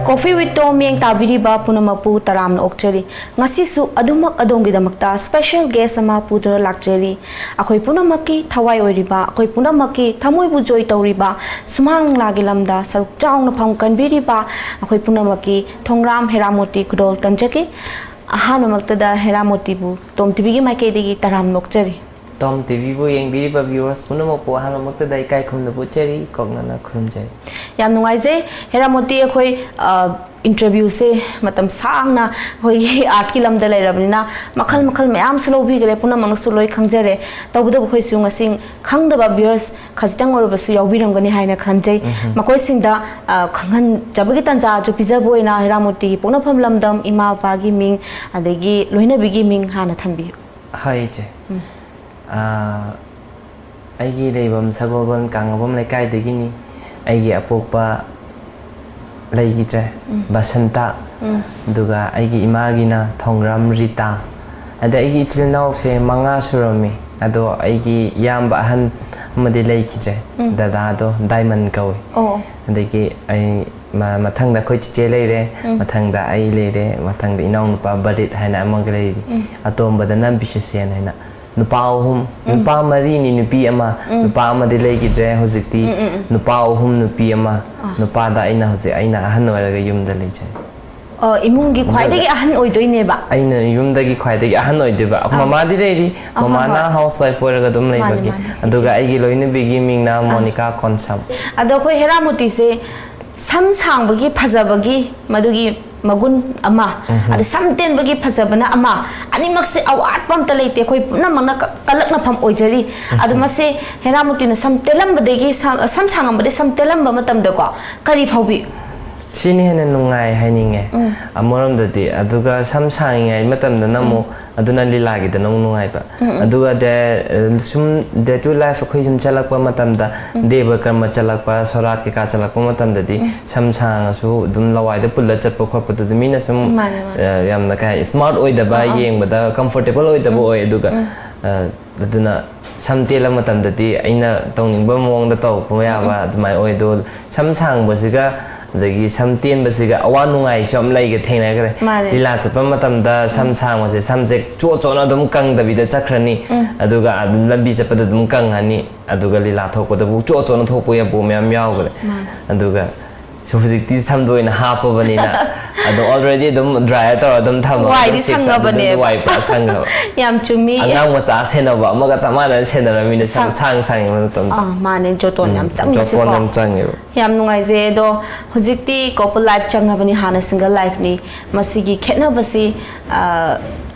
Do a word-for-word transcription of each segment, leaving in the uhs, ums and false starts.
Coffee with Tom ꯌꯦꯡ ꯇꯥꯕꯤꯔꯤꯕ ꯄꯨꯝꯅꯃꯛꯄꯨ ꯇꯔꯥꯝꯅ ꯑꯣꯛꯆꯔꯤ꯫ ꯉꯁꯤꯁꯨ ꯑꯗꯨꯃꯛ ꯑꯗꯣꯝꯒꯤꯗꯃꯛꯇ special guest ꯑꯃ ꯄꯨꯗꯨꯅ ꯂꯥꯛꯆꯔꯤ꯫ ꯑꯩꯈꯣꯏ ꯄꯨꯝꯅꯃꯛꯀꯤ ꯊꯋꯥꯏ ꯑꯣꯏꯔꯤꯕ, ꯑꯩꯈꯣꯏ ꯄꯨꯝꯅꯃꯛꯀꯤ ꯊꯃꯣꯏꯕꯨ ꯖꯣꯏ ꯇꯧꯔꯤꯕ, ꯁꯨꯃꯥꯡ ꯂꯤꯂꯥꯒꯤ ꯂꯝꯗ ꯁꯔꯨꯛ ꯆꯥꯎꯅ ꯐꯝ ꯀꯟꯕꯤꯔꯤꯕ ꯑꯩꯈꯣꯏ ꯄꯨꯝꯅꯃꯛꯀꯤ ꯊꯣꯡꯒ꯭ꯔꯥꯝ ꯍꯦꯔꯥꯃꯣꯇꯤ ꯈꯨꯗꯣꯜ ꯇꯝꯖꯒꯦ꯫ ꯑꯍꯥꯟꯕꯃꯛꯇꯗ ꯍꯦꯔꯥꯃꯣꯇꯤꯕꯨ ꯇꯣꯝ ꯇꯤꯚꯤꯒꯤ ꯃꯥꯏꯀꯩꯗꯒꯤ ꯇꯔꯥꯝꯅ ꯑꯣꯛꯆꯔꯤ꯫ ꯇꯣꯝ ꯇꯤꯚꯤꯕꯨ ꯌꯦꯡꯕꯤꯔꯤꯕ viewers ꯄꯨꯝꯅꯃꯛꯄꯨ ꯑꯍꯥꯟꯕꯃꯛꯇꯗ ꯏꯀꯥꯏ ꯈꯨꯝꯅꯕ ꯎꯠꯆꯔꯤ, ꯀꯣꯛꯅꯅ ꯈꯨꯔꯨꯝꯖꯔꯤ꯫ ꯌꯥꯝ ꯅꯨꯡꯉꯥꯏꯖꯩ꯫ ꯍꯦꯔꯥꯃꯣꯇꯤ, ꯑꯩꯈꯣꯏ, ꯑ, interviewꯁꯦ ꯃꯇꯝ ꯁꯥꯡꯅ ꯑꯩꯈꯣꯏꯒꯤ artꯀꯤ ꯂꯝꯗ ꯂꯩꯔꯕꯅꯤꯅ ꯃꯈꯜ ꯃꯈꯜ ꯃꯌꯥꯝꯁꯨ ꯂꯧꯕꯤꯈ꯭ꯔꯦ, ꯄꯨꯝꯅꯃꯛꯅꯁꯨ ꯂꯣꯏ ꯈꯪꯖꯔꯦ꯫ ꯇꯧꯕꯇꯕꯨ ꯑꯩꯈꯣꯏꯁꯨ ꯉꯁꯤ ꯈꯪꯗꯕ viewers ꯈꯖꯤꯛꯇꯪ ꯑꯣꯏꯔꯕꯁꯨ ꯌꯥꯎꯕꯤꯔꯝꯒꯅꯤ ꯍꯥꯏꯅ ꯈꯟꯖꯩ꯫ ꯎꯝꯍꯨꯝ꯫ ꯃꯈꯣꯏꯁꯤꯡꯗ, ꯑ, ꯈꯪꯍꯟꯖꯕꯒꯤ ꯇꯥꯟꯖꯥꯁꯨ ꯄꯤꯖꯕ ꯑꯣꯏꯅ ꯍꯦꯔꯥꯃꯣꯇꯤꯒꯤ ꯄꯣꯛꯅꯐꯝ ꯂꯝꯗꯝ, ꯏꯃꯥ ꯏꯄꯥꯒꯤ ꯃꯤꯡ, ꯑꯗꯒꯤ ꯂꯣꯏꯅꯕꯤꯒꯤ ꯃꯤꯡ ꯍꯥꯟꯅ ꯊꯝꯕꯤꯌꯨ꯫ ꯍꯣꯏ, ꯏꯆꯦ꯫ ꯎꯝ꯫ ꯑꯥ, ꯑꯩꯒꯤ ꯂꯩꯐꯝ ꯁꯒꯣꯜꯕꯟ ꯀꯥꯡꯉꯕꯝ ꯂꯩꯀꯥꯏꯗꯒꯤꯅꯤ꯫ ꯑꯩꯒꯤ ꯑꯄꯣꯛꯄ ꯂꯩꯈꯤꯗ꯭ꯔꯦ, ꯎꯝ꯫ ꯕꯁꯟꯇ꯫ ꯎꯝ꯫ ꯑꯗꯨꯒ ꯑꯩꯒꯤ ꯏꯃꯥꯒꯤꯅ ꯊꯣꯡꯒ꯭ꯔꯥꯝ ꯔꯤꯇꯥ꯫ ꯑꯗ ꯑꯩꯒꯤ ꯏꯆꯤꯜ ꯏꯅꯥꯎꯁꯦ ꯃꯉꯥ ꯁꯨꯔꯝꯃꯤ꯫ ꯑꯗꯣ ꯑꯩꯒꯤ ꯏꯌꯥꯝꯕ ꯑꯍꯟ ꯑꯃꯗꯤ ꯂꯩꯈꯤꯗ꯭ꯔꯦ, ꯎꯝ꯫ ꯗꯗꯥꯗꯣ ꯗꯥꯏꯃꯟ ꯀꯧꯏ꯫ ꯑꯣ꯫ ꯑꯗꯒꯤ ꯑꯩ ꯃ-, ꯃꯊꯪꯗ ꯑꯩꯈꯣꯏ ꯆꯤꯆꯦ ꯂꯩꯔꯦ, ꯎꯝ꯫ ꯃꯊꯪꯗ ꯑꯩ ꯂꯩꯔꯦ, ꯃꯊꯪꯗ ꯏꯅꯥꯎꯅꯨꯄꯥ ꯕꯔꯤꯠ ꯍꯥꯏꯅ ꯑꯃꯒ ꯂꯩꯔꯤ꯫ ꯎꯝ꯫ ꯑꯇꯣꯝꯕꯗꯅ ꯕꯤꯁꯨꯁꯦꯟ ꯍꯥꯏꯅ꯫ ꯅꯨꯄꯥ ꯑꯍꯨꯝ, ꯎꯝ꯫ ꯅꯨꯄꯥ ꯃꯔꯤꯅꯤ, ꯅꯨꯄꯤ ꯑꯃ꯫ ꯎꯝ꯫ ꯅꯨꯄꯥ ꯑꯃꯗꯤ ꯂꯩꯈꯤꯗ꯭ꯔꯦ ꯍꯧꯖꯤꯛꯇꯤ꯫ ꯎꯝ, ꯎꯝ, ꯎꯝ꯫ ꯅꯨꯄꯥ ꯑꯍꯨꯝ, ꯅꯨꯄꯤ ꯑꯃ꯫ ꯑꯥ꯫ ꯅꯨꯄꯥꯗ ꯑꯩꯅ ꯍꯧꯖꯤꯛ, ꯑꯩꯅ ꯑꯍꯟ ꯑꯣꯏꯔꯒ ꯌꯨꯝꯗ ꯂꯩꯖꯩ꯫ ꯑꯣ, ꯏꯃꯨꯡꯒꯤ ꯌꯨꯝꯗ ꯈ꯭ꯋꯥꯏꯗꯒꯤ ꯑꯍꯟ ꯑꯣꯏꯗꯣꯏꯅꯦꯕ? ꯑꯩꯅ ꯌꯨꯝꯗꯒꯤ ꯈ꯭ꯋꯥꯏꯗꯒꯤ ꯑꯍꯟ ꯑꯣꯏꯗꯣꯏꯕ꯫ ꯑꯥ꯫ ꯃꯃꯥꯗꯤ ꯂꯩꯔꯤ꯫ ꯑꯥ, ꯍꯣꯏ, ꯃꯃꯥꯅ ꯍꯣꯏ꯫ Housewife ꯑꯣꯏꯔꯒ ꯑꯗꯨꯝ ꯃꯥꯅꯦ, ꯂꯩꯕꯒꯤ꯫ ꯃꯥꯅꯦ꯫ ꯑꯗꯨꯒ ꯏꯆꯦ꯫ ꯑꯩꯒꯤ ꯂꯣꯏꯅꯕꯤꯒꯤ ꯃꯤꯡꯅ ꯑꯥ꯫ ꯃꯣꯅꯤꯀꯥ ꯀꯣꯟꯁꯝ꯫ ꯑꯗꯣ ꯑꯩꯈꯣꯏ ꯍꯦꯔꯥꯃꯣꯇꯤꯁꯦ ꯁꯝ ꯁꯥꯡꯕꯒꯤ ꯐꯖꯕꯒꯤ ꯃꯗꯨꯒꯤ ꯃꯒꯨꯟ ꯑꯃ, ꯎꯝꯍꯨꯝ꯫ ꯑꯗ ꯁꯝ ꯇꯦꯟꯕꯒꯤ ꯐꯖꯕꯅ ꯑꯃ, ꯑꯅꯤꯃꯛꯁꯦ ꯑꯋꯥꯠꯄ ꯑꯝꯇ ꯂꯩꯇꯦ, ꯑꯩꯈꯣꯏ ꯄꯨꯝꯅꯃꯛꯅ ꯀ-, ꯀꯜꯂꯛꯅꯐꯝ ꯑꯣꯏꯖꯔꯤ꯫ ꯑꯗꯣ ꯎꯝꯍꯨꯝ꯫ ꯃꯁꯦ ꯍꯦꯔꯥꯃꯣꯇꯤꯅ ꯁꯝ ꯇꯦꯜꯂꯝꯕꯗꯒꯤ, ꯁꯝ, ꯁꯝ ꯁꯥꯡꯉꯝꯕꯗꯒꯤ ꯁꯝ ꯇꯦꯜꯂꯝꯕ ꯃꯇꯝꯗꯀꯣ ꯀꯔꯤ ꯐꯥꯎꯕꯤ? ꯁꯤꯅ ꯍꯦꯟꯅ ꯅꯨꯡꯉꯥꯏ ꯍꯥꯏꯅꯤꯡꯉꯦ ꯎꯝ꯫ ꯑꯃꯔꯣꯝꯗꯗꯤ꯫ ꯑꯗꯨꯒ ꯁꯝ ꯁꯥꯡꯉꯤꯉꯩ ꯃꯇꯝꯗꯅ ꯎꯝ꯫ ꯑꯃꯨꯛ ꯑꯗꯨꯅ ꯂꯤꯂꯥꯒꯤꯗꯅ ꯑꯃꯨꯛ ꯅꯨꯡꯉꯥꯏꯕ꯫ ꯎꯝ, ꯎꯝ꯫ ꯑꯗꯨꯒ ꯗꯦ-, ꯑ, ꯁꯨꯝ day to life ꯑꯩꯈꯣꯏ ꯁꯨꯝ ꯆꯠꯂꯛꯄ ꯃꯇꯝꯗ, ꯎꯝ꯫ ꯗꯦꯕ ꯀꯔꯃ ꯆꯠꯂꯛꯄ, ꯁꯣꯔꯥꯠ ꯀꯩꯀꯥ ꯆꯠꯂꯛꯄ ꯃꯇꯝꯗꯗꯤ ꯎꯝ꯫ ꯁꯝ ꯁꯥꯡꯉꯁꯨ ꯑꯗꯨꯝ ꯂꯋꯥꯏꯗ ꯄꯨꯜꯂ ꯆꯠꯄ ꯈꯣꯠꯄꯗꯨꯗꯤ ꯃꯤꯅ ꯁꯨꯝ, ꯃꯥꯅꯦ, ꯃꯥꯅꯦ꯫ ꯑ, ꯌꯥꯝꯅ ꯀꯩ ꯍꯥꯏ, smart ꯑꯣꯏꯗꯕ, ꯑꯥ, ꯑꯥ꯫ ꯌꯦꯡꯕꯗ comfortable ꯑꯣꯏꯗꯕ ꯎꯝ꯫ ꯑꯣꯏ꯫ ꯑꯗꯨꯒ, ꯎꯝ꯫ ꯑ, ꯑꯗꯨꯅ ꯁꯝ ꯇꯦꯜꯂ ꯃꯇꯝꯗꯗꯤ ꯑꯩꯅ ꯇꯧꯅꯤꯡꯕ ꯃꯑꯣꯡꯗ ꯇꯧꯔꯛꯄ ꯌꯥꯕ ꯎꯝ, ꯎꯝ꯫ ꯑꯗꯨꯃꯥꯏꯅ ꯑꯣꯏ꯫ ꯑꯗꯣ ꯁꯝ ꯁꯥꯡꯕꯁꯤꯒ ꯑꯗꯒꯤ ꯁꯝ ꯇꯦꯟꯕꯁꯤꯒ ꯑꯋꯥ ꯅꯨꯡꯉꯥꯏꯁꯨ ꯌꯥꯝ ꯂꯩꯒ ꯊꯦꯡꯅꯈ꯭ꯔꯦ꯫ ꯃꯥꯅꯦ꯫ ꯂꯤꯂꯥ ꯆꯠꯄ ꯃꯇꯝꯗ ꯁꯝ ꯁꯥꯡꯕꯁꯦ, ꯁꯝꯁꯦ ꯆꯣꯠ ꯆꯣꯠꯅ ꯑꯗꯨꯝ ꯀꯪꯗꯕꯤꯗ ꯆꯠꯈ꯭ꯔꯅꯤ꯫ ꯑꯗꯨꯒ ꯑꯗꯨꯝ ꯂꯝꯕꯤ ꯆꯠꯄꯗ ꯑꯗꯨꯝ ꯀꯪꯉꯅꯤ꯫ ꯑꯗꯨꯒ ꯂꯤꯂꯥ ꯊꯣꯛꯄꯗꯕꯨ ꯆꯣꯠ ꯆꯣꯠꯅ ꯊꯣꯛꯄ ꯌꯥꯕ ꯃꯌꯥꯝ ꯌꯥꯎꯈ꯭ꯔꯦ꯫ ꯑꯗꯨꯒ ꯁꯨ ꯍꯧꯖꯤꯛꯇꯤ ꯁꯝꯗ ꯑꯣꯏꯅ ꯍꯥꯞꯄꯕꯅꯤꯅ ꯑꯗꯣ already ꯑꯗꯨꯝ dryer ꯇꯧꯔ ꯑꯗꯨꯝ ꯊꯝꯃꯒ ꯋꯥꯏꯗꯤ ꯑꯗꯨꯝ fix ꯑꯗꯨꯝ ꯁꯪꯉꯕꯅꯦꯕ꯫ ꯋꯥꯏ ꯄꯨꯔꯥ ꯁꯪꯉꯕ꯫ ꯌꯥꯝ ꯆꯨꯝꯃꯤ꯫ ꯑꯉꯥꯡ ꯃꯆꯥ ꯁꯦꯟꯅꯕ ꯑꯃꯒ ꯆꯞ ꯃꯥꯟꯅꯅ ꯁꯦꯟꯅꯔꯝꯃꯤꯅ ꯁꯝ ꯁꯪ- ꯁꯥꯡ ꯁꯥꯡꯉꯤꯕ ꯃꯇꯝꯗ꯫ ꯑꯥ, ꯃꯥꯅꯦ, ꯖꯣꯇꯣꯟ ꯌꯥꯝ ꯖꯣꯇꯣꯟ ꯆꯪꯉꯤꯁꯤꯀꯣ꯫ ꯌꯥꯝ ꯆꯪꯉꯦꯕ꯫ ꯌꯥꯝ ꯅꯨꯡꯉꯥꯏꯖꯩ꯫ ꯑꯗꯣ ꯍꯧꯖꯤꯛꯇꯤ couple life ꯆꯪꯉꯕꯅꯤ, ꯍꯥꯟꯅ single lifeꯅꯤ꯫ ꯃꯁꯤꯒꯤ ꯈꯦꯠꯅꯕꯁꯤ, ꯑ,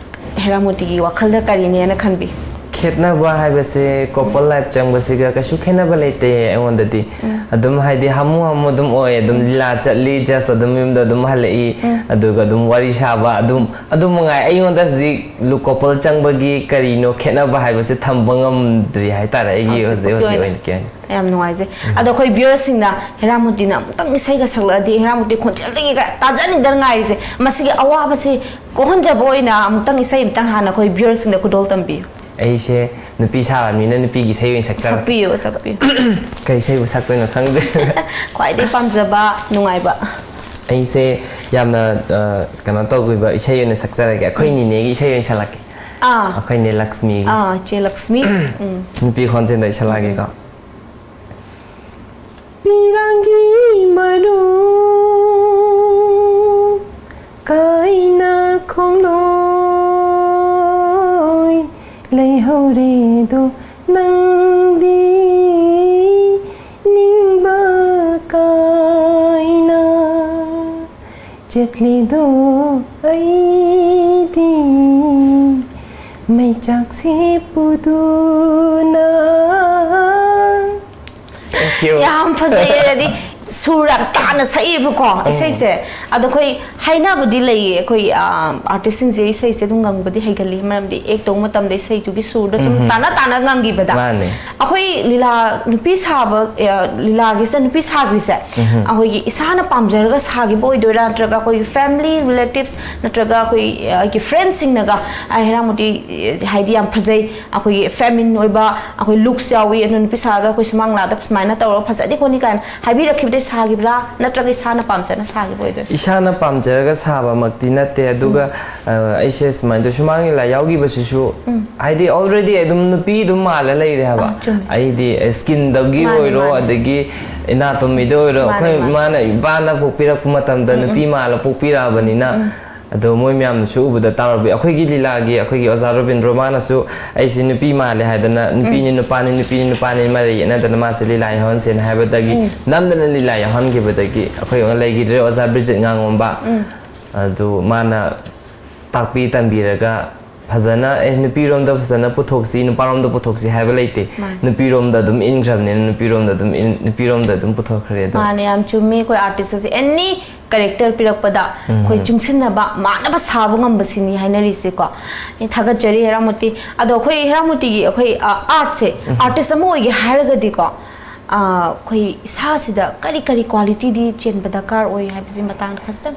ꯍꯦꯔꯥꯃꯣꯇꯤꯒꯤ ꯋꯥꯈꯜꯗ ꯀꯔꯤꯅꯦꯅ ꯈꯟꯕꯤ? ꯈꯦꯠꯅꯕ ꯍꯥꯏꯕꯁꯦ couple life ꯆꯪꯕꯁꯤꯒ ꯀꯩꯁꯨ ꯈꯦꯠꯅꯕ ꯂꯩꯇꯦ ꯑꯩꯉꯣꯟꯗꯗꯤ꯫ ꯑꯗꯨꯝ ꯍꯥꯏꯗꯤ ꯍꯥꯃꯨ ꯍꯥꯃꯨ ꯑꯗꯨꯝ ꯑꯣꯏ, ꯑꯗꯨꯝ ꯂꯤꯂꯥ ꯆꯠꯂꯤ, just ꯑꯗꯨꯝ ꯌꯨꯝꯗ ꯑꯗꯨꯝ ꯍꯜꯂꯛꯏ, ꯑꯗꯨꯒ ꯑꯗꯨꯝ ꯋꯥꯔꯤ ꯁꯥꯕ, ꯑꯗꯨꯝ ꯑꯗꯨ ꯃꯉꯥꯏ꯫ ꯑꯩꯉꯣꯟꯗ ꯍꯧꯖꯤꯛ couple ꯆꯪꯕꯒꯤ ꯀꯔꯤꯅꯣ ꯈꯦꯠꯅꯕ ꯍꯥꯏꯕꯁꯦ ꯊꯝꯕ ꯉꯝꯗ꯭ꯔꯤ ꯍꯥꯏꯇꯥꯔꯦ ꯑꯩꯒꯤ ꯍꯧꯖꯤꯛ ꯍꯧꯖꯤꯛ ꯑꯣꯏꯅ꯫ ꯌꯥꯝ ꯅꯨꯡꯉꯥꯏꯖꯩ꯫ ꯑꯗꯣ ꯑꯩꯈꯣꯏ viewerꯁꯤꯡꯅ ꯍꯦꯔꯥꯃꯣꯇꯤꯅ ꯑꯃꯨꯛꯇꯪ ꯏꯁꯩꯒ ꯁꯛꯂꯛꯑꯗꯤ, ꯍꯦꯔꯥꯃꯣꯇꯤ ꯈꯣꯟꯖꯦꯜꯗꯒꯤꯒ ꯇꯥꯖꯅꯤꯡꯗꯅ ꯉꯥꯏꯔꯤꯁꯦ, ꯃꯁꯤꯒꯤ ꯑꯋꯥꯕꯁꯤ ꯀꯣꯛꯍꯟꯖꯕ ꯑꯣꯏꯅ ꯑꯃꯨꯛꯇꯪ ꯏꯁꯩ ꯑꯃꯨꯛꯇꯪ ꯍꯥꯟꯅ ꯑꯩꯈꯣꯏ viewerꯁꯤꯡꯗ ꯈꯨꯗꯣꯜ ꯇꯝꯕꯤꯌꯨ꯫ ꯑꯩꯁꯦ ꯅꯨꯄꯤ ꯁꯥꯔꯕꯅꯤꯅ ꯅꯨꯄꯤꯒꯤ ꯏꯁꯩ ꯑꯣꯏꯅ ꯁꯛꯆꯔꯒꯦ꯫ ꯁꯛꯄꯤꯌꯨ, ꯁꯛꯄꯤꯌꯨ꯫ ꯀꯩ ꯏꯁꯩꯕꯨ ꯁꯛꯇꯣꯏꯅꯣ ꯈꯪꯗ꯭ꯔꯦ꯫ ꯈ꯭ꯋꯥꯏꯗꯩ ꯄꯥꯝꯖꯕ ꯅꯨꯡꯉꯥꯏꯕ꯫ ꯑꯩꯁꯦ ꯌꯥꯝꯅ, ꯑ, ꯀꯩꯅꯣ ꯇꯧꯈꯤꯕ ꯏꯁꯩ ꯑꯣꯏꯅ ꯁꯛꯆꯔꯒꯦ꯫ ꯑꯩꯈꯣꯏ ꯅꯤꯅꯦꯒꯤ ꯏꯁꯩ ꯑꯣꯏꯅ ꯁꯛꯂꯛꯀꯦ꯫ ꯑꯥ꯫ ꯑꯩꯈꯣꯏ ꯅꯦ ꯂꯛꯁꯃꯤꯒꯤ꯫ ꯑꯥ, ꯆꯦ ꯂꯛꯁꯃꯤ꯫ ꯎꯝ꯫ ꯅꯨꯄꯤ ꯈꯣꯟꯖꯦꯜꯗ ꯏꯁꯩ ꯁꯛꯂꯛꯑꯒꯦꯀꯣ꯫ ꯄꯤꯔꯥꯡꯒꯤ ꯃꯔꯨ ꯀꯥꯏꯅ ꯈꯣꯡꯂꯣꯏ ꯂꯩꯍꯧꯔꯦꯗꯣ ꯅꯪꯗꯤ ꯅꯤꯡꯕ ꯀꯥꯏꯅ ꯆꯠꯂꯤꯗꯣ ꯑꯩꯗꯤ ꯃꯩꯆꯥꯛꯁꯤ ꯄꯨꯗꯨꯅ꯫ Thank you. ꯌꯥꯝ ꯐꯖꯩ꯫ ꯍꯥꯏꯗꯤ ꯁꯨꯔ ꯌꯥꯝ ꯇꯥꯅ ꯁꯛꯑꯦꯕꯀꯣ ꯏꯁꯩꯁꯦ꯫ ꯑꯗꯣ ꯑꯩꯈꯣꯏ ꯍꯥꯏꯅꯕꯗꯤ ꯂꯩꯌꯦ, ꯑꯩꯈꯣꯏ, ꯑ, artistꯁꯤꯡꯁꯦ ꯏꯁꯩꯁꯦ ꯑꯗꯨꯝ ꯉꯪꯕꯗꯤ ꯍꯩꯒꯜꯂꯤ, ꯃꯔꯝꯗꯤ act ꯇꯧꯕ ꯃꯇꯝꯗ ꯏꯁꯩꯗꯨꯒꯤ ꯁꯨꯔꯗ ꯁꯨꯝ ꯇꯥꯅ ꯇꯥꯅ ꯉꯪꯈꯤꯕꯗ꯫ ꯃꯥꯅꯦ꯫ ꯑꯩꯈꯣꯏ ꯂꯤꯂꯥ ꯅꯨꯄꯤ ꯁꯥꯕ, ꯑ, ꯂꯤꯂꯥꯒꯤꯁꯤꯗ ꯅꯨꯄꯤ ꯁꯥꯕꯤꯁꯦ ꯑꯩꯈꯣꯏꯒꯤ ꯏꯁꯥꯅ ꯄꯥꯝꯖꯔꯒ ꯁꯥꯈꯤꯕ ꯑꯣꯏꯗꯣꯏꯔꯥ, ꯅꯠꯇ꯭ꯔꯒ ꯑꯩꯈꯣꯏꯒꯤ family relatives ꯅꯠꯇ꯭ꯔꯒ ꯑꯩꯈꯣꯏ, ꯑ, ꯑꯩꯒꯤ friendꯁꯤꯡꯅꯒ, "ꯑ, ꯍꯦꯔꯥꯃꯣꯇꯤ, ꯑ, ꯍꯥꯏꯗꯤ ꯌꯥꯝ ꯐꯖꯩ, ꯑꯩꯈꯣꯏꯒꯤ feminine ꯑꯣꯏꯕ ꯑꯩꯈꯣꯏ looks ꯌꯥꯎꯏ, ꯑꯗꯨ ꯅꯨꯄꯤ ꯁꯥꯔꯒ ꯑꯩꯈꯣꯏ ꯁꯨꯃꯥꯡ ꯂꯤꯂꯥꯗ ꯁꯨꯃꯥꯏꯅ ꯇꯧꯔꯒ ꯐꯖꯅꯤ ꯈꯣꯠꯅꯤ" ꯀꯥꯏꯅ ꯍꯥꯏꯕꯤꯔꯛꯈꯤꯕꯗ ꯁꯥꯈꯤꯕ꯭ꯔꯥ, ꯅꯠꯇ꯭ꯔꯒ ꯏꯁꯥꯅ ꯄꯥꯝꯖꯅ ꯁꯥꯈꯤꯕ ꯑꯣꯏꯗꯣꯏ? ꯏꯁꯥꯅ ꯄꯥꯝꯖꯔꯒ ꯁꯥꯕꯃꯛꯇꯤ ꯅꯠꯇꯦ, ꯑꯗꯨꯒ ꯑ, ꯑꯩꯁꯦ ꯁꯨꯃꯥꯏꯅ ꯇꯧ, ꯁꯨꯃꯥꯡ ꯂꯤꯂꯥ ꯌꯥꯎꯈꯤꯕꯁꯤꯁꯨ ꯍꯥꯏꯗꯤ already ꯑꯗꯨꯝ ꯅꯨꯄꯤ ꯑꯗꯨꯝ ꯃꯥꯜꯂ ꯂꯩꯔꯦ ꯍꯥꯏꯕ꯫ ꯑꯥ, ꯆꯨꯝꯃꯦ꯫ ꯑꯩꯗꯤ ꯁ꯭ꯀꯤꯟꯗꯒꯤ ꯃꯥꯅꯦ, ꯑꯣꯏꯔꯣ, ꯃꯥꯅꯦ꯫ ꯑꯗꯒꯤ ꯑꯦꯅꯥꯇꯣꯃꯤꯗ ꯑꯣꯏꯔꯣ, ꯃꯥꯅꯦ, ꯑꯩꯈꯣꯏ ꯃꯥꯅꯦ꯫ ꯏꯃꯥꯅ, ꯏꯄꯥꯅ ꯄꯣꯛꯄꯤꯔꯛꯄ ꯃꯇꯝꯗ ꯅꯨꯄꯤ ꯃꯥꯜꯂ ꯄꯣꯛꯄꯤꯔꯛꯑꯕꯅꯤꯅ, ꯑꯗꯣ ꯃꯣꯏ ꯃꯌꯥꯝꯅꯁꯨ ꯎꯕꯗ ꯇꯥꯔꯕꯤ ꯑꯩꯈꯣꯏꯒꯤ ꯂꯤꯂꯥꯒꯤ, ꯑꯩꯈꯣꯏꯒꯤ ꯑꯣꯖꯥ ꯔꯣꯕꯤꯟꯗ꯭ꯔꯣ, ꯃꯥꯅꯁꯨ ꯑꯩꯁꯦ ꯅꯨꯄꯤ ꯃꯥꯜꯂꯦ ꯍꯥꯏꯗꯅ, ꯅꯨꯄꯤꯅꯤ ꯅꯨꯄꯥꯅꯤ, ꯅꯨꯄꯤꯅꯤ ꯅꯨꯄꯥꯅꯤ ꯃꯔꯩ ꯌꯦꯠꯅꯗꯅ ꯃꯥꯁꯦ ꯂꯤꯂꯥ ꯌꯥꯎꯍꯟꯁꯦꯅ ꯍꯥꯏꯕꯗꯒꯤ ꯅꯝꯗꯅ ꯂꯤꯂꯥ ꯌꯥꯎꯍꯟꯈꯤꯕꯗꯒꯤ ꯑꯩꯈꯣꯏ ꯂꯩꯈꯤꯗ꯭ꯔꯦ ꯑꯣꯖꯥ ꯕ꯭ꯔꯤꯖꯤꯠ ꯉꯥꯉꯣꯝꯕ꯫ ꯑꯗꯨ ꯃꯥꯅ ꯇꯥꯛꯄꯤ ꯇꯝꯕꯤꯔꯒ ꯐꯖꯅ, "ꯑꯦ, ꯅꯨꯄꯤꯔꯣꯝꯗ ꯐꯖꯅ ꯄꯨꯊꯣꯛꯁꯤ, ꯅꯨꯄꯥꯔꯣꯝꯗ ꯄꯨꯊꯣꯛꯁꯤ" ꯍꯥꯏꯕ ꯂꯩꯇꯦ꯫ ꯃꯥꯅꯦ꯫ ꯅꯨꯄꯤꯔꯣꯝꯗ ꯑꯗꯨꯝ ꯏꯟꯈ꯭ꯔꯕꯅꯤꯅ ꯅꯨꯄꯤꯔꯣꯝꯗ ꯑꯗꯨꯝ ꯏꯟ-, ꯅꯨꯄꯤꯔꯣꯝꯗ ꯑꯗꯨꯝ ꯄꯨꯊꯣꯛꯈ꯭ꯔꯦ ꯑꯗꯣ꯫ ꯃꯥꯅꯦ, ꯌꯥꯝ ꯆꯨꯝꯃꯤ꯫ ꯑꯩꯈꯣꯏ ꯑꯥꯔꯇꯤꯁ ꯑꯁꯦ ꯑꯦꯅꯤ ꯀꯦꯔꯦꯛꯇꯔ ꯄꯤꯔꯛꯄꯗ ꯑꯩꯈꯣꯏ ꯆꯨꯡꯁꯤꯟꯅꯕ, ꯃꯥꯟꯅꯕ ꯁꯥꯕ ꯉꯝꯕꯁꯤꯅꯤ ꯍꯥꯏꯅꯔꯤꯁꯦꯀꯣ꯫ ꯑꯩ ꯊꯥꯒꯠꯆꯔꯤ ꯍꯦꯔꯥꯃꯣꯇꯤ꯫ ꯑꯗꯣ ꯑꯩꯈꯣꯏ ꯍꯦꯔꯥꯃꯣꯇꯤꯒꯤ ꯑꯩꯈꯣꯏ, ꯑ, ꯑꯥꯔꯠꯁꯦ, ꯑꯥꯔꯇꯤꯁ ꯑꯃ ꯑꯣꯏꯒꯦ ꯍꯥꯏꯔꯒꯗꯤꯀꯣ, ꯑ, ꯑꯩꯈꯣꯏ ꯏꯁꯥꯁꯤꯗ ꯀꯔꯤ ꯀꯔꯤ ꯀ꯭ꯋꯥꯂꯤꯇꯤꯗꯤ ꯆꯦꯟꯕ ꯗꯔꯀꯥꯔ ꯑꯣꯏ ꯍꯥꯏꯕꯁꯤ ꯃꯇꯥꯡꯗ ꯈꯖꯤꯛꯇꯪ꯫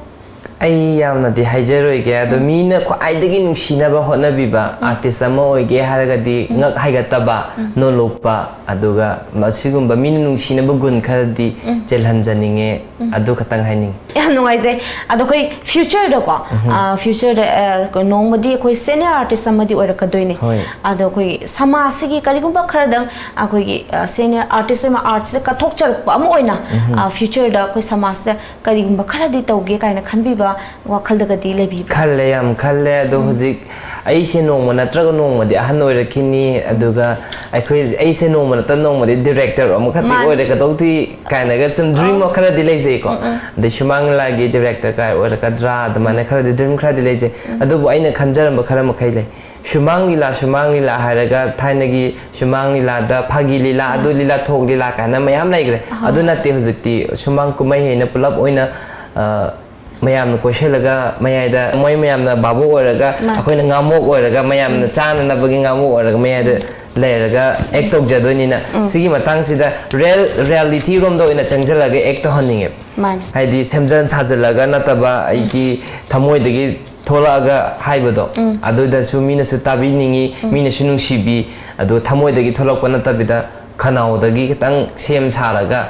ꯑꯩ ꯌꯥꯝꯅꯗꯤ ꯍꯥꯏꯖꯔꯣꯏꯒꯦ, ꯑꯗꯣ ꯃꯤꯅ ꯈ꯭ꯋꯥꯏꯗꯒꯤ ꯅꯨꯡꯁꯤꯅꯕ ꯍꯣꯠꯅꯕꯤꯕ ꯑꯥꯔꯇꯤꯁ ꯑꯃ ꯑꯣꯏꯒꯦ ꯍꯥꯏꯔꯒꯗꯤ ꯉꯛ ꯍꯥꯏꯒꯠꯇꯕ, ꯅꯣꯂꯨꯛꯄ, ꯑꯗꯨꯒ ꯃꯁꯤꯒꯨꯝꯕ ꯃꯤꯅ ꯅꯨꯡꯁꯤꯅꯕ ꯒꯨꯟ ꯈꯔꯗꯤ ꯆꯦꯜꯍꯟꯖꯅꯤꯡꯉꯦ꯫ ꯑꯗꯨ ꯈꯛꯇꯪ ꯍꯥꯏꯅꯤꯡꯉꯤ꯫ ꯌꯥꯝ ꯅꯨꯡꯉꯥꯏꯖꯩ꯫ ꯑꯗꯣ ꯑꯩꯈꯣꯏ ꯐ꯭ꯌꯨꯆꯔꯗꯀꯣ, ꯑ, ꯐ꯭ꯌꯨꯆꯔꯗ, ꯑ, ꯅꯣꯡꯃꯗꯤ ꯑꯩꯈꯣꯏ ꯁꯦꯅꯤꯌꯔ ꯑꯥꯔꯇꯤꯁ ꯑꯃꯗꯤ ꯑꯣꯏꯔꯛꯀꯗꯣꯏꯅꯦ꯫ ꯍꯣꯏ꯫ ꯑꯗꯣ ꯑꯩꯈꯣꯏ ꯁꯃꯥꯖꯁꯤꯒꯤ ꯀꯔꯤꯒꯨꯝꯕ ꯈꯔꯗꯪ ꯑꯩꯈꯣꯏꯒꯤ, ꯑ, ꯁꯦꯅꯤꯌꯔ ꯑꯥꯔꯇꯤꯁ ꯑꯃ ꯑꯥꯔꯠꯁꯤꯗ ꯀꯠꯊꯣꯛꯆꯔꯛꯄ ꯑꯃ ꯑꯣꯏꯅ, ꯑ, ꯐ꯭ꯌꯨꯆꯔꯗ ꯑꯩꯈꯣꯏ ꯁꯃꯥꯖꯁꯤꯗ ꯀꯔꯤꯒꯨꯝꯕ ꯈꯔꯗꯤ ꯇꯧꯒꯦ ꯀꯥꯏꯅ ꯈꯟꯕꯤꯕ ꯋꯥꯈꯜꯗꯒꯗꯤ ꯂꯩꯕꯤꯕ꯭ꯔꯥ? ꯈꯜꯂꯦ, ꯌꯥꯝ ꯈꯜꯂꯦ꯫ ꯑꯗꯣ ꯍꯧꯖꯤꯛ ꯑꯩꯁꯦ ꯅꯣꯡꯃ ꯅꯠꯇ꯭ꯔꯒ ꯅꯣꯡꯃꯗꯤ ꯑꯍꯟ ꯑꯣꯏꯔꯛꯈꯤꯅꯤ, ꯑꯗꯨꯒ ꯑꯩꯈꯣꯏ, ꯑꯩꯁꯦ ꯅꯣꯡꯃ ꯅꯠꯇ꯭ꯔꯒ ꯅꯣꯡꯃꯗꯤ ꯗꯤꯔꯦꯛꯇꯔ ꯑꯃꯈꯛꯇꯤ ꯃꯥꯅꯤ꯫ ꯑꯣꯏꯔꯛꯀꯗꯧꯗꯤ ꯀꯥꯏꯅꯒ ꯁꯨꯝ ꯗ꯭ꯔꯤꯝ ꯈꯔꯗꯤ ꯂꯩꯖꯩꯀꯣ꯫ ꯑꯗꯩ ꯁꯨꯃꯥꯡ ꯂꯤꯂꯥꯒꯤ ꯗꯤꯔꯦꯛꯇꯔ ꯀꯥꯏ ꯑꯣꯏꯔꯛꯀꯗ꯭ꯔꯥ, ꯑꯗꯨꯃꯥꯏꯅ ꯈꯔꯗꯤ ꯗ꯭ꯔꯤꯝ ꯈꯔꯗꯤ ꯂꯩꯖꯩ꯫ ꯑꯗꯨꯕꯨ ꯑꯩꯅ ꯈꯟꯖꯔꯝꯕ ꯈꯔ ꯃꯈꯩ ꯂꯩ꯫ ꯁꯨꯃꯥꯡ ꯂꯤꯂꯥ, ꯁꯨꯃꯥꯡ ꯂꯤꯂꯥ ꯍꯥꯏꯔꯒ ꯊꯥꯏꯅꯒꯤ ꯁꯨꯃꯥꯡ ꯂꯤꯂꯥꯗ ꯐꯥꯒꯤ ꯂꯤꯂꯥ, ꯑꯗꯨ ꯂꯤꯂꯥ, ꯊꯣꯛ ꯂꯤꯂꯥ ꯀꯥꯏꯅ ꯃꯌꯥꯝ ꯂꯩꯈ꯭ꯔꯦ꯫ ꯑꯗꯨ ꯅꯠꯇꯦ ꯍꯧꯖꯤꯛꯇꯤ, ꯁꯨꯃꯥꯡ ꯀꯨꯝꯍꯩ ꯍꯥꯏꯅ ꯄꯨꯂꯞ ꯑꯣꯏꯅ, ꯑ, ꯃꯌꯥꯝꯅ ꯀꯣꯏꯁꯤꯜꯂꯒ ꯃꯌꯥꯏꯗ, ꯃꯣꯏ ꯃꯌꯥꯝꯅ ꯚꯥꯕꯣꯛ ꯑꯣꯏꯔꯒ, ꯃꯥ꯫ ꯑꯩꯈꯣꯏꯅ ꯉꯥꯃꯣꯛ ꯑꯣꯏꯔꯒ, ꯃꯌꯥꯝꯅ ꯆꯥꯅꯅꯕꯒꯤ ꯉꯥꯃꯣꯛ ꯑꯣꯏꯔꯒ ꯃꯌꯥꯏꯗ ꯂꯩꯔꯒ ꯑꯦꯛ ꯇꯧꯖꯗꯣꯏꯅꯤꯅ, ꯁꯤꯒꯤ ꯃꯇꯥꯡꯁꯤꯗ ꯔꯤꯌꯦꯜ, ꯔꯤꯌꯦꯂꯤꯇꯤ ꯔꯣꯝꯗ ꯑꯣꯏꯅ ꯆꯪꯁꯤꯜꯂꯒ ꯑꯦꯛ ꯇꯧꯍꯟꯅꯤꯡꯉꯦꯕ꯫ ꯃꯥꯅꯤ꯫ ꯍꯥꯏꯗꯤ ꯁꯦꯝꯖꯤꯟ ꯁꯥꯖꯤꯜꯂꯒ ꯅꯠꯇꯕ, ꯑꯩꯒꯤ ꯊꯃꯣꯏꯗꯒꯤ ꯊꯣꯛꯂꯛꯑꯒ ꯍꯥꯏꯕꯗꯣ, ꯑꯗꯨꯗꯁꯨ ꯃꯤꯅꯁꯨ ꯇꯥꯕꯤꯅꯤꯡꯉꯤ, ꯃꯤꯅꯁꯨ ꯅꯨꯡꯁꯤꯕꯤ, ꯑꯗꯣ ꯊꯃꯣꯏꯗꯒꯤ ꯊꯣꯛꯂꯛꯄ ꯅꯠꯇꯕꯤꯗ ꯈꯅꯥꯎꯗꯒꯤ ꯈꯤꯇꯪ ꯁꯦꯝ ꯁꯥꯔꯒ,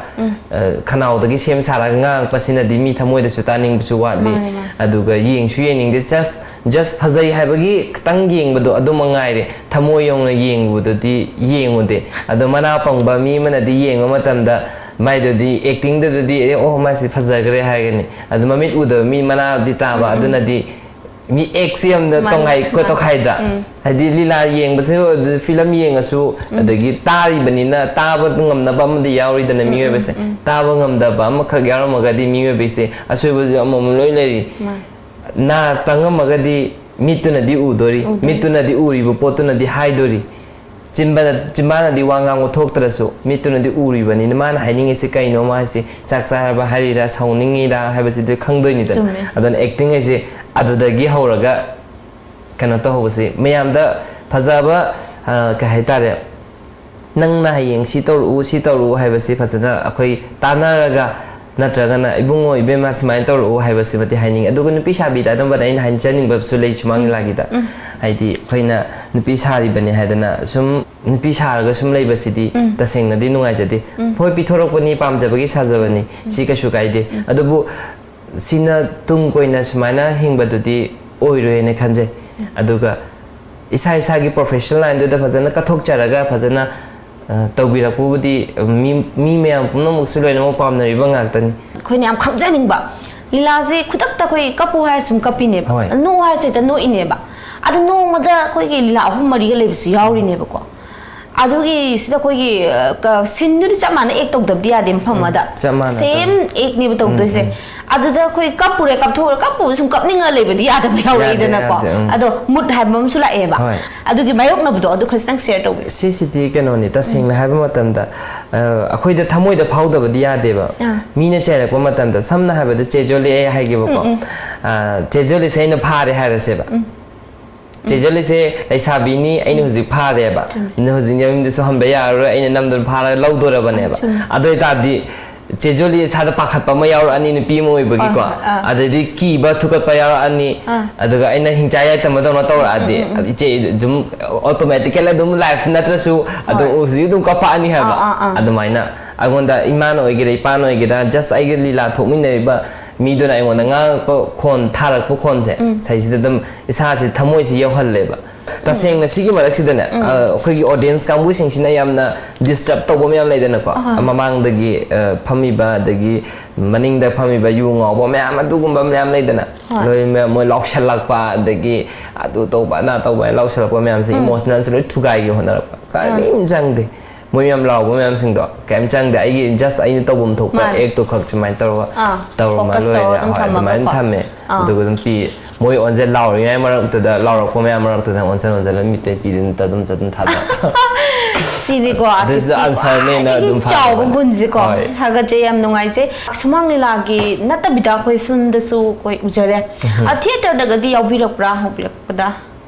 ꯑ, ꯈꯅꯥꯎꯗꯒꯤ ꯁꯦꯝ ꯁꯥꯔꯒ ꯉꯥꯡꯉꯛꯄꯁꯤꯅꯗꯤ ꯃꯤ ꯊꯃꯣꯏꯗꯁꯨ ꯇꯥꯅꯤꯡꯕꯁꯨ ꯋꯥꯠꯂꯤ꯫ ꯃꯥꯅꯦ, ꯃꯥꯅꯦ꯫ ꯑꯗꯨꯒ ꯌꯦꯡꯁꯨ ꯌꯦꯡꯅꯤꯡꯗꯦ꯫ Just, just ꯐꯖꯩ ꯍꯥꯏꯕꯒꯤ ꯈꯤꯇꯪ ꯌꯦꯡꯕꯗꯣ ꯑꯗꯨ ꯃꯉꯥꯏꯔꯦ꯫ ꯊꯃꯣꯏ ꯌꯧꯅ ꯌꯦꯡꯕꯗꯨꯗꯤ ꯌꯦꯡꯉꯨꯗꯦ꯫ ꯑꯗꯣ ꯃꯅꯥ ꯄꯪꯕ ꯃꯤ ꯑꯃꯅꯗꯤ ꯌꯦꯡꯕ ꯃꯇꯝꯗ ꯃꯥꯏꯗꯨꯗꯤ acting ꯗꯨꯗꯗꯤ, "ꯑꯦ, ꯑꯣ, ꯃꯥꯁꯤ ꯐꯖꯈ꯭ꯔꯦ" ꯍꯥꯏꯒꯅꯤ꯫ ꯑꯗꯣ ꯃꯃꯤꯠ ꯎꯗꯕ ꯃꯤ ꯃꯅꯥꯗꯤ ꯇꯥꯕ, ꯎꯝ, ꯎꯝ꯫ ꯑꯗꯨꯅꯗꯤ ꯃꯤ ꯑꯦꯛꯁꯤ ꯑꯃꯗ ꯃꯥꯅꯤ, ꯇꯣꯡꯈꯥꯏ-, ꯃꯥꯅꯤ꯫ ꯇꯣꯈꯥꯏꯗ꯭ꯔꯥ? ꯎꯝ꯫ ꯍꯥꯏꯗꯤ ꯂꯤꯂꯥ ꯌꯦꯡꯕꯁꯦ, ꯐꯤꯂꯝ ꯌꯦꯡꯉꯁꯨ, ꯎꯝ꯫ ꯑꯗꯒꯤ ꯇꯥꯔꯤꯕꯅꯤꯅ ꯇꯥꯕ ꯉꯝꯅꯕ ꯑꯃꯗꯤ ꯌꯥꯎꯔꯤꯗꯅ ꯎꯝ, ꯎꯝ, ꯃꯤꯑꯣꯏꯕꯁꯦ꯫ ꯎꯝ꯫ ꯇꯥꯕ ꯉꯝꯗꯕ ꯑꯃꯈꯛ ꯌꯥꯎꯔꯝꯃꯒꯗꯤ ꯃꯤꯑꯣꯏꯕꯁꯦ ꯑꯁꯣꯏꯕꯁꯨ ꯑꯃꯃꯝ ꯂꯣꯏ ꯂꯩꯔꯤ꯫ ꯃꯥꯅꯤ꯫ ꯅꯥ ꯇꯪꯉꯝꯃꯒꯗꯤ ꯃꯤꯠꯇꯨꯅꯗꯤ ꯎꯗꯣꯔꯤ, ꯎꯗꯣꯔꯤ꯫ ꯃꯤꯠꯇꯨꯅꯗꯤ ꯎꯔꯤꯕ ꯄꯣꯠꯇꯨꯅꯗꯤ ꯍꯥꯏꯗꯣꯔꯤ꯫ ꯆꯤꯟꯕꯅ-, ꯆꯤꯟꯕꯥꯅꯗꯤ ꯋꯥ ꯉꯥꯡꯕ ꯊꯣꯛꯇ꯭ꯔꯁꯨ ꯃꯤꯠꯇꯨꯅꯗꯤ ꯎꯔꯤꯕꯅꯤꯅ ꯃꯥꯅ ꯍꯥꯏꯅꯤꯡꯉꯤꯁꯤ ꯀꯩꯅꯣ, ꯃꯥꯁꯤ ꯆꯥꯛ ꯆꯥꯔꯕ ꯍꯥꯏꯔꯤꯔꯥ, ꯁꯥꯎꯅꯤꯡꯉꯤꯔꯥ ꯍꯥꯏꯕꯁꯤꯗꯤ ꯈꯪꯗꯣꯏꯅꯤꯗꯅ꯫ ꯆꯨꯝꯃꯦ꯫ ꯑꯗꯨꯅ acting ꯍꯥꯏꯁꯦ ꯑꯗꯨꯗꯒꯤ ꯍꯧꯔꯒ ꯀꯩꯅꯣ ꯇꯧꯍꯧꯕꯁꯤ, ꯃꯌꯥꯝꯗ ꯐꯖꯕ, ꯑ, ꯀꯩ ꯍꯥꯏꯇꯥꯔꯦ, ꯅꯪꯅ ꯍꯌꯦꯡ ꯁꯤ ꯇꯧꯔꯛꯎ, ꯁꯤ ꯇꯧꯔꯛꯎ ꯍꯥꯏꯕꯁꯤ ꯐꯖꯅ ꯑꯩꯈꯣꯏ ꯇꯥꯟꯅꯔꯒ, ꯅꯠꯇ꯭ꯔꯒꯅ "ꯏꯕꯨꯡꯉꯣ, ꯏꯕꯦꯝꯃ, ꯁꯨꯃꯥꯏꯅ ꯇꯧꯔꯛꯎ" ꯍꯥꯏꯕꯁꯤꯃꯗꯤ ꯍꯥꯏꯅꯤꯡꯉꯤ꯫ ꯑꯗꯨꯒ ꯅꯨꯄꯤ ꯁꯥꯕꯤꯗ ꯑꯅꯝꯕꯗ ꯑꯩꯅ ꯍꯥꯏꯖꯅꯤꯡꯕꯁꯨ ꯂꯩ ꯁꯨꯃꯥꯡ ꯂꯤꯂꯥꯒꯤꯗ꯫ ꯎꯝ꯫ ꯍꯥꯏꯗꯤ ꯑꯩꯈꯣꯏꯅ ꯅꯨꯄꯤ ꯁꯥꯔꯤꯕꯅꯤ ꯍꯥꯏꯗꯅ ꯁꯨꯝ ꯅꯨꯄꯤ ꯁꯥꯔꯒ ꯁꯨꯝ ꯂꯩꯕꯁꯤꯗꯤ ꯎꯝ꯫ ꯇꯁꯦꯡꯅꯗꯤ ꯅꯨꯡꯉꯥꯏꯖꯗꯦ꯫ ꯎꯝ꯫ ꯍꯣꯏ, ꯄꯤꯊꯣꯔꯛꯄꯅꯤ, ꯄꯥꯝꯖꯕꯒꯤ ꯁꯥꯖꯕꯅꯤ, ꯎꯝ꯫ ꯁꯤ ꯀꯩꯁꯨ ꯀꯥꯏꯗꯦ꯫ ꯎꯝ꯫ ꯑꯗꯨꯕꯨ ꯁꯤꯅ ꯇꯨꯡ ꯀꯣꯏꯅ ꯁꯨꯃꯥꯏꯅ ꯍꯤꯡꯕꯗꯨꯗꯤ ꯑꯣꯏꯔꯣꯏꯅ ꯈꯟꯖꯩ꯫ ꯎꯝ꯫ ꯑꯗꯨꯒ ꯏꯁꯥ ꯏꯁꯥꯒꯤ professional line ꯗꯨꯗ ꯐꯖꯅ ꯀꯠꯊꯣꯛꯆꯔꯒ ꯐꯖꯅ, ꯑ, ꯇꯧꯕꯤꯔꯛꯄꯕꯨꯗꯤ ꯃꯤ, ꯃꯤ ꯃꯌꯥꯝ ꯄꯨꯝꯅꯃꯛꯁꯨ ꯂꯣꯏꯅꯃꯛ ꯄꯥꯝꯅꯔꯤꯕ ꯉꯥꯛꯇꯅꯤ꯫ ꯑꯩꯈꯣꯏꯅ ꯌꯥꯝ ꯈꯪꯖꯅꯤꯡꯕ, ꯂꯤꯂꯥꯁꯦ ꯈꯨꯗꯛꯇ ꯑꯩꯈꯣꯏ ꯀꯞꯄꯨ ꯍꯥꯏꯔ ꯁꯨꯝ ꯀꯞꯄꯤꯅꯦꯕ, ꯍꯣꯏ꯫ ꯅꯣꯛꯑꯣ ꯍꯥꯏꯔꯁꯨ ꯍꯦꯛꯇ ꯅꯣꯛꯏꯅꯦꯕ꯫ ꯑꯗꯨ ꯅꯣꯡꯃꯗ ꯑꯩꯈꯣꯏꯒꯤ ꯂꯤꯂꯥ ꯑꯍꯨꯝ ꯃꯔꯤꯒ ꯂꯩꯕꯁꯨ ꯌꯥꯎꯔꯤꯅꯦꯕꯀꯣ꯫ ꯑꯗꯨꯒꯤ ꯁꯤꯗ ꯑꯩꯈꯣꯏꯒꯤ, ꯑ, ꯀ-, scene ꯗꯨꯗꯤ ꯆꯞ ꯃꯥꯟꯅ act ꯇꯧꯗꯕꯗꯤ ꯌꯥꯗꯦ ꯃꯐꯝ ꯎꯝ, ꯑꯃꯗ꯫ ꯆꯞ ꯃꯥꯟꯅ same ꯇꯧ-, act ꯅꯦꯕ ꯎꯝ, ꯇꯧꯗꯣꯏꯁꯦ꯫ ꯎꯝ꯫ ꯑꯗꯨꯗ ꯑꯩꯈꯣꯏ ꯀꯞꯄꯨꯔꯦ, ꯀꯞꯊꯣꯛꯎꯔꯦ, ꯀꯞꯄꯨꯕ ꯁꯨꯝ ꯀꯞꯅꯤꯡꯉ ꯂꯩꯕꯗꯤ ꯌꯥꯗꯕ ꯌꯥꯗꯦ, ꯌꯥꯎꯔꯛꯏꯗꯅꯀꯣ꯫ ꯌꯥꯗꯦ, ꯎꯝ꯫ ꯑꯗꯣ mood ꯍꯥꯏꯕ ꯑꯃꯁꯨ ꯂꯥꯛꯑꯦꯕ꯫ ꯍꯣꯏ꯫ ꯑꯗꯨꯒꯤ ꯃꯥꯌꯣꯛꯅꯕꯗꯣ ꯑꯗꯨ ꯈꯖꯤꯛꯇꯪ share ꯇꯧꯕꯤꯌꯨ꯫ ꯁꯤꯁꯤꯗꯤ ꯀꯩꯅꯣꯅꯤ, ꯇꯁꯦꯡꯅ ꯎꯝ꯫ ꯍꯥꯏꯕ ꯃꯇꯝꯗ, ꯑ, ꯑꯩꯈꯣꯏꯗ ꯊꯃꯣꯏꯗ ꯐꯥꯎꯗꯕꯗꯤ ꯌꯥꯗꯦꯕ꯫ ꯑꯥ꯫ ꯃꯤꯅ ꯆꯩꯔꯛꯄ ꯃꯇꯝꯗ, ꯁꯝꯅ ꯍꯥꯏꯔꯕꯗ ꯆꯦ ꯖꯣꯂꯤ ꯑꯩ ꯍꯥꯏꯒꯦꯕꯀꯣ꯫ ꯎꯝ, ꯎꯝ꯫ ꯑ, ꯆꯦ ꯖꯣꯂꯤꯁꯦ ꯑꯩꯅ ꯐꯥꯔꯦ ꯍꯥꯏꯔꯁꯦꯕ꯫ ꯎꯝ꯫ ꯆꯦ ꯖꯣꯂꯤꯁꯦ ꯂꯩꯁꯥꯕꯤꯅꯤ, ꯑꯩꯅ ꯍꯧꯖꯤꯛ ꯐꯥꯔꯦꯕ꯫ ꯆꯨꯝꯃꯦ꯫ ꯑꯗꯨꯅ ꯍꯧꯖꯤꯛ ꯌꯨꯝꯗꯁꯨ ꯍꯟꯕ ꯌꯥꯔꯔꯣꯏ, ꯑꯩꯅ ꯅꯝꯗꯨꯅ ꯐꯥꯔꯒ ꯂꯧꯗꯣꯔꯕꯅꯦꯕ꯫ ꯆꯨꯝꯃꯦ꯫ ꯑꯗꯨ ꯑꯣꯏꯇꯥꯔꯗꯤ ꯆꯦ ꯖꯣꯂꯤ ꯏꯁꯥꯗ ꯄꯥꯈꯠꯄ ꯑꯃ ꯌꯥꯎꯔꯛꯑꯅꯤ, ꯅꯨꯄꯤ ꯑꯃ ꯑꯣꯏꯕꯒꯤꯀꯣ꯫ ꯍꯣꯏ, ꯍꯣꯏ, ꯑꯥ꯫ ꯑꯗꯩꯗꯤ ꯀꯤꯕ ꯊꯨꯀꯠꯄ ꯌꯥꯎꯔꯛꯑꯅꯤ꯫ ꯑꯥ꯫ ꯑꯗꯨꯒ ꯑꯩꯅ ꯍꯤꯡꯆꯥꯏ ꯌꯥꯏꯇꯝꯕꯗꯧꯅ ꯇꯧꯔꯛꯑꯗꯤ, ꯏꯆꯦ ꯑꯗꯨꯝ automatically ꯑꯗꯨꯝ life ꯅꯠꯇ꯭ꯔꯁꯨ ꯑꯗꯨꯝ ꯍꯣꯏ꯫ ꯍꯧꯖꯤꯛ ꯑꯗꯨꯝ ꯀꯞꯄꯛꯑꯅꯤ ꯍꯥꯏꯕ꯫ ꯑꯥ, ꯑꯥ, ꯑꯥ꯫ ꯑꯗꯨꯃꯥꯏꯅ ꯑꯩꯉꯣꯟꯗ ꯏꯃꯥꯅ ꯑꯣꯏꯒꯦꯔꯥ, ꯏꯄꯥꯅ ꯑꯣꯏꯒꯦꯔꯥ, just ꯑꯩꯒ ꯂꯤꯂꯥ ꯊꯣꯛꯃꯤꯟꯅꯔꯤꯕ ꯃꯤꯗꯨꯅ ꯑꯩꯉꯣꯟꯗ ꯉꯥꯡꯉꯛꯄ ꯈꯣꯟ, ꯊꯥꯔꯛꯄ ꯈꯣꯟꯁꯦ, ꯁꯤꯁꯤꯗ ꯑꯗꯨꯝ ꯏꯁꯥꯁꯦ, ꯊꯃꯣꯏꯁꯦ ꯌꯧꯍꯜꯂꯦꯕ꯫ ꯇꯁꯦꯡꯅ ꯁꯤꯒꯤ ꯃꯔꯛꯁꯤꯗꯅꯦ, ꯑ, ꯑꯩꯈꯣꯏꯒꯤ audience ꯀꯥꯡꯕꯨꯁꯤꯡꯁꯤꯅ ꯌꯥꯝꯅ disturb ꯇꯧꯕ ꯃꯌꯥꯝ ꯂꯩꯗꯅꯀꯣ꯫ ꯑꯍꯣꯏ꯫ ꯃꯃꯥꯡꯗꯒꯤ, ꯑ, ꯐꯝꯃꯤꯕ, ꯑꯗꯒꯤ ꯃꯅꯤꯡꯗ ꯐꯝꯃꯤꯕ ꯌꯨ ꯉꯥꯎꯕ ꯃꯌꯥꯝ, ꯑꯗꯨꯒꯨꯝꯕ ꯃꯌꯥꯝ ꯂꯩꯗꯅ꯫ ꯍꯣꯏ꯫ ꯂꯣꯏ ꯃꯌꯥꯝ ꯃꯣꯏ ꯂꯥꯎꯁꯜꯂꯛꯄ, ꯑꯗꯒꯤ ꯑꯗꯨ ꯇꯧꯕ, ꯑꯅꯥ ꯇꯧꯕ ꯍꯥꯏꯅ ꯂꯥꯎꯁꯜꯂꯛꯄ ꯃꯌꯥꯝꯁꯦ emotionalꯁꯦ ꯂꯣꯏ ꯊꯨꯒꯥꯏꯒꯦ ꯍꯣꯠꯅꯔꯛꯄ꯫ ꯀꯔꯤꯝ ꯆꯪꯗꯦ꯫ ꯃꯣꯏ ꯃꯌꯥꯝ ꯂꯥꯎꯕ ꯃꯌꯥꯝꯁꯤꯡꯗꯣ ꯀꯔꯤꯝ ꯆꯪꯗꯦ꯫ ꯑꯩꯒꯤ just ꯑꯩꯅ ꯇꯧꯐꯝ ꯊꯣꯛꯄ ꯃꯥꯅꯦ꯫ Actꯇꯣ ꯈꯛ ꯁꯨꯃꯥꯏꯅ ꯇꯧꯔꯒ ꯑꯥ, ꯇꯧꯔꯝꯃ focus ꯂꯣꯏꯔꯦ꯫ ꯇꯧꯔꯒ ꯑꯗꯨꯝ ꯍꯣꯏ, ꯑꯗꯨꯃꯥꯏꯅ ꯊꯝꯃꯒꯀꯣ꯫ ꯊꯝꯃꯦ꯫ ꯑꯥ꯫ ꯑꯗꯨꯒ ꯑꯗꯨꯝ ꯄꯤ꯫ ꯃꯣꯏ ꯑꯣꯟꯁꯦ ꯂꯥꯎꯔꯤꯉꯩ ꯃꯔꯛꯇꯨꯗ, ꯂꯥꯎꯔꯛꯄ ꯃꯌꯥꯝ ꯃꯔꯛꯇꯨꯗ ꯑꯣꯟꯁꯤꯟ ꯑꯣꯟꯁꯤꯜꯂ ꯃꯤꯠꯇꯩ ꯄꯤꯗꯨꯅ ꯑꯗꯨꯝ ꯆꯠ ꯑꯗꯨꯝ ꯊꯥꯗꯣꯛ꯫ ꯁꯤꯅꯤꯀꯣ This is the artistꯀꯤ answerꯅꯦꯅ ꯈ꯭ꯋꯥꯏꯗꯒꯤ ꯑꯗꯨꯝ ꯆꯥꯎꯕ ꯐꯥꯕꯅꯦ꯫ ꯒꯨꯟꯁꯤꯀꯣ꯫ ꯍꯣꯏ꯫ ꯊꯥꯒꯠꯆꯩ, ꯌꯥꯝ ꯅꯨꯡꯉꯥꯏꯖꯩ꯫ ꯁꯨꯃꯥꯡ ꯂꯤꯂꯥꯒꯤ ꯅꯠꯇꯕꯤꯗ ꯑꯩꯈꯣꯏ filmꯗꯁꯨ ꯑꯩꯈꯣꯏ ꯎꯖꯔꯦ꯫ ꯑ, theatreꯗꯒꯗꯤ ꯌꯥꯎꯕꯤꯔꯛꯄ꯭ꯔꯥ ꯍꯧꯕꯤꯔꯛꯄꯗ?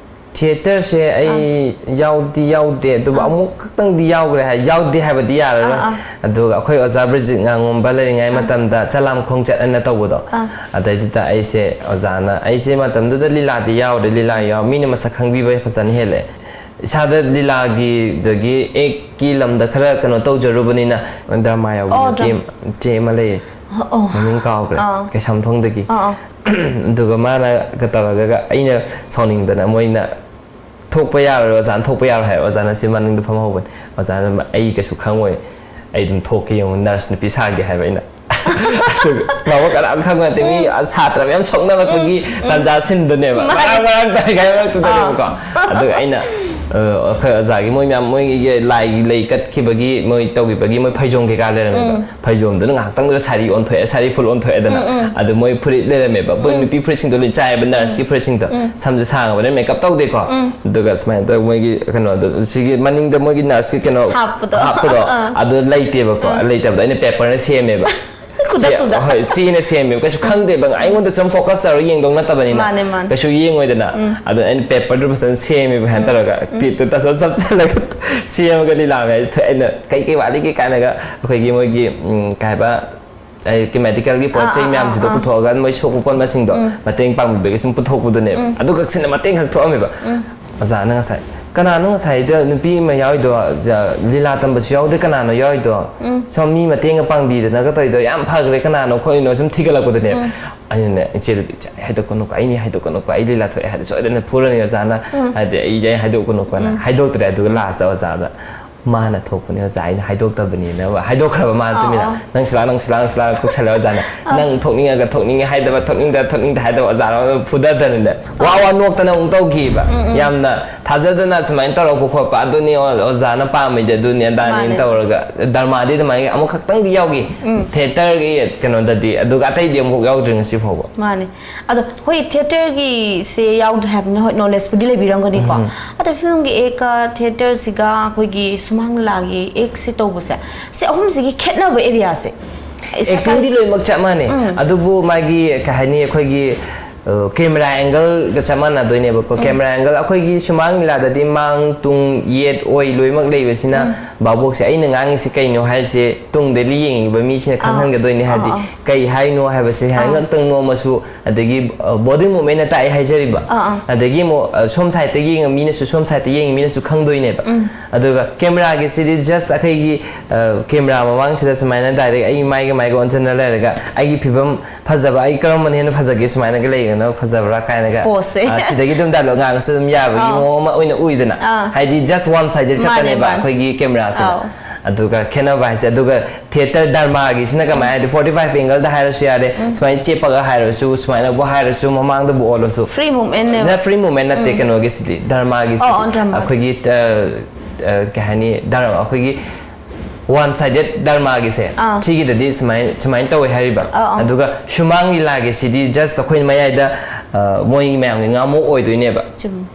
Theatreꯁꯦ ꯑꯩ ꯌꯥꯎꯗꯤ ꯌꯥꯎꯗꯦ, ꯑꯗꯨꯕꯨ ꯑꯃꯨꯛ ꯈꯛꯇꯪꯗꯤ ꯌꯥꯎꯈ꯭ꯔꯦ ꯍꯥꯏ, ꯌꯥꯎꯗꯦ ꯍꯥꯏꯕꯗꯤ ꯌꯥꯔꯔꯣꯏ꯫ ꯑꯥ, ꯑꯥ꯫ ꯑꯗꯨꯒ ꯑꯩꯈꯣꯏ ꯑꯣꯖꯥ ꯕ꯭ꯔꯤꯖꯤꯠ ꯉꯥꯉꯣꯝꯕ ꯂꯩꯔꯤꯉꯩ ꯃꯇꯝꯗ ꯆꯂꯥꯝ ꯈꯣꯡꯆꯠ ꯑꯅ ꯇꯧꯕꯗꯣ, ꯑꯥ꯫ ꯑꯗꯩꯗꯨꯗ ꯑꯩꯁꯦ ꯑꯣꯖꯥꯅ, ꯑꯩꯁꯦ ꯃꯇꯝꯗꯨꯗ ꯂꯤꯂꯥꯗꯤ ꯌꯥꯎꯔꯦ, ꯂꯤꯂꯥ ꯌꯥꯎ-, ꯃꯤꯅ ꯃꯁꯛ ꯈꯪꯕꯤꯕ ꯐꯖꯅ ꯍꯦꯜꯂꯦ꯫ ꯏꯁꯥꯗ ꯂꯤꯂꯥꯒꯤꯗꯒꯤ actꯀꯤ ꯂꯝꯗ ꯈꯔ ꯀꯩꯅꯣ ꯇꯧꯖꯔꯨꯕꯅꯤꯅ, drama ꯌꯥꯎꯕꯤ ꯑꯣ, ꯅꯨꯄꯤ drama꯫ ꯑꯃ, ꯆꯦ ꯑꯃ ꯂꯩꯌꯦ꯫ ꯑꯣ, ꯑꯣ꯫ ꯃꯃꯤꯡ ꯀꯥꯎꯈ꯭ꯔꯦ꯫ ꯑꯥ꯫ ꯀꯩꯁꯥꯝꯊꯣꯡꯗꯒꯤ꯫ ꯑꯥ, ꯑꯥ꯫ ꯑꯗꯨꯒ ꯃꯥꯅ ꯀ-, ꯇꯧꯔꯒ ꯑꯩꯅ ꯁꯥꯎꯅꯤꯡꯗꯅ ꯃꯣꯏꯅ ꯊꯣꯛꯄ ꯌꯥꯔꯣꯏ, ꯑꯣꯖꯥꯅ ꯊꯣꯛꯄ ꯌꯥꯔꯣꯏ ꯍꯥꯏꯕ꯫ ꯑꯣꯖꯥꯅ ꯁꯤ ꯃꯅꯤꯡꯗ ꯐꯝꯍꯧꯕꯅꯤ꯫ ꯑꯣꯖꯥꯅ "ꯑꯩ ꯀꯩꯁꯨ ꯈꯪꯉꯣꯏ, ꯑꯩ ꯑꯗꯨꯝ ꯊꯣꯛꯀꯦ ꯌꯦꯡꯉꯨ, nurse ꯅꯨꯄꯤ ꯁꯥꯒꯦ" ꯍꯥꯏꯕ ꯑꯩꯅ꯫ ꯑꯗꯨꯒ ꯃꯥꯕꯨ ꯀꯅꯥꯝ ꯈꯪꯕ ꯅꯠꯇꯦ꯫ ꯃꯤ ꯁꯥꯇ꯭ꯔ ꯃꯌꯥꯝ ꯁꯣꯛꯅꯔꯛꯄꯒꯤ ꯇꯥꯟꯖꯥ ꯁꯤꯟꯗꯅꯦꯕ꯫ ꯃꯥꯅꯦ꯫ ꯃꯔꯥꯡ ꯃꯔꯥꯡ ꯇꯧꯔꯤꯉꯩ ꯃꯔꯛꯇꯨꯗꯅꯦꯕꯀꯣ꯫ ꯑꯗꯨꯒ ꯑꯩꯅ, ꯑ, ꯑꯩꯈꯣꯏ ꯑꯣꯖꯥꯒꯤ ꯃꯣꯏ ꯃꯌꯥꯝ ꯃꯣꯏꯒꯤ ꯂꯥꯏꯒꯤ ꯂꯩ ꯀꯠꯈꯤꯕꯒꯤ, ꯃꯣꯏ ꯇꯧꯈꯤꯕꯒꯤ ꯃꯣꯏ ꯐꯩꯖꯣꯝ ꯀꯩꯀꯥ ꯂꯩꯔꯝꯃꯦꯕ꯫ ꯐꯩꯖꯣꯝꯗꯨꯅ ꯉꯥꯏꯍꯥꯛꯇꯪꯗꯨꯗ ꯁꯥꯔꯤ ꯑꯣꯟꯊꯣꯛꯑꯦ, ꯁꯥꯔꯤ ꯐꯨꯜ ꯑꯣꯟꯊꯣꯛꯑꯦꯗꯅ꯫ ꯑꯗꯨ ꯃꯣꯏ ꯐꯨꯔꯤꯠ ꯂꯩꯔꯝꯃꯦꯕ꯫ ꯃꯣꯏ ꯅꯨꯄꯤ ꯐꯨꯔꯤꯠꯁꯤꯡꯗꯣ ꯂꯣꯏ ꯆꯥꯏꯑꯕ, nurseꯀꯤ ꯐꯨꯔꯤꯠꯁꯤꯡꯗꯣ꯫ ꯁꯝꯁꯨ ꯁꯥꯡꯉꯕꯅꯤꯅ makeup ꯇꯧꯗꯦꯀꯣ꯫ ꯑꯗꯨꯒ ꯁꯨꯃꯥꯏꯅ ꯇꯧꯔꯒ ꯃꯣꯏꯒꯤ ꯀꯩꯅꯣꯗꯣ, ꯁꯤꯒꯤ ꯃꯅꯤꯡꯗ ꯃꯣꯏꯒꯤ nurseꯀꯤ ꯀꯩꯅꯣ ꯍꯥꯞꯄꯗꯣ꯫ ꯍꯥꯞꯄꯗꯣ, ꯑꯥ꯫ ꯑꯗꯨ ꯂꯩꯇꯦꯕꯀꯣ꯫ ꯂꯩꯇꯕꯗꯣ ꯑꯩꯅ paperꯅ ꯁꯦꯝꯃꯦꯕ꯫ ꯈꯨꯗꯛꯇꯨꯗ꯫ ꯍꯣꯏ, ꯆꯦꯅ ꯁꯦꯝꯃꯦꯕ, ꯀꯩꯁꯨ ꯈꯪꯗꯦꯕ, ꯑꯩꯉꯣꯟꯗ ꯁꯨꯝ ꯐꯣꯀꯁ ꯇꯧꯔꯒ ꯌꯦꯡꯗꯧ ꯅꯠꯇꯕꯅꯤꯅ꯫ ꯃꯥꯅꯦ, ꯃꯥꯅꯦ꯫ ꯀꯩꯁꯨ ꯌꯦꯡꯉꯣꯏꯗꯅ꯫ ꯑꯗꯣ ꯑꯩꯅ ꯄꯦꯄꯔꯗꯨ ꯐꯖꯅ ꯁꯦꯝꯃꯦꯕ, ꯍꯥꯏꯅ ꯇꯧꯔꯒ ꯇꯦꯞꯇꯨ ꯇꯁ ꯆꯞꯁꯤꯜꯂꯒ ꯁꯦꯝꯃꯒ ꯂꯤꯂꯥ ꯃꯌꯥꯝꯁꯦ ꯊꯣꯛꯑꯦ꯫ ꯑꯩꯅ ꯀꯩ ꯀꯩ ꯋꯥꯠꯂꯤꯒꯦ ꯀꯥꯏꯅꯒ ꯑꯩꯈꯣꯏꯒꯤ ꯃꯣꯏꯒꯤ, ꯎꯝ, ꯀꯩ ꯍꯥꯏꯕ, ꯑꯩ ꯃꯦꯗꯤꯀꯦꯜꯒꯤ ꯄꯣꯠ ꯑꯥ, ꯆꯩ ꯑꯥ, ꯃꯌꯥꯝꯁꯤꯗ ꯑꯥ, ꯑꯥ꯫ ꯄꯨꯊꯣꯛꯑꯒ ꯃꯣꯏ ꯁꯣꯛꯄ ꯄꯣꯠ ꯃꯁꯤꯡꯗꯣ ꯃꯇꯦꯡ ꯄꯥꯡꯕꯤꯕꯒꯤ ꯁꯨꯝ ꯄꯨꯊꯣꯛꯄꯗꯨꯅꯦꯕ꯫ ꯑꯗꯨ ꯈꯛꯁꯤꯅ ꯃꯇꯦꯡ ꯈꯛ ꯊꯣꯛꯑꯝꯃꯦꯕ꯫ ꯑꯣꯖꯥꯅ ꯉꯁꯥꯏ, "ꯀꯅꯥꯅꯣ ꯉꯁꯥꯏꯗ ꯅꯨꯄꯤ ꯑꯃ ꯌꯥꯎꯔꯤꯗꯣ? ꯖ-, ꯂꯤꯂꯥ ꯇꯝꯕꯁꯨ ꯌꯥꯎꯗꯦ, ꯀꯅꯥꯅꯣ ꯌꯥꯎꯔꯤꯗꯣ? ꯁꯣꯝ ꯃꯤ ꯃꯇꯦꯡꯒ ꯄꯥꯡꯕꯤꯗꯅꯒ ꯇꯧꯔꯤꯗꯣ ꯌꯥꯝ ꯐꯈ꯭ꯔꯦ, ꯀꯅꯥꯅꯣ ꯈꯣꯠꯂꯤꯅꯣ?" ꯁꯨꯝ ꯊꯤꯒꯠꯂꯛꯄꯗꯅꯦꯕ꯫ ꯑꯩꯅꯅꯦ, "ꯏꯆꯦꯗꯨꯗꯤ ꯏꯆꯦ ꯍꯥꯏꯗꯣꯛꯀꯅꯨꯀꯣ, ꯑꯩꯅꯤ ꯍꯥꯏꯗꯣꯛꯀꯅꯨꯀꯣ, ꯑꯩ ꯂꯤꯂꯥ ꯊꯣꯛꯑꯦ ꯍꯥꯏꯗꯤ ꯁꯣꯏꯗꯅ ꯐꯨꯔꯅꯤ ꯑꯣꯖꯥꯅ, ꯍꯥꯏꯗꯤ ꯑꯩ, ꯑꯩ ꯍꯥꯏꯗꯣꯛꯀꯅꯨꯀꯣꯅ" ꯍꯥꯏꯗꯣꯛꯇ꯭ꯔꯦ꯫ ꯑꯗꯨꯒ ꯂꯥꯁꯇ ꯑꯣꯖꯥꯗ, "ꯃꯥꯅ ꯊꯣꯛꯄꯅꯦ ꯑꯣꯖꯥ, ꯑꯩꯅ ꯍꯥꯏꯗꯣꯛꯇꯕꯅꯤꯅ" ꯍꯥꯏꯗꯣꯛꯈ꯭ꯔꯕ ꯃꯥꯅ꯫ ꯑꯣ, ꯇꯨꯃꯤꯟꯅ꯫ ꯑꯣ꯫ "ꯅꯪ ꯁꯤꯂꯥ, ꯅꯪ ꯁꯤꯂꯥ, ꯅꯪ ꯁꯤꯂꯥ" ꯀꯨꯞꯁꯜꯂꯦ ꯑꯣꯖꯥꯅ꯫ "ꯅꯪ ꯊꯣꯛꯅꯤꯡꯉꯒ ꯊꯣꯛꯅꯤꯡꯉꯦ ꯍꯥꯏꯗꯕ, ꯊꯣꯛꯅꯤꯡꯗ ꯊꯣꯛꯅꯤꯡꯗ ꯍꯥꯏꯗꯕ" ꯑꯣꯖꯥꯅ ꯑꯗꯨꯝ ꯐꯨꯗꯗꯅꯅꯦ꯫ ꯋꯥ ꯋꯥ ꯅꯣꯛꯇꯅ ꯑꯃꯨꯛ ꯇꯧꯈꯤꯕ꯫ ꯌꯥꯝꯅ ꯊꯥꯖꯗꯅ ꯁꯨꯃꯥꯏꯅ ꯇꯧꯔꯛꯄ ꯈꯣꯠꯄ, "ꯑꯗꯨꯅꯤ ꯑꯣ-, ꯑꯣꯖꯥꯅ ꯄꯥꯝꯃꯤꯗꯤ ꯑꯗꯨꯅꯤ ꯑꯗꯥꯅꯤꯅ" ꯃꯥꯅꯦ꯫ ꯇꯧꯔꯒ꯫ ꯗ꯭ꯔꯃꯥꯗꯤ ꯑꯗꯨꯃꯥꯏꯅ ꯑꯃꯨꯛꯈꯛꯇꯪꯗꯤ ꯌꯥꯎꯈꯤ꯫ ꯊꯤꯌꯦꯇꯔꯒꯤ ꯀꯩꯅꯣꯗꯗꯤ, ꯑꯗꯨꯒ ꯑꯇꯩꯗꯤ ꯑꯃꯨꯛ ꯌꯥꯎꯗ꯭ꯔꯤ ꯉꯁꯤ ꯐꯥꯎꯕ꯫ ꯃꯥꯅꯦ꯫ ꯑꯗꯣ ꯍꯣꯏ, ꯊꯤꯌꯦꯇꯔꯒꯤꯁꯦ ꯌꯥꯎꯗ꯭ꯔꯦ ꯍꯥꯏꯕꯅꯤꯅ, ꯍꯣꯏ, ꯅꯣꯂꯦꯖꯄꯨꯗꯤ ꯂꯩꯕꯤꯔꯝꯒꯅꯤꯀꯣ꯫ ꯑꯗꯣ ꯐꯤꯂꯝꯒꯤ ꯑꯦꯛꯀ ꯊꯤꯌꯦꯇꯔꯁꯤꯒ ꯑꯩꯈꯣꯏꯒꯤ ꯁꯨꯃꯥꯡ ꯂꯤꯂꯥꯒꯤ ꯑꯦꯛꯁꯦ ꯇꯧꯕꯁꯦ, ꯁꯤ ꯑꯍꯨꯝꯁꯤꯒꯤ ꯈꯦꯠꯅꯕ ꯑꯦꯔꯤꯌꯥꯁꯦ? ꯑꯦꯛꯇꯤꯡꯗꯤ ꯂꯣꯏꯅꯃꯛ ꯆꯞ ꯃꯥꯟꯅꯩ꯫ ꯑꯗꯨꯕꯨ ꯃꯥꯒꯤ, ꯀꯩ ꯍꯥꯏꯅꯤ, ꯑꯩꯈꯣꯏꯒꯤ, ꯑ, ꯀꯦꯃꯦꯔꯥ ꯑꯦꯡꯒꯜꯒ ꯆꯞ ꯃꯥꯟꯅꯗꯣꯏꯅꯦꯕꯀꯣ꯫ ꯀꯦꯃꯦꯔꯥ ꯑꯦꯡꯒꯜ ꯑꯩꯈꯣꯏꯒꯤ ꯁꯨꯃꯥꯡ ꯂꯤꯂꯥꯗꯗꯤ ꯃꯥꯡ, ꯇꯨꯡ, ꯌꯦꯠ, ꯑꯣꯏ ꯂꯣꯏꯅꯃꯛ ꯂꯩꯕꯁꯤꯅ ꯚꯥꯕꯣꯛꯁꯦ ꯑꯩꯅ ꯉꯥꯡꯉꯤꯁꯤ ꯀꯩꯅꯣ ꯍꯥꯏꯁꯦ ꯇꯨꯡꯗꯒꯤ ꯌꯦꯡꯉꯤꯕ ꯃꯤꯁꯤꯅ ꯈꯪꯍꯟꯒꯗꯣꯏꯅꯦ꯫ ꯍꯥꯏꯗꯤ ꯑꯥ꯫ ꯀꯩ ꯍꯥꯏꯅꯣ ꯍꯥꯏꯕꯁꯦ, ꯍꯥꯏ, ꯑꯥ꯫ ꯉꯛꯇꯪ ꯅꯣꯝꯃꯁꯨ, ꯑꯗꯒꯤ, ꯑ, ꯕꯣꯗꯤ ꯃꯨꯚꯃꯦꯟꯠꯅ ꯇꯥꯛꯑꯦ ꯍꯥꯏꯖꯔꯤꯕ꯫ ꯑꯥ, ꯑꯥ꯫ ꯑꯗꯒꯤ ꯑꯃꯨꯛ, ꯑ, ꯁꯣꯝ ꯁꯥꯏꯠꯇ ꯌꯦꯡꯉ ꯃꯤꯅꯁꯨ, ꯁꯣꯝ ꯁꯥꯏꯠꯇ ꯌꯦꯡꯉꯤ ꯃꯤꯅꯁꯨ ꯈꯪꯗꯣꯏꯅꯦꯕ꯫ ꯑꯗꯨꯒ ꯀꯦꯃꯦꯔꯥꯒꯤꯁꯤꯗꯤ just ꯑꯩꯈꯣꯏꯒꯤ, ꯑ, ꯀꯦꯃꯦꯔꯥ ꯃꯃꯥꯡꯁꯤꯗ ꯁꯨꯃꯥꯏꯅ ꯗꯥꯏꯔꯦꯛ ꯑꯩ ꯃꯥꯏꯒ ꯃꯥꯏꯒ ꯑꯣꯟꯁꯤꯟꯅ ꯂꯩꯔꯒ ꯑꯩꯒꯤ ꯐꯤꯕꯝ ꯐꯖꯕ, ꯑꯩ ꯀꯔꯝꯕꯅ ꯍꯦꯟꯅ ꯐꯖꯒꯦ, ꯁꯨꯃꯥꯏꯅꯒ ꯂꯩꯒꯅ ꯐꯖꯕ꯭ꯔꯥ ꯀꯥꯏꯅꯒ, ꯄꯣꯁꯁꯦ꯫ ꯑ, ꯁꯤꯗꯒꯤ ꯑꯗꯨꯝ ꯗꯥꯏꯂꯣꯛ ꯉꯥꯡꯉꯁꯨ ꯑꯗꯨꯝ ꯌꯥꯕꯒꯤ ꯑꯥ꯫ ꯃꯑꯣꯡ ꯑꯃ ꯑꯣꯏꯅ ꯎꯏꯗꯅ꯫ ꯑꯥ꯫ ꯍꯥꯏꯗꯤ just one sided ꯈꯛꯇꯅꯦꯕ ꯃꯥꯅꯦ꯫ ꯑꯩꯈꯣꯏꯒꯤ ꯀꯦꯃꯦꯔꯥꯁꯤꯅ꯫ ꯑꯥꯎ꯫ ꯑꯗꯨꯒ ꯈꯦꯠꯅꯕ ꯍꯥꯏꯁꯦ꯫ ꯑꯗꯨꯒ ꯊꯤꯌꯦꯇꯔ ꯗ꯭ꯔꯃꯥꯒꯤꯁꯤꯅ ꯀꯃꯥꯏꯅ ꯍꯥꯏꯗꯤ, forty five angle ꯗ ꯍꯥꯏꯔꯁꯨ ꯌꯥꯔꯦ, ꯁꯨꯃꯥꯏꯅ ꯆꯦꯞꯄꯒ ꯍꯥꯏꯔꯁꯨ, ꯁꯨꯃꯥꯏꯅꯕꯨ ꯍꯥꯏꯔꯁꯨ, ꯃꯃꯥꯡꯗꯕꯨ ꯑꯣꯜꯂꯁꯨ, Free movement ꯅꯦꯕ꯫ ꯅ free movement ꯅꯠꯇꯦ꯫ ꯀꯩꯅꯣꯒꯤꯁꯤꯗꯤ, ꯗ꯭ꯔꯃꯥꯒꯤꯁꯤꯗꯤ꯫ ꯑꯣ, ꯑꯣ, ꯗ꯭ꯔꯃꯥ꯫ ꯑꯩꯈꯣꯏꯒꯤ, ꯑ, ꯑ, ꯀꯩ ꯍꯥꯏꯅꯤ, ꯗ꯭ꯔꯃꯥ, ꯑꯩꯈꯣꯏꯒꯤ one sided ꯗ꯭ꯔꯃꯥꯒꯤꯁꯦ, ꯑꯥ꯫ ꯁꯤꯒꯤꯗꯗꯤ ꯁꯨꯃꯥꯏꯅ, ꯁꯨꯃꯥꯏꯅ ꯇꯧꯋꯦ ꯍꯥꯏꯔꯤꯕ꯫ ꯑꯥ, ꯑꯥ꯫ ꯑꯗꯨꯒ ꯁꯨꯃꯥꯡ ꯂꯤꯂꯥꯒꯤꯁꯤꯗꯤ just ꯑꯩꯈꯣꯏꯅ ꯃꯌꯥꯏꯗ, ꯑ, ꯃꯣꯏ ꯃꯌꯥꯝꯒꯤ ꯉꯥꯃꯣꯛ ꯑꯣꯏꯗꯣꯏꯅꯦꯕ꯫ ꯆꯨꯝ꯫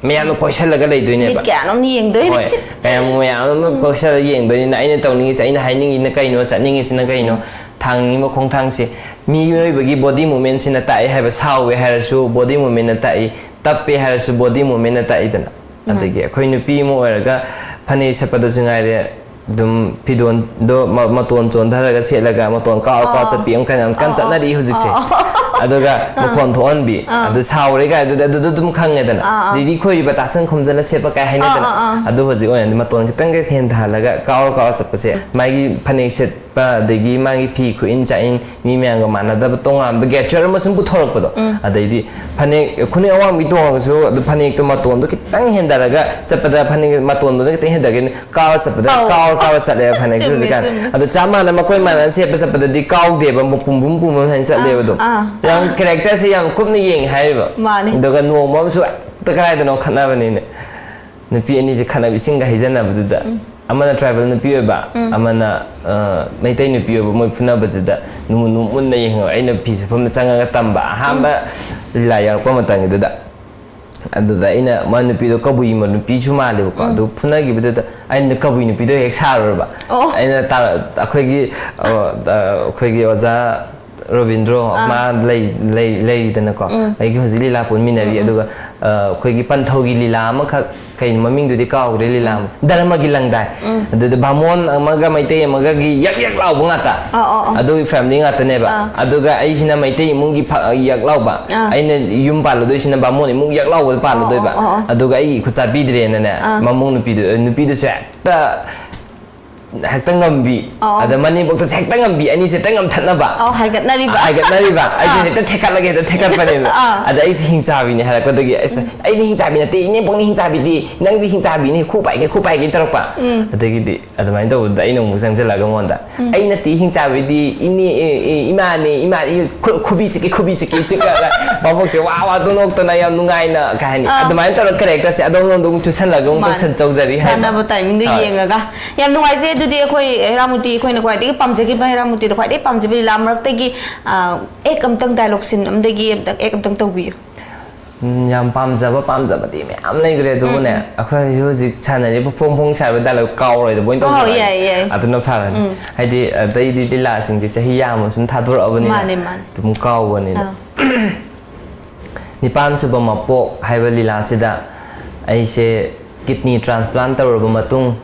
ꯃꯌꯥꯝꯅ ꯀꯣꯏꯁꯜꯂꯒ ꯂꯩꯗꯣꯏꯅꯦꯕ꯫ ꯃꯤꯠ ꯀꯌꯥꯅꯣꯝ ꯌꯦꯡꯗꯣꯏꯅꯦ꯫ ꯍꯣꯏ, ꯃꯌꯥꯝ, ꯃꯌꯥꯝ ꯑꯃ ꯀꯣꯏꯁꯜꯂꯒ ꯌꯦꯡꯗꯣꯏꯅꯤꯅ, ꯑꯩꯅ ꯇꯧꯅꯤꯡꯉꯤꯁꯦ, ꯑꯩꯅ ꯍꯥꯏꯅꯤꯡꯉꯤꯁꯤꯅ ꯀꯩꯅꯣ, ꯆꯠꯅꯤꯡꯉꯤꯁꯤꯅ ꯀꯩꯅꯣ, ꯊꯥꯡꯉꯤꯕ ꯈꯣꯡꯊꯥꯡꯁꯦ ꯃꯤꯑꯣꯏꯕꯒꯤ body movementꯁꯤꯅ ꯇꯥꯛꯏ ꯍꯥꯏꯕ, ꯁꯥꯎꯋꯦ ꯍꯥꯏꯔꯁꯨ body movementꯅ ꯇꯥꯛꯏ, ꯇꯞꯄꯦ ꯍꯥꯏꯔꯁꯨ body movementꯅ ꯇꯥꯛꯏꯗꯅ꯫ ꯑꯗꯒꯤ ꯑꯩꯈꯣꯏ ꯅꯨꯄꯤ ꯑꯃ ꯑꯣꯏꯔꯒ ꯐꯅꯦꯛ ꯁꯦꯠꯄꯗꯁꯨ ꯉꯥꯏꯔꯦ, ꯑꯗꯨꯝ ꯐꯤꯗꯣꯟꯗꯣ ꯃ- ꯃꯇꯣꯟ ꯆꯣꯟꯊꯔꯒ ꯁꯦꯠꯂꯒ ꯃꯇꯣꯟ ꯀꯥꯎ ꯀꯥꯎ ꯑꯥ꯫ ꯆꯠꯄꯤ ꯑꯃ ꯀꯟ ꯌꯥꯝ ꯀꯟ ꯑꯥ, ꯑꯥ꯫ ꯆꯠꯅꯔꯤ ꯍꯧꯖꯤꯛꯁꯦ꯫ ꯑꯥ, ꯑꯥ꯫ ꯑꯗꯨꯒ ꯑꯥ꯫ ꯃꯈꯣꯟ ꯊꯣꯛꯍꯟꯕꯤ, ꯑꯥ꯫ ꯑꯗꯨ ꯁꯥꯎꯔꯦ ꯀꯥꯏꯗꯨꯗꯤ ꯑꯗꯨꯗ ꯑꯗꯨꯝ ꯈꯪꯉꯦꯗꯅ꯫ ꯑꯥ, ꯑꯥ꯫ ꯂꯤꯔꯤ ꯈꯣꯏꯔꯤꯕ ꯇꯥꯁꯟ ꯈꯣꯝꯖꯤꯜꯂ ꯁꯦꯠꯄ ꯀꯥꯏ ꯍꯥꯏꯅꯗꯅ꯫ ꯑꯥ, ꯑꯥ, ꯑꯥ꯫ ꯑꯗꯨ ꯍꯧꯖꯤꯛ ꯑꯣꯏꯅꯗꯤ ꯃꯇꯣꯟ ꯈꯤꯇꯪꯒ ꯍꯦꯟꯊꯍꯜꯂꯒ ꯀꯥꯎꯔ ꯀꯥꯎꯔ ꯆꯠꯄꯁꯦ, ꯃꯥꯒꯤ ꯐꯅꯦꯛ ꯁꯦꯠꯄ ꯑꯗꯒꯤ ꯃꯥꯒꯤ ꯐꯤ ꯈꯨꯏꯟ ꯆꯥꯛꯏꯟ ꯃꯤ ꯃꯌꯥꯝꯒ ꯃꯥꯟꯅꯗꯕ ꯇꯣꯉꯥꯟꯕ ꯒꯦꯆꯔ ꯑꯃ ꯁꯨꯝ ꯄꯨꯊꯣꯔꯛꯄꯗꯣ꯫ ꯎꯝ꯫ ꯑꯗꯩꯗꯤ ꯐꯅꯦꯛ ꯈꯨꯅꯤꯡ ꯑꯋꯥꯡꯕꯤ ꯇꯣꯡꯉꯒꯁꯨ ꯑꯗꯨ ꯐꯅꯦꯛꯇꯣ ꯃꯇꯣꯟꯗꯣ ꯈꯤꯇꯪ ꯍꯦꯟꯊꯔꯒ ꯆꯠꯄꯗ ꯐꯅꯦꯛ ꯃꯇꯣꯟꯗꯨꯅ ꯈꯤꯇꯪ ꯍꯦꯟꯊꯔꯒ ꯀꯥꯎꯔ ꯆꯠꯄꯗ ꯑꯧ꯫ ꯀꯥꯎꯔ ꯀꯥꯎꯔ ꯆꯠꯂꯦꯕ ꯐꯅꯦꯛꯁꯦ ꯆꯨꯝꯃꯦ, ꯍꯧꯖꯤꯛꯀꯥꯟ꯫ ꯆꯨꯝꯃꯦ꯫ ꯑꯗꯣ ꯆꯞ ꯃꯥꯟꯅ ꯃꯈꯣꯏ ꯃꯥꯟꯅꯅ ꯁꯦꯠꯄ ꯆꯠꯄꯗꯗꯤ ꯀꯥꯎꯗꯦꯕ, ꯄꯨꯝꯕꯨꯝ ꯄꯨꯝꯕꯨꯝ ꯍꯥꯏꯅ ꯆꯠꯂꯦꯕ ꯑꯗꯨꯝ꯫ ꯑꯥ, ꯑꯥ꯫ ꯌꯥꯝ ꯀꯦꯔꯦꯛꯇꯔꯁꯦ ꯌꯥꯝ ꯀꯨꯞꯅ ꯌꯦꯡꯉꯦ ꯍꯥꯏꯔꯤꯕ꯫ ꯃꯥꯅꯦ꯫ ꯑꯗꯨꯒ ꯅꯣꯡꯃ ꯑꯃꯁꯨ ꯍꯦꯛꯇ ꯀꯗꯥꯏꯗꯅꯣ ꯈꯠꯅꯕꯅꯤꯅꯦ꯫ ꯅꯨꯄꯤ ꯑꯅꯤꯁꯦ ꯈꯠꯅꯕ ꯏꯁꯤꯡꯒ ꯍꯩꯖꯟꯅꯕꯗꯨꯗ, ꯎꯝ꯫ ꯑꯃꯅ ꯇ꯭ꯔꯥꯏꯕꯦꯜ ꯅꯨꯄꯤ ꯑꯣꯏꯕ, ꯎꯝ꯫ ꯑꯃꯅ, ꯑ, ꯃꯩꯇꯩ ꯅꯨꯄꯤ ꯑꯣꯏꯕ, ꯃꯣꯏ ꯐꯨꯅꯕꯗꯨꯗ ꯅꯨꯃꯨ ꯅꯨꯃꯨ ꯃꯨꯟꯅ ꯌꯦꯡꯍꯧꯋꯦ꯫ ꯑꯩꯅ ꯐꯤ ꯁꯦꯠꯐꯝꯗ ꯆꯪꯉꯒ ꯇꯝꯕ ꯑꯍꯥꯟꯕ ꯎꯝ꯫ ꯂꯤꯂꯥ ꯌꯥꯎꯔꯛꯄ ꯃꯇꯝꯒꯤꯗꯨꯗ꯫ ꯑꯗꯨꯗ ꯑꯩꯅ ꯃꯥ ꯅꯨꯄꯤꯗꯣ ꯀꯕꯨꯏ ꯃ-, ꯅꯨꯄꯤꯁꯨ ꯃꯥꯜꯂꯦꯕꯀꯣ꯫ ꯎꯝ꯫ ꯑꯗꯨ ꯐꯨꯅꯈꯤꯕꯗꯨꯗ ꯑꯩꯅ ꯀꯕꯨꯏ ꯅꯨꯄꯤꯗꯣ ꯍꯦꯛ ꯁꯥꯔꯨꯔꯕ꯫ ꯑꯣ꯫ ꯑꯩꯅ ꯇꯥ-, ꯑꯩꯈꯣꯏꯒꯤ, ꯑ, ꯑ, ꯑꯩꯈꯣꯏꯒꯤ ꯑꯣꯖꯥ ꯔꯣꯕꯤꯟꯗ꯭ꯔꯣ, ꯑꯥ꯫ ꯃꯥ ꯂꯩ-, ꯂꯩ-, ꯂꯩꯔꯤꯗꯅꯀꯣ꯫ ꯎꯝ꯫ ꯑꯩꯒꯤ ꯍꯧꯖꯤꯛ ꯂꯤꯂꯥ ꯄꯨꯟꯃꯤꯟꯅꯔꯤ꯫ ꯎꯝ, ꯎꯝ꯫ ꯑꯗꯨꯒ, ꯑ, ꯑꯩꯈꯣꯏꯒꯤ ꯄꯟꯊꯧꯒꯤ ꯂꯤꯂꯥ ꯑꯃꯈꯛ, ꯀꯩꯅꯣ ꯃꯃꯤꯡꯗꯨꯗꯤ ꯀꯥꯎꯈ꯭ꯔꯦ, ꯂꯤꯂꯥ ꯎꯝ꯫ ꯑꯃ, ꯙꯔꯃꯒꯤ ꯂꯪꯗꯥꯏ꯫ ꯎꯝ꯫ ꯑꯗꯨꯗ ꯕꯥꯃꯣꯟ ꯑꯃꯒ ꯃꯩꯇꯩ ꯑꯃꯒꯒꯤ ꯌꯛ ꯌꯛ ꯂꯥꯎꯕ ꯉꯥꯛꯇ꯫ ꯑꯥ, ꯑꯥ, ꯑꯥ꯫ ꯑꯗꯨꯒꯤ ꯐꯦꯃꯤꯂꯤ ꯉꯥꯛꯇꯅꯦꯕ꯫ ꯑꯥ꯫ ꯑꯗꯨꯒ ꯑꯩꯁꯤꯅ ꯃꯩꯇꯩ ꯏꯃꯨꯡꯒꯤ ꯐ-, ꯌꯛ ꯂꯥꯎꯕ꯫ ꯑꯥ꯫ ꯑꯩꯅ ꯌꯨꯝ ꯄꯥꯜꯂꯨꯗꯣꯏꯁꯤꯅ ꯕꯥꯃꯣꯟ ꯏꯃꯨꯡ ꯌꯛ ꯂꯥꯎꯕꯗ ꯄꯥꯜꯂꯨꯗꯣꯏꯕ꯫ ꯑꯣ, ꯑꯣ, ꯑꯣ, ꯑꯣ꯫ ꯑꯗꯨꯒ ꯑꯩꯒꯤ ꯏꯈꯨꯠ ꯆꯥꯕꯤꯗ꯭ꯔꯦꯅꯅꯦ, ꯑꯥ꯫ ꯃꯃꯧ ꯅꯨꯄꯤꯗꯨ, ꯅꯨꯄꯤꯗꯨꯁꯨ ꯍꯦꯛꯇ ꯍꯦꯛꯇ ꯉꯝꯕꯤ꯫ ꯑꯣ꯫ ꯑꯗ ꯃꯅꯦꯝꯕꯣꯛꯇꯁꯨ ꯍꯦꯛꯇ ꯉꯝꯕꯤ, ꯑꯅꯤꯁꯦ ꯍꯦꯛꯇ ꯉꯝꯊꯠꯅꯕ꯫ ꯑꯣ, ꯍꯥꯏꯒꯠꯅꯔꯤꯕ꯫ ꯍꯥꯏꯒꯠꯅꯔꯤꯕ꯫ ꯑꯩꯁꯦ ꯑꯥ꯫ ꯍꯦꯛꯇ ꯊꯦꯛꯀꯠꯂꯒ ꯍꯦꯛꯇ ꯊꯦꯛꯀꯠꯄꯅꯦꯕ꯫ ꯑꯥ꯫ ꯑꯗ ꯑꯩꯁꯦ ꯍꯤꯡꯆꯥꯕꯤꯅꯦ ꯍꯥꯏꯔꯛꯄꯗꯒꯤ, "ꯑꯁ, ꯎꯝ꯫ ꯑꯩꯗꯤ ꯍꯤꯡꯆꯥꯕꯤ ꯅꯠꯇꯦ, ꯏꯅꯦꯝꯕꯣꯛꯅ ꯍꯤꯡꯆꯥꯕꯤꯗꯤ, ꯅꯪꯗꯤ ꯍꯤꯡꯆꯥꯕꯤꯅꯤ, ꯈꯨ ꯄꯥꯏꯒꯦ, ꯈꯨ ꯄꯥꯏꯒꯦ" ꯇꯧꯔꯛꯄ꯫ ꯎꯝ꯫ ꯑꯗꯒꯤꯗꯤ ꯑꯗꯨꯃꯥꯏꯅ ꯇꯧꯕꯗ ꯑꯩꯅ ꯑꯃꯨꯛ ꯆꯪꯁꯤꯜꯂꯒ ꯃꯉꯣꯟꯗ, ꯎꯝ꯫ "ꯑꯩ ꯅꯠꯇꯦ ꯍꯤꯡꯆꯥꯕꯤꯗꯤ, ꯏꯅꯦ, ꯑꯦ, ꯑꯦ, ꯏꯃꯥꯅꯦ, ꯏꯃꯥ, ꯏ-, ꯈꯨ-, ꯈꯨꯕꯤ ꯆꯤꯛꯀꯦ, ꯈꯨꯕꯤ ꯆꯤꯛꯀꯦ" ꯆꯤꯛꯑꯒ ꯃꯕꯣꯛꯁꯦ ꯋꯥ ꯋꯥ ꯅꯣꯛꯇꯅ ꯌꯥꯝ ꯅꯨꯡꯉꯥꯏꯅ, ꯀꯩ ꯍꯥꯏꯅꯤ, ꯑꯥ꯫ ꯑꯗꯨꯃꯥꯏꯅ ꯇꯧꯔꯒ ꯀꯦꯔꯦꯛꯇꯔꯁꯦ ꯑꯗꯣꯝꯂꯣꯝꯗ ꯑꯃꯨꯛ ꯆꯨꯁꯜꯂꯒ ꯑꯃꯨꯛ ꯃꯥꯅꯦ꯫ ꯇꯧꯁꯟ-, ꯇꯧꯖꯔꯤ ꯍꯥꯏꯕ꯫ ꯆꯥꯟꯅꯕ ꯇꯥꯏꯃꯤꯡꯗꯣ ꯍꯣꯏ꯫ ꯌꯦꯡꯉꯒ꯫ ꯌꯥꯝ ꯅꯨꯡꯉꯥꯏꯖꯩ꯫ ꯑꯗꯨꯗꯤ ꯑꯩꯈꯣꯏ ꯍꯦꯔꯥꯃꯣꯇꯤ, ꯑꯩꯈꯣꯏꯅ ꯈ꯭ꯋꯥꯏꯗꯒꯤ ꯄꯥꯝꯖꯈꯤꯕ ꯍꯦꯔꯥꯃꯣꯇꯤꯗ ꯈ꯭ꯋꯥꯏꯗꯒꯤ ꯄꯥꯝꯖꯕ ꯂꯤꯂꯥ ꯃꯔꯛꯇꯒꯤ, ꯑ, ꯑꯦꯛ ꯑꯝꯇꯪ, ꯗꯥꯏꯂꯣꯒ ꯁꯤꯟ ꯑꯝꯗꯒꯤ ꯑꯝꯇꯪ, ꯑꯦꯛ ꯑꯝꯇꯪ ꯇꯧꯕꯤꯌꯨ꯫ ꯎꯝ, ꯌꯥꯝ ꯄꯥꯝꯖꯕ ꯄꯥꯝꯖꯕꯗꯤ ꯃꯌꯥꯝ ꯂꯩꯈ꯭ꯔꯦ, ꯑꯗꯨꯕꯨꯅꯦ, ꯑꯩꯈꯣꯏ ꯍꯧꯖꯤꯛ ꯍꯧꯖꯤꯛ ꯁꯥꯟꯅꯔꯤꯕ ꯐꯣꯡ ꯐꯣꯡ ꯁꯥꯔꯤꯕ ꯗꯥꯏꯂꯣꯛ ꯀꯥꯎꯔꯣꯏꯗ ꯕꯣꯏꯅ ꯑꯧ, ꯇꯧꯖꯔꯛꯑꯒꯦ꯫ ꯌꯥꯏ, ꯌꯥꯏ꯫ ꯑꯗꯨꯅ ꯐꯔꯅꯤ꯫ ꯍꯥꯏꯗꯤ ꯑꯇꯩꯗꯤ ꯂꯤꯂꯥꯁꯤꯡꯁꯦ ꯆꯍꯤ ꯌꯥꯝꯃ ꯁꯨꯝ ꯊꯥꯗꯣꯔꯛꯑꯕꯅꯤꯅ ꯃꯥꯅꯦ, ꯃꯥꯅꯦ꯫ ꯑꯗꯨꯝ ꯀꯥꯎꯕꯅꯤꯅ꯫ ꯑꯥ꯫ ꯅꯤꯄꯥꯟ ꯁꯨꯕ ꯃꯄꯣꯛ ꯍꯥꯏꯕ ꯂꯤꯂꯥꯁꯤꯗ ꯑꯩꯁꯦ ꯀꯤꯗꯅꯤ ꯇ꯭ꯔꯥꯟꯁꯄ꯭ꯂꯥꯟ ꯇꯧꯔꯕ ꯃꯇꯨꯡ,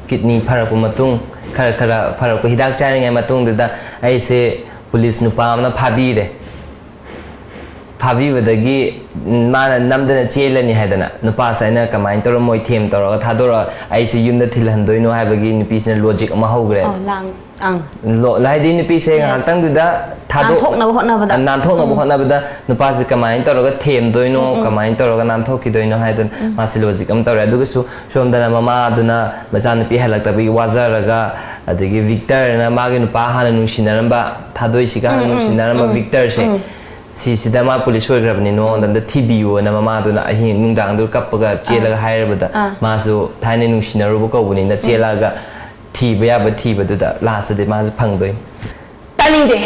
ꯀꯤꯗꯅꯤ ꯐꯔꯛꯄ ꯃꯇꯨꯡ, ꯈꯔ ꯈꯔ ꯐꯔꯛꯄ ꯍꯤꯗꯥꯛ ꯆꯥꯔꯤꯉꯩ ꯃꯇꯨꯡꯗꯨꯗ ꯑꯩꯁꯦ ꯄꯨꯂꯤꯁ ꯅꯨꯄꯥ ꯑꯃꯅ ꯐꯥꯕꯤꯔꯦ꯫ ꯐꯥꯕꯤꯕꯗꯒꯤ ꯃꯥꯅ ꯅꯝꯗꯅ ꯆꯦꯜꯂꯅꯤ ꯍꯥꯏꯗꯅ ꯅꯨꯄꯥꯁꯦ ꯑꯩꯅ ꯀꯃꯥꯏꯅ ꯇꯧꯔ ꯃꯣꯏ ꯊꯦꯝ ꯇꯧꯔꯒ ꯊꯥꯗꯣꯔꯛꯑ ꯑꯩꯁꯦ ꯌꯨꯝꯗ ꯊꯤꯜꯍꯟꯗꯣꯏꯅꯣ ꯍꯥꯏꯕꯒꯤ ꯅꯨꯄꯤꯁꯤꯅ ꯂꯣꯖꯤꯛ ꯑꯃ ꯍꯧꯈ꯭ꯔꯦ꯫ ꯑꯣ, ꯂꯥꯡ ꯑꯪ ꯂꯣ-, ꯍꯥꯏꯗꯤ ꯅꯨꯄꯤꯁꯦ Yes. ꯉꯥꯏꯍꯥꯛꯇꯪꯗꯨꯗ ꯊꯥꯗꯣꯛ- ꯅꯥꯟꯊꯣꯛꯅꯕ ꯍꯣꯠꯅꯕꯗ꯫ ꯅꯥꯟꯊꯣꯛꯅꯕ ꯍꯣꯠꯅꯕꯗ ꯅꯨꯄꯥꯁꯦ ꯀꯃꯥꯏꯅ ꯇꯧꯔꯒ ꯊꯦꯝꯗꯣꯏꯅꯣ, ꯀꯃꯥꯏꯅ ꯇꯧꯔꯒ ꯅꯥꯟꯊꯣꯛꯈꯤꯗꯣꯏꯅꯣ ꯍꯥꯏꯗꯅ ꯃꯥꯁꯦ ꯂꯣꯖꯤꯛ ꯑꯃ ꯇꯧꯔꯦ꯫ ꯑꯗꯨꯒꯁꯨ ꯁꯣꯝꯗꯅ ꯃꯃꯥꯗꯨꯅ ꯃꯆꯥꯅꯨꯄꯤ ꯍꯜꯂꯛꯇꯕꯒꯤ ꯋꯥꯖꯔꯒ, ꯑꯗꯒꯤ ꯚꯤꯛꯇꯔꯅ ꯃꯥꯒꯤ ꯅꯨꯄꯥ ꯍꯥꯟꯅ ꯅꯨꯡꯁꯤꯅꯔꯝꯕ, ꯊꯥꯗꯣꯏꯁꯤꯒ ꯍꯥꯟꯅ ꯅꯨꯡꯁꯤꯅꯔꯝꯕ ꯚꯤꯛꯇꯔꯁꯦ, ꯁꯤꯁꯤꯗ ꯃꯥ ꯄꯨꯂꯤꯁ ꯑꯣꯏꯈ꯭ꯔꯕꯅꯤ, ꯅꯉꯣꯟꯗ ꯑꯝꯇ ꯊꯤꯕꯤꯌꯨꯅ ꯃꯃꯥꯗꯨꯅ ꯑꯍꯤꯡ ꯅꯨꯡꯗꯥꯡꯗꯨ ꯀꯞꯄꯒ ꯆꯦꯜꯂꯒ ꯍꯥꯏꯔꯕꯗ, ꯑꯥ꯫ ꯃꯥꯁꯨ ꯊꯥꯏꯅ ꯅꯨꯡꯁꯤꯅꯔꯨꯕ ꯀꯧꯕꯅꯤꯅ ꯆꯦꯜꯂꯛꯑꯒ ꯊꯤꯕ ꯌꯥꯕ ꯊꯤꯕꯗꯨꯗ ꯂꯥꯁꯇꯗꯤ ꯃꯥꯁꯨ ꯐꯪꯗꯣꯏꯅꯤ꯫ ꯇꯥꯅꯤꯡꯗꯦ꯫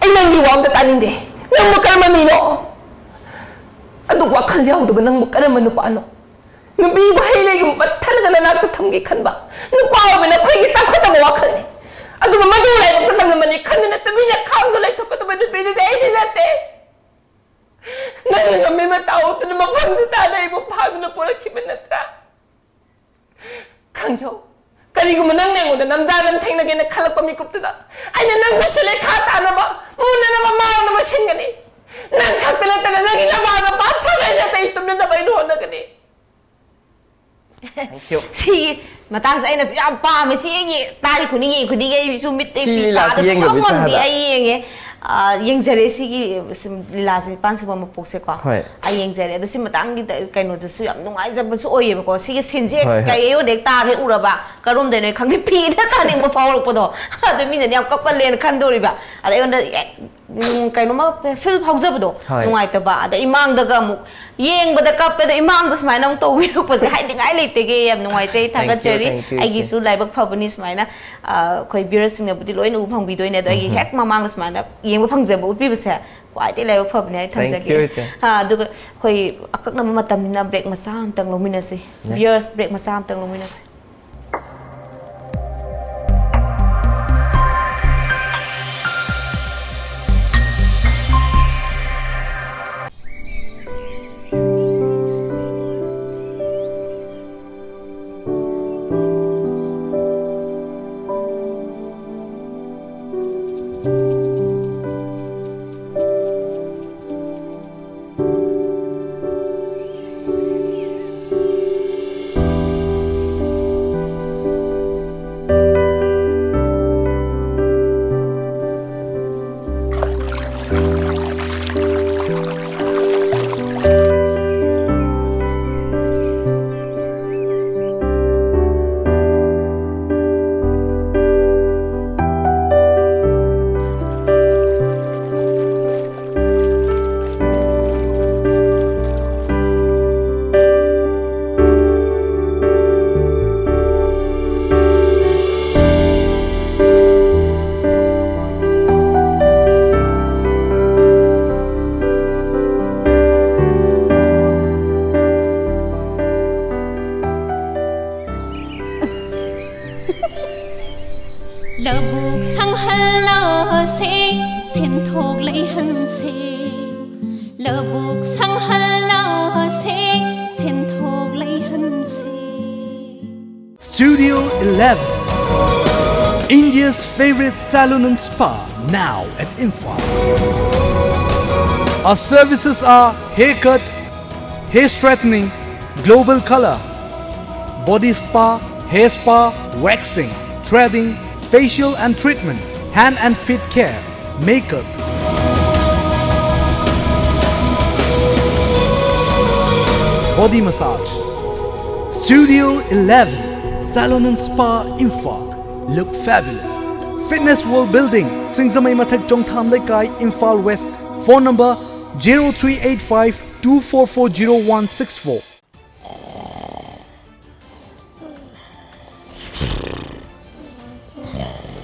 ꯑꯩ ꯅꯪꯒꯤ ꯋꯥ ꯑꯝꯇ ꯇꯥꯅꯤꯡꯗꯦ꯫ ꯅꯪꯕꯨ ꯀꯔꯝꯕ ꯃꯤꯅꯣ? ꯑꯗꯨ ꯋꯥꯈꯜ ꯌꯥꯎꯗꯕ ꯅꯪꯕꯨ ꯀꯔꯝꯕ ꯅꯨꯄꯥꯅꯣ? ꯅꯨꯄꯤꯕꯨ ꯍꯩ ꯂꯩꯒꯨꯝꯕ ꯄꯠꯊꯜꯂꯒ ꯅꯅꯥꯛꯇ ꯊꯝꯒꯦ ꯈꯟꯕ ꯅꯨꯄꯥ ꯑꯣꯏꯕ ꯅꯈꯣꯏꯒꯤ ꯆꯥꯎꯈꯠꯇꯕ ꯋꯥꯈꯜꯅꯤ꯫ ꯑꯗꯨꯒ ꯃꯗꯨ ꯂꯥꯏꯕꯛꯇ ꯇꯝꯂꯝꯕꯅꯤ ꯈꯟꯗꯨꯅ ꯇꯨꯃꯤꯟꯅ ꯈꯥꯡꯗꯨꯅ ꯂꯩꯊꯣꯛꯀꯗꯕ ꯅꯨꯄꯤꯗꯨꯗꯤ ꯑꯩꯗꯤ ꯅꯠꯇꯦ꯫ ꯅꯪꯅ ꯉꯝꯃꯤ ꯃꯇꯥꯎꯗꯨꯅ ꯃꯐꯝꯁꯤꯗ ꯑꯩꯕꯨ ꯐꯥꯗꯨꯅ ꯄꯨꯔꯛꯈꯤꯕ ꯅꯠꯇ꯭ꯔꯥ? ꯈꯪꯖꯧ, ꯀꯔꯤꯒꯨꯝꯕ ꯅꯪꯅ ꯑꯩꯉꯣꯟꯗ ꯅꯝꯖꯥ ꯅꯝꯊꯦꯡꯅꯒꯦꯅ ꯈꯜꯂꯛꯄ ꯃꯤꯀꯨꯞꯇꯨꯗ ꯑꯩꯅ ꯅꯪꯕꯨ ꯁꯤꯂꯦ ꯈꯥ ꯇꯥꯅꯕ, ꯃꯨꯟꯅꯅꯕ, ꯃꯥꯡꯅꯕ ꯁꯤꯟꯒꯅꯤ꯫ ꯅꯪ ꯈꯛꯇ ꯅꯠꯇꯅ ꯅꯪꯒꯤ ꯅꯃꯥ ꯅꯄꯥ ꯁꯥꯒꯩ ꯅꯥꯇꯩ ꯇꯨꯝꯅꯅꯕ ꯑꯩꯅ ꯍꯣꯠꯅꯒꯅꯤ꯫ Thank you. ꯁꯤꯒꯤ ꯃꯇꯥꯡꯁꯦ ꯑꯩꯅꯁꯨ ꯌꯥꯝ ꯄꯥꯝꯃꯦ꯫ ꯁꯤ ꯑꯩꯒꯤ ꯇꯥꯔꯤ ꯈꯨꯗꯤꯡ, ꯌꯦꯡ ꯈꯨꯗꯤꯡꯒꯤ ꯑꯩꯁꯨ ꯃꯤꯠꯇꯩ ꯁꯤ ꯄꯤ ꯂꯤꯂꯥꯁꯤ ꯇꯥꯗꯕ ꯌꯦꯡꯗꯕ ꯁꯨꯡꯉꯝ ꯉꯝꯗꯦ꯫ ꯏꯆꯥꯗ꯫ ꯑꯩ ꯌꯦꯡꯉꯦ꯫ ꯑ, ꯌꯦꯡꯖꯔꯦ ꯁꯤꯒꯤ ꯁꯨꯝ ꯂꯤꯂꯥꯁꯦ ꯅꯤꯄꯥꯟ ꯁꯨꯕ ꯃꯄꯣꯛꯁꯦꯀꯣ꯫ ꯍꯣꯏ꯫ ꯑꯩ ꯌꯦꯡꯖꯔꯦ꯫ ꯑꯗꯣ ꯁꯤ ꯃꯇꯥꯡꯒꯤ ꯀꯩꯅꯣꯗꯁꯨ ꯌꯥꯝ ꯅꯨꯡꯉꯥꯏꯖꯕꯁꯨ ꯑꯣꯏꯌꯦꯕꯀꯣ꯫ ꯁꯤꯒꯤ ꯁꯤꯟꯁꯦ ꯍꯣꯏ, ꯍꯣꯏ꯫ ꯀꯩ ꯑꯩꯉꯣꯟꯗ ꯍꯦꯛ ꯇꯥꯔꯦ ꯎꯔꯕ ꯀꯔꯣꯝꯗꯩꯅꯣ ꯈꯪꯗꯦ ꯐꯤꯗ ꯇꯥꯅꯤꯡꯕ ꯐꯥꯎꯔꯛꯄꯗꯣ꯫ ꯑꯗꯣ ꯃꯤꯅꯗꯤ ꯌꯥꯝ ꯀꯞꯀꯜꯂꯦꯅ ꯈꯟꯗꯣꯔꯤꯕ꯫ ꯑꯗ ꯑꯩꯉꯣꯟꯗ ꯍꯦꯛ ꯎꯝ, ꯀꯩꯅꯣꯃ ꯐꯤꯜ ꯐꯥꯎꯖꯕꯗꯣ, ꯍꯣꯏ꯫ ꯅꯨꯡꯉꯥꯏꯇꯕ, ꯑꯗ ꯏꯃꯥꯡꯗꯒ ꯑꯃꯨꯛ ꯌꯦꯡꯕꯗ ꯀꯞꯄꯦ, ꯑꯗꯣ ꯏꯃꯥꯡꯗ ꯁꯨꯃꯥꯏꯅ ꯑꯃꯨꯛ ꯇꯧꯕꯤꯔꯛꯄꯁꯦ ꯍꯥꯏꯅꯤꯡꯉꯥꯏ ꯂꯩꯇꯦꯒꯦ꯫ ꯌꯥꯝ ꯅꯨꯡꯉꯥꯏꯖꯩ, ꯊꯥꯒꯠꯆꯔꯤ꯫ Thank you, thank you, ꯏꯆꯦ꯫ ꯑꯩꯒꯤꯁꯨ ꯂꯥꯏꯕꯛ ꯐꯕꯅꯤ ꯁꯨꯃꯥꯏꯅ, ꯑ, ꯑꯩꯈꯣꯏ ꯚ꯭ꯌꯨꯋꯔꯁꯤꯡꯅꯕꯨꯗꯤ ꯂꯣꯏꯅ ꯎꯕ ꯐꯪꯕꯤꯗꯣꯏꯅꯦ, ꯑꯗꯣ ꯑꯩꯒꯤ ꯎꯝ꯫ ꯍꯦꯛ ꯃꯃꯥꯡꯗ ꯁꯨꯃꯥꯏꯅ ꯌꯦꯡꯕ ꯐꯪꯖꯕ, ꯎꯠꯄꯤꯕꯁꯦ ꯈ꯭ꯋꯥꯏꯗꯒꯤ ꯂꯥꯏꯕꯛ ꯐꯕꯅꯦ ꯍꯥꯏꯅ Thank ꯊꯝꯖꯒꯦ꯫ You, ꯏꯆꯦ꯫ ꯑ, ꯑꯗꯨꯒ ꯑꯩꯈꯣꯏ ꯑꯀꯛꯅꯕ ꯃꯇꯝꯅꯤꯅ ꯕ꯭ꯔꯦꯛ ꯃꯆꯥ ꯑꯃꯇꯪ ꯂꯧꯃꯤꯟꯅꯁꯤ꯫ ꯌꯥꯏ꯫ ꯚ꯭ꯌꯨꯋꯔꯁ, ꯕ꯭ꯔꯦꯛ ꯃꯆꯥ ꯑꯃꯇꯪ ꯂꯧꯃꯤꯟꯅꯁꯤ꯫ ꯂꯧꯕꯨꯛ ꯁꯪꯍꯜꯂꯁꯦ, ꯁꯦꯟꯊꯣꯛ ꯂꯩꯍꯟꯁꯦ꯫ ꯂꯧꯕꯨꯛ ꯁꯪꯍꯜꯂꯁꯦ, ꯁꯦꯟꯊꯣꯛ ꯂꯩꯍꯟꯁꯦ꯫ Studio eleven, India's favorite salon and spa, now at Imphal. Our services are haircut, hair straightening, global color, body spa, hair spa, waxing, threading, facial and treatment, hand and feet care, makeup, body massage. Studio eleven, Salon and Spa, Imphal. Look fabulous. Fitness World Building, ꯁꯤꯡꯖꯃꯩ ꯃꯊꯛ, Chongtham Leikai, Imphal west. Phone number zero three eight five two four four zero one six four.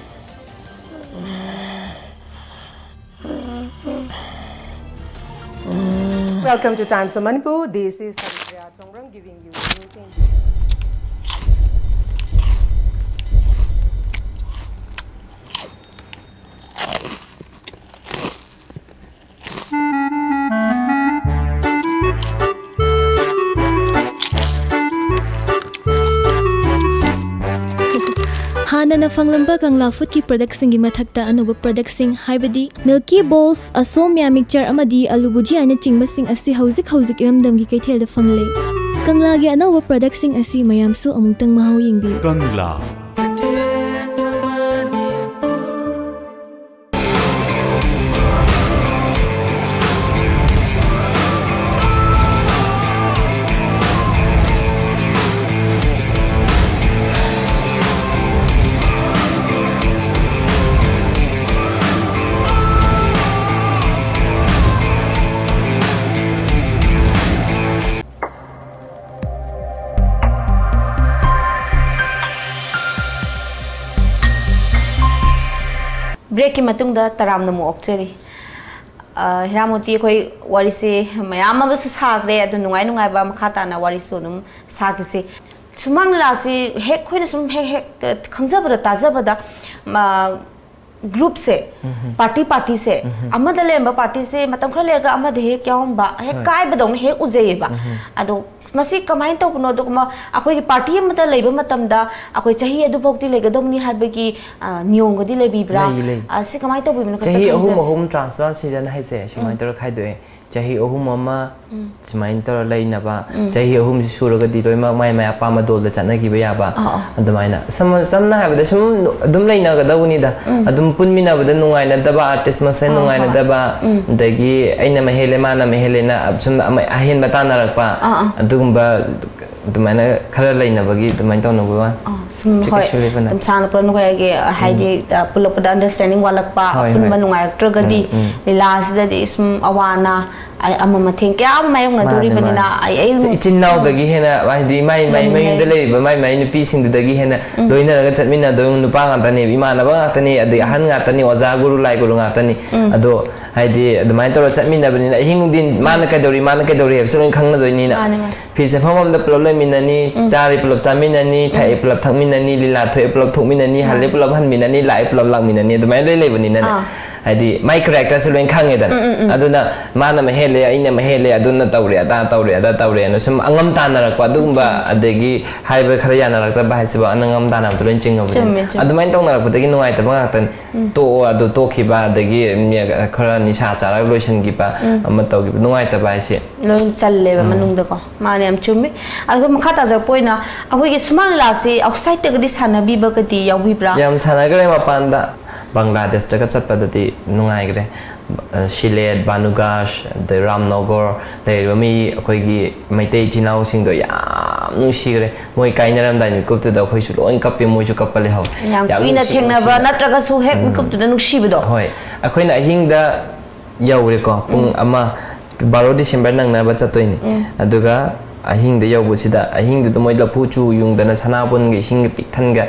Welcome to Times of Manipur. This is Haripriya Chongrang giving you news in ꯍꯥꯟꯅꯅ ꯐꯪꯂꯝꯕ ꯀꯪꯂꯥ ꯐꯨꯗꯀꯤ ꯄ꯭ꯔꯗꯛꯁꯤꯡꯒꯤ ꯃꯊꯛꯇ ꯑꯅꯧꯕ ꯄ꯭ꯔꯗꯛꯁꯤꯡ, ꯍꯥꯏꯕꯗꯤ ꯃꯤꯜꯀꯤ ꯕꯣꯜꯁ, ꯑꯁꯣꯝꯌꯥ mixer ꯑꯃꯗꯤ ꯑꯂꯨ ꯕꯨꯖꯤꯌꯥꯅ ꯆꯤꯡꯕꯁꯤꯡ ꯑꯁꯤ ꯍꯧꯖꯤꯛ ꯍꯧꯖꯤꯛ ꯏꯔꯝꯗꯝꯒꯤ ꯀꯩꯊꯦꯜꯗ ꯐꯪꯂꯦ꯫ ꯀꯪꯂꯥꯒꯤ ꯑꯅꯧꯕ ꯄ꯭ꯔꯗꯛꯁꯤꯡ ꯑꯁꯤ ꯃꯌꯥꯝꯁꯨ ꯑꯃꯨꯛꯇꯪ ꯃꯍꯥꯎ ꯌꯦꯡꯕꯤꯌꯨ꯫ ꯀꯪꯂꯥ꯫ ꯕ꯭ꯔꯦꯛꯀꯤ ꯃꯇꯨꯡꯗ ꯇꯔꯥꯝꯅ ꯑꯃꯨꯛ ꯑꯣꯛꯆꯔꯤ꯫ ꯑ, ꯍꯤꯔꯥꯃꯣꯇꯤ, ꯑꯩꯈꯣꯏ ꯋꯥꯔꯤꯁꯦ ꯃꯌꯥꯝ ꯑꯃꯁꯨ ꯁꯥꯈ꯭ꯔꯦ, ꯑꯗꯨ ꯅꯨꯡꯉꯥꯏ ꯅꯨꯡꯉꯥꯏꯕ ꯃꯈꯥ ꯇꯥꯅ ꯋꯥꯔꯤꯁꯨ ꯑꯗꯨꯝ ꯁꯥꯈꯤꯁꯦ꯫ ꯁꯨꯃꯥꯡ ꯂꯤꯂꯥꯁꯤ ꯍꯦꯛ ꯑꯩꯈꯣꯏꯅ ꯁꯨꯝ ꯍꯦꯛ ꯍꯦꯛ ꯈꯪꯖꯕꯗ, ꯇꯥꯖꯕꯗ, ꯃ, ꯒ꯭ꯔꯨꯞꯁꯦ, ꯎꯝꯍꯨꯝ꯫ ꯄꯥꯔꯇꯤ ꯄꯥꯔꯇꯤꯁꯦ, ꯎꯝꯍꯨꯝ꯫ ꯑꯃꯗ ꯂꯩꯔꯝꯕ ꯄꯥꯔꯇꯤꯁꯦ ꯃꯇꯝ ꯈꯔ ꯂꯩꯔꯒ ꯑꯃꯗ ꯍꯦꯛ ꯌꯥꯎꯔꯝꯕ, ꯍꯦꯛ ꯍꯣꯏ꯫ ꯀꯥꯏꯕꯗꯧꯅ ꯍꯦꯛ ꯎꯖꯩꯌꯦꯕ꯫ ꯎꯝꯍꯨꯝ꯫ ꯑꯗꯣ ꯃꯁꯤ ꯀꯃꯥꯏꯅ ꯇꯧꯕꯅꯣ? ꯑꯗꯨꯒ ꯑꯃ, ꯑꯩꯈꯣꯏꯒꯤ ꯄꯥꯔꯇꯤ ꯑꯃꯗ ꯂꯩꯕ ꯃꯇꯝꯗ ꯑꯩꯈꯣꯏ ꯆꯍꯤ ꯑꯗꯨꯐꯥꯎꯗꯤ ꯂꯩꯒꯗꯧꯅꯤ ꯍꯥꯏꯕꯒꯤ, ꯑ, ꯅꯤꯌꯣꯝꯒꯗꯤ ꯂꯩꯕꯤꯕ꯭ꯔꯥ? ꯂꯩ, ꯂꯩ꯫ ꯑ, ꯁꯤ ꯀꯃꯥꯏꯅ ꯇꯧꯕꯤꯕꯅꯣ? ꯈꯤꯇ ꯆꯍꯤ ꯑꯍꯨꯝ ꯈꯪꯖ- ꯑꯍꯨꯝ ꯇ꯭ꯔꯥꯟꯁꯐꯔ ꯁꯤꯖꯟ ꯍꯥꯏꯁꯦ ꯁꯨꯃꯥꯏꯅ ꯎꯝ꯫ ꯇꯧꯔ ꯈꯥꯏꯗꯣꯛꯑꯦ꯫ ꯆꯍꯤ ꯑꯍꯨꯝ ꯑꯃ ꯎꯝ꯫ ꯁꯨꯃꯥꯏꯅ ꯇꯧꯔ ꯂꯩꯅꯕ, ꯎꯝ꯫ ꯆꯍꯤ ꯑꯍꯨꯝꯁꯤ ꯁꯨꯔꯒꯗꯤ ꯂꯣꯏꯅꯃꯛ ꯃꯥꯏ ꯃꯥꯏ ꯑꯄꯥꯝꯕ ꯗꯣꯜꯗ ꯆꯠꯅꯈꯤꯕ ꯌꯥꯕ꯫ ꯑꯥ, ꯑꯥ꯫ ꯑꯗꯨꯃꯥꯏꯅ ꯁꯝ-, ꯁꯝꯅ ꯍꯥꯏꯔꯕꯗ ꯁꯨꯝ ꯑꯗꯨꯝ ꯂꯩꯅꯒꯗꯧꯕꯅꯤꯗ꯫ ꯎꯝ꯫ ꯑꯗꯨꯝ ꯄꯨꯟꯃꯤꯟꯅꯕꯗ ꯅꯨꯡꯉꯥꯏꯅꯗꯕ, ꯑꯥꯔꯇꯤꯁ ꯃꯁꯦꯟ ꯑꯥ, ꯍꯣꯏ꯫ ꯅꯨꯡꯉꯥꯏꯅꯗꯕ, ꯎꯝ꯫ ꯑꯗꯒꯤ ꯑꯩꯅ ꯃꯍꯦꯜꯂꯦ, ꯃꯥꯅ ꯃꯍꯦꯜꯂꯦꯅ ꯁꯨꯝ ꯑꯃ-, ꯑꯍꯦꯟꯕ ꯇꯥꯟꯅꯔꯛꯄ, ꯑꯥ, ꯑꯥ꯫ ꯑꯗꯨꯒꯨꯝꯕ ꯑꯗꯨꯃꯥꯏꯅ ꯈꯔ ꯂꯩꯅꯕꯒꯤ ꯑꯗꯨꯃꯥꯏꯅ ꯇꯧꯅꯕ ꯋꯥꯅꯤ꯫ ꯑꯥ, ꯁꯨꯝ ꯍꯣꯏ ꯃꯇꯝ ꯁꯥꯡꯅ ꯄꯨꯂꯞ ꯅꯈꯣꯏꯒꯤ ꯍꯥꯏꯗꯤ ꯄꯨꯜꯂꯛꯄꯗ ꯑꯟꯗꯔꯁ꯭ꯇꯦꯟꯗꯤꯡ ꯋꯥꯠꯂꯛꯄ, ꯍꯣꯏ, ꯑꯄꯨꯟꯕ ꯍꯣꯏ꯫ ꯅꯨꯡꯉꯥꯏꯔꯛꯇ꯭ꯔꯒꯗꯤ ꯎꯝ, ꯎꯝ꯫ ꯂꯤꯂꯥꯁꯤꯗꯗꯤ ꯁꯨꯝ ꯑꯋꯥ ꯑꯅꯥ, ꯑꯃ ꯃꯊꯦꯡ ꯀꯌꯥ ꯑꯃ ꯃꯥꯌꯣꯛꯅꯗꯣꯔꯤꯕꯅꯤꯅ꯫ ꯃꯥꯅꯦ, ꯃꯥꯅꯦ꯫ ꯑꯩ, ꯑꯩ ꯏꯆꯤꯟ ꯏꯅꯥꯎꯗꯒꯤ ꯍꯦꯟꯅ ꯍꯥꯏꯗꯤ ꯃꯥꯏ ꯃꯥꯏ ꯃꯌꯨꯝꯗ ꯂꯩꯔꯤꯕ ꯃꯥꯏ ꯃꯥꯏ ꯅꯨꯄꯤꯁꯤꯡꯗꯨꯗꯒꯤ ꯍꯦꯟꯅ ꯂꯣꯏꯅꯔꯒ ꯆꯠꯃꯤꯟꯅꯗꯣꯏ ꯅꯨꯄꯥ ꯉꯥꯛꯇꯅꯦꯕ, ꯏꯃꯥꯟꯅꯕ ꯉꯥꯛꯇꯅꯤ, ꯑꯗꯩ ꯑꯍꯟ ꯉꯥꯛꯇꯅꯤ, ꯑꯣꯖꯥ ꯒꯨꯔꯨ ꯂꯥꯏ ꯒꯨꯔꯨ ꯉꯥꯛꯇꯅꯤ꯫ ꯑꯗꯣ ꯍꯥꯏꯗꯤ ꯑꯗꯨꯃꯥꯏꯅ ꯇꯧꯔꯒ ꯆꯠꯃꯤꯟꯅꯕꯅꯤꯅ ꯑꯍꯤꯡ ꯅꯨꯡꯊꯤꯟ ꯃꯥꯅ ꯀꯩꯗꯧꯔꯤ ꯃꯥꯅ ꯀꯩꯗꯧꯔꯤ ꯍꯥꯏꯕꯁꯨ ꯂꯣꯏꯅ ꯈꯪꯅꯗꯣꯏꯅꯤꯅ꯫ ꯃꯥꯅꯦ, ꯃꯥꯅꯦ꯫ ꯐꯤ ꯆꯠꯐꯝ ꯑꯃꯗ ꯄꯨꯂꯞ ꯂꯩꯃꯤꯟꯅꯅꯤ, ꯆꯥꯔꯤ ꯄꯨꯂꯞ ꯆꯥꯃꯤꯟꯅꯅꯤ, ꯊꯛꯏ ꯄꯨꯂꯞ ꯊꯛꯃꯤꯟꯅꯅꯤ, ꯂꯤꯂꯥ ꯊꯣꯛꯑꯦ ꯄꯨꯂꯞ ꯊꯣꯛꯃꯤꯟꯅꯅꯤ, ꯍꯜꯂꯦ ꯄꯨꯂꯞ ꯍꯟꯃꯤꯟꯅꯅꯤ, ꯂꯥꯛꯑꯦ ꯄꯨꯂꯞ ꯂꯥꯛꯃꯤꯟꯅꯅꯤ, ꯑꯗꯨꯃꯥꯏꯅ ꯂꯣꯏ ꯂꯩꯕꯅꯤꯅꯅꯦ꯫ ꯑꯥ꯫ ꯍꯥꯏꯗꯤ ꯃꯥꯏ ꯀꯦꯔꯦꯛꯇꯔꯁꯦ ꯂꯣꯏ ꯈꯪꯉꯦꯗꯅ꯫ ꯑꯗꯨꯅ ꯃꯥꯅ ꯑꯃ ꯍꯦꯜꯂꯦ, ꯑꯩꯅ ꯑꯃ ꯍꯦꯜꯂꯦ, ꯑꯗꯨꯅ ꯇꯧꯔꯦ, ꯑꯗꯥ ꯇꯧꯔꯦ, ꯑꯗꯥ ꯇꯧꯔꯦꯅ ꯁꯨꯝ ꯑꯉꯝ ꯇꯥꯟꯅꯔꯛꯄ ꯑꯗꯨꯒꯨꯝꯕ, ꯑꯗꯒꯤ ꯍꯥꯏꯕ ꯈꯔ ꯌꯥꯅꯔꯛꯇꯕ ꯍꯥꯏꯁꯤꯕꯨ ꯑꯅꯉꯝ ꯇꯥꯟꯅꯕꯗ ꯂꯣꯏ ꯆꯤꯡꯉꯕꯅꯤꯅ꯫ ꯆꯨꯝꯃꯦ, ꯆꯨꯝꯃꯦ꯫ ꯑꯗꯨꯃꯥꯏꯅ ꯇꯧꯅꯔꯛꯄꯗꯒꯤ ꯅꯨꯡꯉꯥꯏꯇꯕ ꯉꯥꯛꯇꯅꯤ꯫ ꯇꯣꯛꯑꯣ, ꯑꯗꯨ ꯇꯣꯛꯈꯤꯕ, ꯑꯗꯒꯤ ꯃꯤ ꯈꯔ ꯅꯤꯁꯥ ꯆꯥꯔꯒ ꯂꯣꯏꯁꯤꯟꯈꯤꯕ, ꯑꯃ ꯇꯧꯈꯤꯕ, ꯅꯨꯡꯉꯥꯏꯇꯕ ꯍꯥꯏꯁꯦ꯫ ꯂꯣꯏ ꯆꯜꯂꯦꯕ ꯃꯅꯨꯡꯗꯀꯣ꯫ ꯃꯥꯅꯦ, ꯌꯥꯝ ꯆꯨꯝꯃꯦ꯫ ꯑꯗꯨꯒ ꯃꯈꯥ ꯇꯥꯖꯔꯛꯄ ꯑꯣꯏꯅ ꯑꯩꯈꯣꯏꯒꯤ ꯁꯨꯃꯥꯡ ꯂꯤꯂꯥꯁꯤ ꯑꯥꯎꯠꯁꯥꯏꯗꯠꯇꯒꯗꯤ ꯁꯥꯟꯅꯕꯤꯕꯒꯗꯤ ꯌꯥꯎꯕꯤꯕ꯭ꯔꯥ? ꯌꯥꯝ ꯁꯥꯟꯅꯈ꯭ꯔꯦ ꯃꯄꯥꯟꯗ, ꯕꯪꯒ꯭ꯂꯥꯗꯦꯁꯇꯒ ꯆꯠꯄꯗꯗꯤ ꯅꯨꯡꯉꯥꯏꯈ꯭ꯔꯦ꯫ ꯑ, ꯁꯤꯂꯦꯠ, ꯕꯥꯅꯨꯒꯥꯁ, ꯑꯗꯩ ꯔꯥꯝꯅꯣꯒꯣꯔ ꯂꯩꯔꯤꯕ ꯃꯤ ꯑꯩꯈꯣꯏꯒꯤ ꯃꯩꯇꯩ ꯏꯆꯤꯟ ꯏꯅꯥꯎꯁꯤꯡꯗꯣ ꯌꯥꯝ ꯅꯨꯡꯁꯤꯈ꯭ꯔꯦ꯫ ꯃꯣꯏ ꯀꯥꯏꯅꯔꯝꯗꯥꯏ ꯃꯤꯀꯨꯞꯇꯨꯗ ꯑꯩꯈꯣꯏꯁꯨ ꯂꯣꯏ ꯀꯞꯄꯤ, ꯃꯣꯏꯁꯨ ꯀꯞꯄ ꯂꯩꯍꯧꯋꯦ꯫ ꯌꯥꯝ ꯌꯥꯝ ꯀꯨꯏꯅ ꯅꯨꯡꯁꯤ, ꯊꯦꯡꯅꯕ ꯅꯨꯡꯁꯤꯅ꯫ ꯅꯠꯇ꯭ꯔꯒꯁꯨ ꯍꯦꯛ ꯃꯤꯀꯨꯞꯇꯨꯗ ꯅꯨꯡꯁꯤꯕꯗꯣ꯫ ꯍꯣꯏ, ꯑꯩꯈꯣꯏꯅ ꯑꯍꯤꯡꯗ ꯌꯧꯔꯦꯀꯣ, ꯄꯨꯡ ꯑꯃ, ꯕꯥꯔꯣ ꯗꯤꯁꯦꯝꯕꯔ ꯅꯪꯅꯕ ꯆꯠꯇꯣꯏꯅꯤ꯫ ꯑꯗꯨꯒ ꯑꯍꯤꯡꯗ ꯌꯧꯕꯁꯤꯗ, ꯑꯍꯤꯡꯗꯨꯗ ꯃꯣꯏ ꯂꯐꯨ ꯆꯨ ꯌꯨꯡꯗꯅ ꯁꯅꯥꯕꯨꯟꯒ ꯏꯁꯤꯡꯒ ꯄꯤꯛ ꯊꯟꯒ,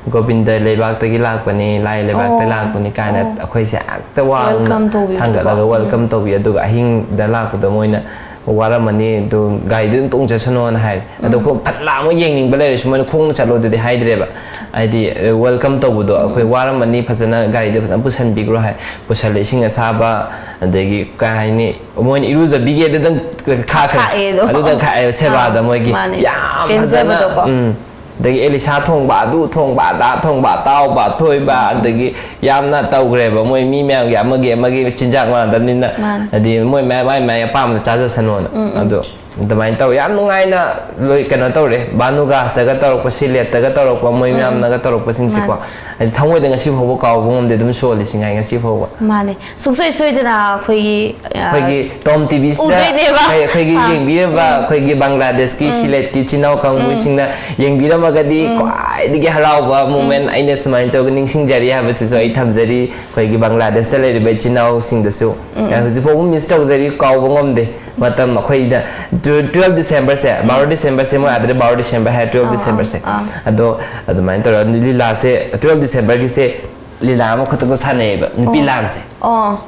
"ꯒꯣꯕꯤꯟꯗ ꯂꯩꯕꯥꯛꯇꯒꯤ ꯂꯥꯛꯄꯅꯤ, ꯂꯥꯏ ꯂꯩꯕꯥꯛꯇ ꯑꯣ, ꯂꯥꯛꯄꯅꯤ" ꯀꯥꯏꯅ ꯑꯣ꯫ ꯑꯩꯈꯣꯏꯁꯦ ꯍꯦꯛꯇ ꯋꯥ welcome ꯇꯧꯕꯤꯕꯗꯣꯀꯣ꯫ ꯊꯥꯡꯒꯠꯂꯒ welcome ꯇꯧꯕꯤ꯫ ꯑꯗꯨꯒ ꯑꯍꯤꯡꯗ ꯂꯥꯛꯄꯗ ꯃꯣꯏꯅ ꯋꯥꯔꯝꯃꯅꯤ, ꯑꯗꯨ ꯒꯥꯔꯤꯗ ꯑꯗꯨꯝ ꯇꯣꯡꯖꯁꯅꯣꯅ ꯍꯥꯏꯔꯦ꯫ ꯑꯗꯣ ꯎꯝ꯫ ꯈꯣꯡ ꯐꯠ ꯂꯥꯎ ꯑꯃ ꯌꯦꯡꯅꯤꯡꯕ ꯂꯩꯔꯁꯨ ꯃꯣꯏꯅ ꯈꯣꯡꯅ ꯆꯠꯂꯣ ꯑꯗꯨꯗꯤ ꯍꯥꯏꯗ꯭ꯔꯦꯕ꯫ ꯍꯥꯏꯗꯤ, welcome ꯇꯧꯕꯗꯣ, "ꯑꯩꯈꯣꯏ ꯋꯥꯔꯝꯃꯅꯤ, ꯐꯖꯅ ꯒꯥꯔꯤꯗ ꯐꯖꯅ ꯄꯨꯁꯟꯕꯤꯈ꯭ꯔꯣ" ꯍꯥꯏ꯫ ꯄꯨꯁꯜꯂꯦ, ꯏꯁꯤꯡ ꯑꯁꯥꯕ, ꯑꯗꯒꯤ ꯀꯩ ꯍꯥꯏꯅꯤ, ꯃꯣꯏꯅ ꯏꯔꯨꯖꯕꯤꯒꯦ ꯑꯗꯨꯗꯪ ꯈꯥꯛꯈ꯭ꯔꯦ꯫ ꯈꯥꯛꯑꯦꯗꯣ꯫ ꯑꯗꯨꯗꯪ ꯈꯥꯛꯑꯦ, ꯁꯦꯕꯥꯗ ꯑꯥ, ꯃꯣꯏꯒꯤ ꯃꯥꯅꯦ꯫ ꯌꯥꯝ ꯐꯖꯅ, ꯄꯦꯟꯖꯕꯗꯣꯀꯣ꯫ ꯎꯝ꯫ ꯑꯗꯒꯤ ꯑꯦꯂꯤꯁꯥ ꯊꯣꯡꯕ, ꯑꯗꯨ ꯊꯣꯡꯕ, ꯑꯗꯥ ꯊꯣꯡꯕ, ꯑꯇꯥꯎꯕ, ꯑꯊꯣꯏꯕ, ꯑꯗꯒꯤ ꯌꯥꯝꯅ ꯇꯧꯈ꯭ꯔꯦꯕ꯫ ꯃꯣꯏ ꯃꯤ ꯃꯌꯥꯝꯒꯤ ꯑꯃꯒꯤ ꯑꯃꯒꯤ ꯆꯤꯟꯖꯥꯛ ꯃꯥꯟꯅꯗꯕꯅꯤꯅ, ꯃꯥꯅꯦ꯫ ꯍꯥꯏꯗꯤ ꯃꯣꯏ ꯃꯥꯏ, ꯃꯥꯏ, ꯃꯥꯏ ꯑꯄꯥꯝꯕꯗ ꯆꯥꯖꯁꯅꯣꯅ꯫ ꯎꯝ, ꯎꯝ꯫ ꯑꯗꯣ ꯑꯗꯨꯃꯥꯏꯅ ꯇꯧꯔꯦ, ꯌꯥꯝ ꯅꯨꯡꯉꯥꯏꯅ ꯂꯣꯏ ꯀꯩꯅꯣ ꯇꯧꯔꯦ꯫ ꯕꯥꯅꯨꯒꯥꯁꯇꯒ ꯇꯧꯔꯛꯄ, ꯁꯤꯂꯦꯠꯇꯒ ꯇꯧꯔꯛꯄ, ꯃꯣꯏ ꯃꯌꯥꯝꯅꯒ ꯇꯧꯔꯛꯄꯁꯤꯡꯁꯦꯀꯣ꯫ ꯃꯥꯅꯦ꯫ ꯍꯥꯏꯗꯤ ꯊꯃꯣꯏꯗ ꯉꯁꯤ ꯐꯥꯎꯕ ꯀꯥꯎꯕ ꯉꯝꯗꯦ, ꯑꯗꯨꯝ ꯁꯣꯜꯂꯤ ꯁꯤꯉꯥꯏ ꯉꯁꯤ ꯐꯥꯎꯕ꯫ ꯃꯥꯅꯦ꯫ ꯁꯨꯡꯁꯣꯏ ꯁꯣꯏꯗꯅ ꯑꯩꯈꯣꯏꯒꯤ, ꯑ, ꯑꯩꯈꯣꯏꯒꯤ ꯇꯣꯝ ꯇꯤꯚꯤꯁꯤꯗ ꯎꯗꯣꯏꯅꯦꯕ꯫ ꯑꯩꯈꯣꯏꯒꯤ ꯑꯥ꯫ ꯌꯦꯡꯕꯤꯔꯕ ꯑꯩꯈꯣꯏꯒꯤ ꯕꯪꯒ꯭ꯂꯥꯗꯦꯁꯀꯤ ꯁꯤꯂꯦꯠꯀꯤ ꯏꯆꯤꯟ ꯏꯅꯥꯎ ꯀꯥꯡꯕꯨꯁꯤꯡꯅ ꯌꯦꯡꯕꯤꯔꯝꯃꯒꯗꯤ ꯈ꯭ꯋꯥꯏꯗꯒꯤ ꯍꯔꯥꯎꯕ ꯃꯣꯃꯦꯟ ꯑꯩꯅ ꯁꯨꯃꯥꯏꯅ ꯇꯧꯔꯒ ꯅꯤꯡꯁꯤꯡꯖꯔꯤ ꯍꯥꯏꯕꯁꯤꯁꯨ ꯑꯩ ꯊꯝꯖꯔꯤ꯫ ꯑꯩꯈꯣꯏꯒꯤ ꯕꯪꯒ꯭ꯂꯥꯗꯦꯁꯇ ꯂꯩꯔꯤꯕ ꯏꯆꯤꯟ ꯏꯅꯥꯎꯁꯤꯡꯗꯁꯨ ꯍꯧꯖꯤꯛ ꯐꯥꯎꯕ ꯃꯤꯁ ꯇꯧꯖꯔꯤ, ꯀꯥꯎꯕ ꯉꯝꯗꯦ꯫ ꯃꯇꯝ ꯑꯩꯈꯣꯏꯗ ꯇꯨꯋꯦꯜꯐ ꯗꯤꯁꯦꯝꯕꯔꯁꯦ, ꯕꯥꯔꯣ ꯗꯤꯁꯦꯝꯕꯔꯁꯦ ꯃꯣꯏ ꯑꯥꯗꯗꯤ ꯕꯥꯔꯣ ꯗꯤꯁꯦꯝꯕꯔ ꯍꯥꯏ, ꯇꯨꯋꯦꯜꯐ ꯑꯥ, ꯗꯤꯁꯦꯝꯕꯔꯁꯦ꯫ ꯑꯥ꯫ ꯑꯗꯣ ꯑꯗꯨꯃꯥꯏꯅ ꯇꯧꯔꯒ ꯂꯤꯂꯥꯁꯦ ꯇꯨꯋꯦꯜꯐ ꯗꯤꯁꯦꯝꯕꯔꯒꯤꯁꯦ ꯂꯤꯂꯥ ꯑꯃꯈꯛꯇꯒ ꯁꯥꯟꯅꯩꯌꯦꯕ, ꯅꯨꯄꯤ ꯑꯣ꯫ ꯂꯥꯟꯁꯦ꯫ ꯑꯣ꯫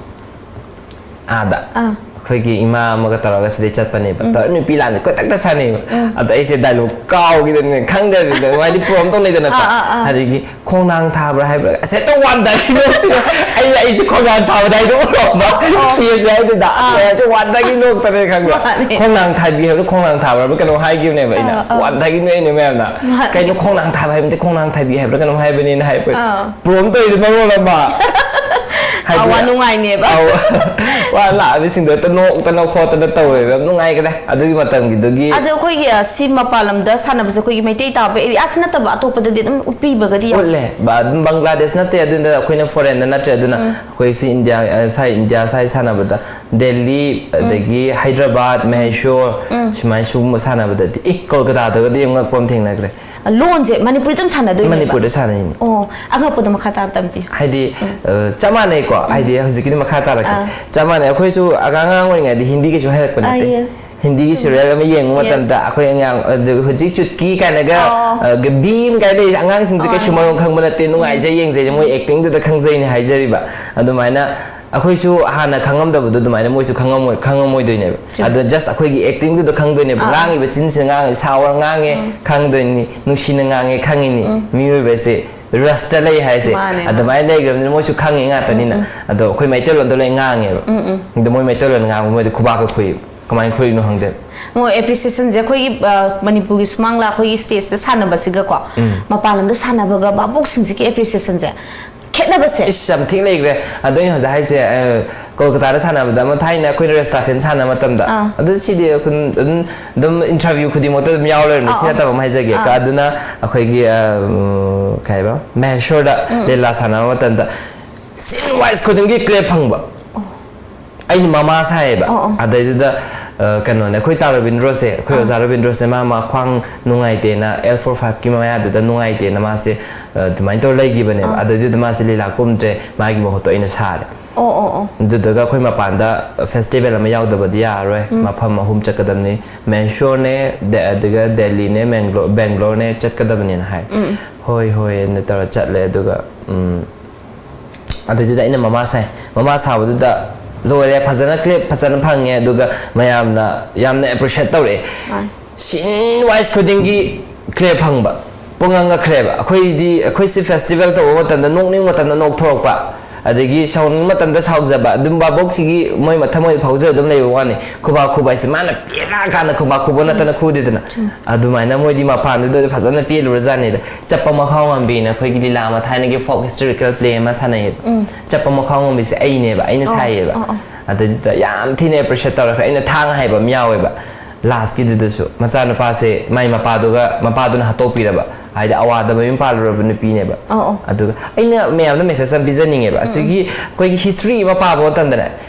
ꯑꯥꯗ ꯑꯥ꯫ ꯑꯩꯈꯣꯏꯒꯤ ꯏꯃꯥ ꯑꯃꯒ ꯇꯧꯔꯒ ꯁꯤꯗꯩ ꯆꯠꯄꯅꯦꯕ꯫ ꯇꯧꯔ ꯅꯨꯄꯤ ꯂꯥꯟꯁꯦ ꯀꯣꯏꯇꯛꯇ ꯁꯥꯟꯅꯩꯕ꯫ ꯑꯗꯣ ꯑꯩꯁꯦ ꯗꯥꯏꯂꯣꯛ ꯀꯥꯎꯈꯤꯗꯅꯦ, ꯈꯪꯗꯕꯤꯗ ꯃꯥꯗꯤ ꯄ꯭ꯔꯣꯝ ꯇꯧꯅꯩꯗꯅꯀꯣ꯫ ꯑꯥ, ꯑꯥ, ꯑꯥ꯫ ꯑꯗꯒꯤ ꯈꯣꯡꯅꯥꯡ ꯊꯥꯕ꯭ꯔꯥ ꯍꯥꯏꯕ꯭ꯔꯥ, ꯑꯁ ꯍꯦꯛꯇ ꯋꯥꯟꯗꯒꯤ ꯅꯣꯛꯇꯅ ꯑꯩꯅ ꯑꯩꯁꯦ ꯈꯣꯡꯅꯥꯡ ꯊꯥꯕꯗ ꯍꯥꯏꯗꯣ ꯎꯔꯣꯕ ꯁ꯭ꯇꯦꯖꯁꯦ ꯍꯥꯏꯗꯨꯗ꯫ ꯑꯩꯁꯦ ꯋꯥꯟꯗꯒꯤ ꯅꯣꯛꯇꯅ ꯈꯪꯕ꯭ꯔꯥ? ꯃꯥꯅꯦ꯫ ꯈꯣꯡꯅꯥꯡ ꯊꯥꯕꯤ ꯍꯥꯏꯕ꯭ꯔꯥ ꯈꯣꯡꯅꯥꯡ ꯊꯥꯕ꯭ꯔꯥ ꯀꯩꯅꯣ ꯍꯥꯏꯈꯤꯕꯅꯦꯕ ꯑꯩꯅ꯫ ꯑꯥ, ꯑꯥ꯫ ꯋꯥꯟꯗꯒꯤ ꯅꯣꯛꯏꯅꯦ ꯃꯌꯥꯝꯅ꯫ ꯃꯥꯅꯦ꯫ ꯀꯩꯅꯣ ꯈꯣꯡꯅꯥꯡ ꯊꯥꯕ ꯍꯥꯏꯕ ꯅꯠꯇꯦ, ꯈꯣꯡꯅꯥꯡ ꯊꯥꯕꯤ ꯍꯥꯏꯕ꯭ꯔꯥ ꯀꯩꯅꯣꯝ ꯍꯥꯏꯕꯅꯤꯅ ꯍꯥꯏꯕ꯫ ꯑꯥ꯫ ꯄ꯭ꯔꯣꯝ ꯇꯧꯔꯤꯗꯨ ꯃꯔꯣꯜ ꯑꯃ꯫ ꯍꯥꯏꯗꯤ ꯑꯋꯥ ꯅꯨꯡꯉꯥꯏꯅꯦꯕ꯫ ꯑꯧ꯫ ꯋꯥ ꯂꯥꯛꯑꯕꯁꯤꯡꯗꯣ ꯍꯦꯛꯇ ꯅꯣꯛꯇꯅ ꯈꯣꯠꯇꯅ ꯇꯧꯋꯦꯕ꯫ ꯌꯥꯝ ꯅꯨꯡꯉꯥꯏꯈ꯭ꯔꯦ ꯑꯗꯨꯒꯤ ꯃꯇꯝꯒꯤꯗꯨꯒꯤ꯫ ꯑꯗꯣ ꯑꯩꯈꯣꯏꯒꯤ, ꯑ, ꯁꯤ ꯃꯄꯥꯟ ꯂꯝꯗ ꯁꯥꯟꯅꯕꯁꯦ ꯑꯩꯈꯣꯏꯒꯤ ꯃꯩꯇꯩ ꯇꯥꯕ ꯑꯦꯔꯤꯌꯥꯁꯤ ꯅꯠꯇꯕ ꯑꯇꯣꯞꯄꯗꯗꯤ ꯑꯗꯨꯝ ꯎꯠꯄꯤꯕꯒꯗꯤ ꯌꯥꯎ- ꯎꯠꯂꯦ꯫ ꯕ-, ꯑꯗꯨꯝ ꯕꯪꯒ꯭ꯂꯥꯗꯦꯁ ꯅꯠꯇꯦ, ꯑꯗꯨꯅ ꯑꯩꯈꯣꯏꯅ ꯐꯣꯔꯦꯟꯗ ꯅꯠꯇ꯭ꯔꯦ꯫ ꯑꯗꯨꯅ ꯑꯩꯈꯣꯏ ꯁꯤ ꯏꯟꯗꯤꯌꯥ, ꯑ, ꯁ꯭ꯋꯥꯏ ꯏꯟꯗꯤꯌꯥ ꯁ꯭ꯋꯥꯏ ꯁꯥꯟꯅꯕꯗ ꯗꯦꯜꯂꯤ, ꯑꯗꯒꯤ ꯍꯥꯏꯗ꯭ꯔꯕꯥꯗ, ꯃꯍꯦꯁꯣꯔ, ꯁꯨꯃꯥꯏꯅ ꯁꯤꯒꯨꯝꯕ ꯁꯥꯟꯅꯕꯗꯗꯤ, ꯑꯦ, ꯀꯣꯜꯀꯇꯥꯗꯒꯗꯤ ꯌꯥꯝ ꯉꯛꯄ ꯑꯃ ꯊꯦꯡꯅꯈ꯭ꯔꯦ꯫ ꯂꯣꯟꯁꯦ ꯃꯅꯤꯄꯨꯔꯤꯗ ꯑꯗꯨꯝ ꯁꯥꯟꯅꯗꯣꯏꯅꯦꯕ꯫ ꯃꯅꯤꯄꯨꯔꯗ ꯁꯥꯟꯅꯩꯅꯤ꯫ ꯑꯣ, ꯑꯉꯛꯄꯗꯣ ꯃꯈꯥ ꯇꯥꯅ ꯇꯝꯕꯤꯌꯨ꯫ ꯍꯥꯏꯗꯤ, ꯑ, ꯆꯞ ꯃꯥꯟꯅꯩꯀꯣ꯫ ꯍꯥꯏꯗꯤ ꯍꯧꯖꯤꯛꯀꯤꯗꯤ ꯃꯈꯥ ꯇꯥꯔꯛꯀꯦ꯫ ꯑꯥ꯫ ꯆꯞ ꯃꯥꯟꯅꯩ꯫ ꯑꯩꯈꯣꯏꯁꯨ ꯑꯉꯥꯡ ꯑꯉꯥꯡ ꯑꯣꯏꯔꯤꯉꯩꯗ ꯍꯤꯟꯗꯤꯒꯁꯨ ꯍꯩꯔꯛꯄ ꯑꯥ, ꯅꯠꯇꯦ꯫ yes꯫ ꯍꯤꯟꯗꯤꯒꯤ ꯁꯤꯔꯤꯌꯦꯜ ꯑꯃ ꯌꯦꯡꯕ Yes꯫ ꯃꯇꯝꯗ ꯑꯩꯈꯣꯏ ꯑꯉꯥꯡ, ꯑꯗꯨ ꯍꯧꯖꯤꯛ ꯆꯨꯠꯀꯤ ꯀꯥꯏꯅꯒ, ꯑꯣ꯫ ꯑ, ꯒ-, ꯚꯤꯝ ꯀꯥꯏꯅ ꯂꯩꯔꯤꯁꯦ ꯑꯉꯥꯡꯁꯤꯡꯁꯦ ꯀꯩꯁꯨ ꯑꯥ꯫ ꯃꯔꯣꯟ ꯈꯪꯕ ꯅꯠꯇꯦ, ꯅꯨꯡꯉꯥꯏꯖꯩ, ꯌꯦꯡꯖꯩ, ꯃꯣꯏ ꯑꯦꯛꯇꯤꯡꯗꯨꯗ ꯈꯪꯖꯩꯅꯦ ꯍꯥꯏꯖꯔꯤꯕ꯫ ꯑꯗꯨꯃꯥꯏꯅ ꯑꯩꯈꯣꯏꯁꯨ ꯍꯥꯟꯅ ꯈꯪꯉꯝꯗꯕꯗꯣ ꯑꯗꯨꯃꯥꯏꯅ ꯃꯣꯏꯁꯨ ꯈꯪꯉꯝꯃꯣꯏ, ꯈꯪꯉꯝꯃꯣꯏꯗꯣꯏꯅꯦꯕ꯫ ꯆꯨꯝꯃꯦ꯫ ꯑꯗꯣ just ꯑꯩꯈꯣꯏꯒꯤ ꯑꯦꯛꯇꯤꯡꯗꯨꯗ ꯈꯪꯗꯣꯏꯅꯦꯕ꯫ ꯑꯥ꯫ ꯉꯥꯡꯉꯤꯕ ꯆꯤꯟꯁꯤꯅ ꯉꯥꯡꯉꯤ, ꯁꯥꯎꯔ ꯉꯥꯡꯉꯦ ꯈꯪꯗꯣꯏꯅꯤ, ꯅꯨꯡꯁꯤꯅ ꯉꯥꯡꯉꯦ ꯈꯪꯉꯤꯅꯤ꯫ ꯃꯤꯑꯣꯏꯕꯁꯦ ꯔꯁꯇ ꯂꯩ ꯍꯥꯏꯁꯦ꯫ ꯃꯥꯅꯦ, ꯃꯥꯅꯦ꯫ ꯑꯗꯨꯃꯥꯏꯅ ꯂꯩꯈ꯭ꯔꯕꯅꯤꯅ ꯃꯣꯏꯁꯨ ꯈꯪꯉꯤ ꯉꯥꯛꯇꯅꯤꯅ꯫ ꯑꯗꯣ ꯑꯩꯈꯣꯏ ꯃꯩꯇꯩꯂꯣꯟꯗ ꯂꯣꯏ ꯉꯥꯡꯉꯦꯕ꯫ ꯑꯗꯣ ꯃꯣꯏ ꯃꯩꯇꯩꯂꯣꯟ ꯉꯥꯡꯕ ꯃꯣꯏꯗꯤ ꯈꯨꯕꯥꯛꯀ ꯈꯨꯏ꯫ ꯀꯃꯥꯏꯅ ꯈꯨꯔꯤꯅꯣ ꯈꯪꯗꯦ꯫ ꯃꯣꯏ ꯑꯦꯄ꯭ꯔꯤꯁꯤꯌꯦꯁꯟꯁꯦ ꯑꯩꯈꯣꯏꯒꯤ, ꯑ, ꯃꯅꯤꯄꯨꯔꯒꯤ ꯁꯨꯃꯥꯡ ꯂꯥ ꯑꯩꯈꯣꯏꯒꯤ ꯁ꯭ꯇꯦꯖꯇ ꯁꯥꯟꯅꯕꯁꯤꯒꯀꯣ, ꯃꯄꯥꯟ ꯂꯝꯗ ꯁꯥꯟꯅꯕꯒ ꯚꯥꯕꯣꯛꯁꯤꯡꯁꯤꯒꯤ ꯑꯦꯄ꯭ꯔꯤꯁꯤꯌꯦꯁꯟꯁꯦ ꯈꯦꯠꯅꯕꯁꯦ꯫ ꯏꯁ, ꯌꯥꯝ ꯊꯤꯅ ꯂꯩꯈ꯭ꯔꯦ꯫ ꯑꯗꯣ ꯑꯩꯅ ꯍꯧꯖꯤꯛ ꯍꯥꯏꯁꯦ, ꯑ, ꯀꯣꯜꯀꯇꯥꯗ ꯁꯥꯟꯅꯕꯗ ꯑꯃ, ꯊꯥꯏꯅ ꯑꯩꯈꯣꯏꯅ ꯔꯦꯁꯇꯥꯐꯦꯟ ꯁꯥꯟꯅꯕ ꯃꯇꯝꯗ, ꯑꯥ꯫ ꯑꯗꯨ ꯁꯤꯗꯤ ꯑꯩꯈꯣꯏ ꯑꯗꯨꯝ, ꯑꯗꯨꯝ ꯏꯟꯇꯔꯚꯤꯌꯨ ꯈꯨꯗꯤꯡꯃꯛꯇ ꯑꯗꯨꯝ ꯌꯥꯎ ꯂꯩꯔꯕꯅꯤ꯫ ꯁꯤ ꯑꯥ, ꯅꯠꯇꯕ ꯑꯃ ꯍꯥꯏꯖꯒꯦ꯫ ꯑꯥ꯫ ꯑꯗꯨꯅ ꯑꯩꯈꯣꯏꯒꯤ ꯑ, ꯎꯝ, ꯀꯩ ꯍꯥꯏꯕ, ꯃꯍꯦꯁꯣꯔꯗ ꯂꯤꯂꯥ ꯁꯥꯟꯅꯕ ꯃꯇꯝꯗ ꯁꯤꯟ ꯋꯥꯏꯁ ꯈꯨꯗꯤꯡꯒꯤ ꯀ꯭ꯂꯦꯞ ꯐꯪꯕ꯫ ꯑꯩꯅ ꯃꯃꯥ ꯁꯥꯏꯌꯦꯕ꯫ ꯑꯣ, ꯑꯣ꯫ ꯑꯗꯩꯗꯨꯗ ꯑ, ꯀꯩꯅꯣꯅꯦ, ꯑꯩꯈꯣꯏ ꯇꯥ ꯔꯕꯤꯟꯗ꯭ꯔꯣꯁꯦ, ꯑꯩꯈꯣꯏ ꯑꯥ꯫ ꯑꯣꯖꯥ ꯔꯕꯤꯟꯗ꯭ꯔꯣꯁꯦ, ꯃꯥ ꯃꯈ꯭ꯋꯥꯡ ꯅꯨꯡꯉꯥꯏꯇꯦꯅ, ꯑꯦꯜ ꯐꯣꯔ ꯐꯥꯏꯚꯀꯤ ꯃꯌꯥꯗꯨꯗ ꯅꯨꯡꯉꯥꯏꯇꯦꯅ ꯃꯥꯁꯦ ꯑ, ꯑꯗꯨꯃꯥꯏꯅ ꯇꯧꯔ ꯂꯩꯈꯤꯕꯅꯦꯕ꯫ ꯑꯥ꯫ ꯑꯗꯩꯗꯨꯗ ꯃꯥꯁꯦ ꯂꯤꯂꯥ ꯀꯨꯝꯗ꯭ꯔꯦ, ꯃꯥꯒꯤ ꯃꯍꯨꯠꯇꯣ ꯑꯩꯅ ꯁꯥꯔꯦ꯫ ꯑꯣ, ꯑꯣ, ꯑꯣ꯫ ꯑꯗꯨꯗꯨꯒ ꯑꯩꯈꯣꯏ ꯃꯄꯥꯟꯗ ꯐꯦꯁꯇꯤꯚꯦꯜ ꯑꯃ ꯌꯥꯎꯗꯕꯗꯤ ꯌꯥꯔꯔꯣꯏ, ꯃꯐꯝ ꯑꯍꯨꯝ ꯆꯠꯀꯗꯕꯅꯤ, ꯃꯦꯁꯣꯔꯅꯦ, ꯗꯦ-, ꯑꯗꯨꯒ ꯗꯦꯜꯂꯤꯅꯦ, ꯃꯦꯡꯒ꯭ꯂꯣ-, ꯕꯦꯡꯒ꯭ꯂꯣꯔꯅꯦ ꯆꯠꯀꯗꯕꯅꯦꯅ ꯍꯥꯏ꯫ ꯍꯣꯏ ꯍꯣꯏ ꯑꯅ ꯇꯧꯔ ꯆꯠꯂꯦ꯫ ꯑꯗꯨꯒ ꯎꯝ, ꯑꯗꯨꯗꯨꯗ ꯑꯩꯅ ꯃꯃꯥ ꯁꯥꯏ꯫ ꯃꯃꯥ ꯁꯥꯕꯗꯨꯗ ꯂꯣꯏꯔꯦ, ꯐꯖꯅ ꯀ꯭ꯂꯦꯞ ꯐꯖꯅ ꯐꯪꯉꯦ꯫ ꯑꯗꯨꯒ ꯃꯌꯥꯝꯅ ꯌꯥꯝꯅ ꯑꯦꯄ꯭ꯔꯤꯁꯤꯌꯦꯠ ꯇꯧꯔꯛꯑꯦ꯫ ꯃꯥꯅꯤ꯫ ꯁꯤꯟ ꯋꯥꯏꯁ ꯈꯨꯗꯤꯡꯒꯤ ꯀ꯭ꯂꯦꯞ ꯐꯪꯕ꯫ ꯄꯨꯡꯉꯥꯡ ꯉꯛꯈ꯭ꯔꯦꯕ꯫ ꯑꯩꯈꯣꯏꯗꯤ, ꯑꯩꯈꯣꯏꯁꯤ ꯐꯦꯁꯇꯤꯚꯦꯜ ꯇꯧꯕ ꯃꯇꯝꯗ ꯅꯣꯛꯅꯤꯡꯕ ꯃꯇꯝꯗ ꯅꯣꯛꯊꯣꯔꯛꯄ, ꯑꯗꯒꯤ ꯁꯥꯎꯅꯤꯡꯕ ꯃꯇꯝꯗ ꯁꯥꯎꯖꯕ꯫ ꯑꯗꯨꯝ ꯚꯥꯕꯣꯛꯁꯤꯒꯤ ꯃꯣꯏ ꯃꯊꯃꯣꯏꯗ ꯐꯥꯎꯖꯔ ꯑꯗꯨꯝ ꯂꯩꯕ ꯋꯥꯅꯤ꯫ ꯈꯨꯕꯥꯛ ꯈꯨꯕ ꯍꯥꯏꯁꯦ ꯃꯥꯅ ꯄꯦꯜꯂꯛꯑꯀꯥꯟꯗ ꯈꯨꯕꯥꯛ ꯈꯨꯕ ꯅꯠꯇꯅ ꯈꯨꯗꯦꯗꯅ꯫ ꯑꯗꯨꯃꯥꯏꯅ ꯃꯣꯏꯗꯤ ꯃꯄꯥꯟꯗꯨꯗ ꯐꯖꯅ ꯄꯦꯜꯂꯨꯔꯖꯥꯠꯅꯤꯗ꯫ ꯆꯠꯄ ꯃꯈꯥꯎ ꯉꯝꯕꯤꯅ ꯑꯩꯈꯣꯏꯒꯤ ꯂꯤꯂꯥ ꯑꯃ, ꯊꯥꯏꯅꯒꯤ ꯐꯣꯛ ꯍꯤꯁꯇꯣꯔꯤꯀꯦꯜ ꯄ꯭ꯂꯦ ꯑꯃ ꯁꯥꯟꯅꯩꯌꯦꯕ꯫ ꯆꯠꯄ ꯃꯈꯥꯎ ꯉꯝꯕꯤꯁꯦ ꯑꯩꯅꯦꯕ, ꯑꯩꯅ ꯑꯣ, ꯁꯥꯏꯌꯦꯕ꯫ ꯑꯣ, ꯑꯣ꯫ ꯑꯗꯨꯗ ꯌꯥꯝ ꯊꯤꯅ ꯑꯦꯄ꯭ꯔꯤꯁꯤꯌꯦꯠ ꯇꯧꯔꯛꯈ꯭ꯔꯦ꯫ ꯑꯩꯅ ꯊꯥꯡ ꯍꯥꯏꯕ ꯑꯃ ꯌꯥꯎꯋꯦꯕ ꯂꯥꯁꯀꯤꯗꯨꯗꯁꯨ꯫ ꯃꯆꯥꯅꯨꯄꯥꯁꯦ ꯃꯥꯏ ꯃꯄꯥꯗꯨꯒ, ꯃꯄꯥꯗꯨꯅ ꯍꯥꯠꯇꯣꯛꯄꯤꯔꯕ, ꯍꯥꯏꯗꯤ ꯑꯋꯥꯗ ꯃꯌꯨꯝ ꯄꯥꯜꯂꯨꯔꯕ ꯅꯨꯄꯤꯅꯦꯕ꯫ ꯑꯣ, ꯑꯣ꯫ ꯑꯗꯨꯒ ꯑꯩꯅ ꯃꯌꯥꯝꯗ ꯃꯦꯁꯦꯖ ꯑꯃ ꯄꯤꯖꯅꯤꯡꯉꯦꯕ꯫ ꯑꯁꯤꯒꯤ ꯑꯩꯈꯣꯏꯒꯤ ꯍꯤꯁꯇ꯭ꯔꯤ ꯑꯃ ꯄꯥꯕ ꯃꯇꯝꯗꯅꯦ,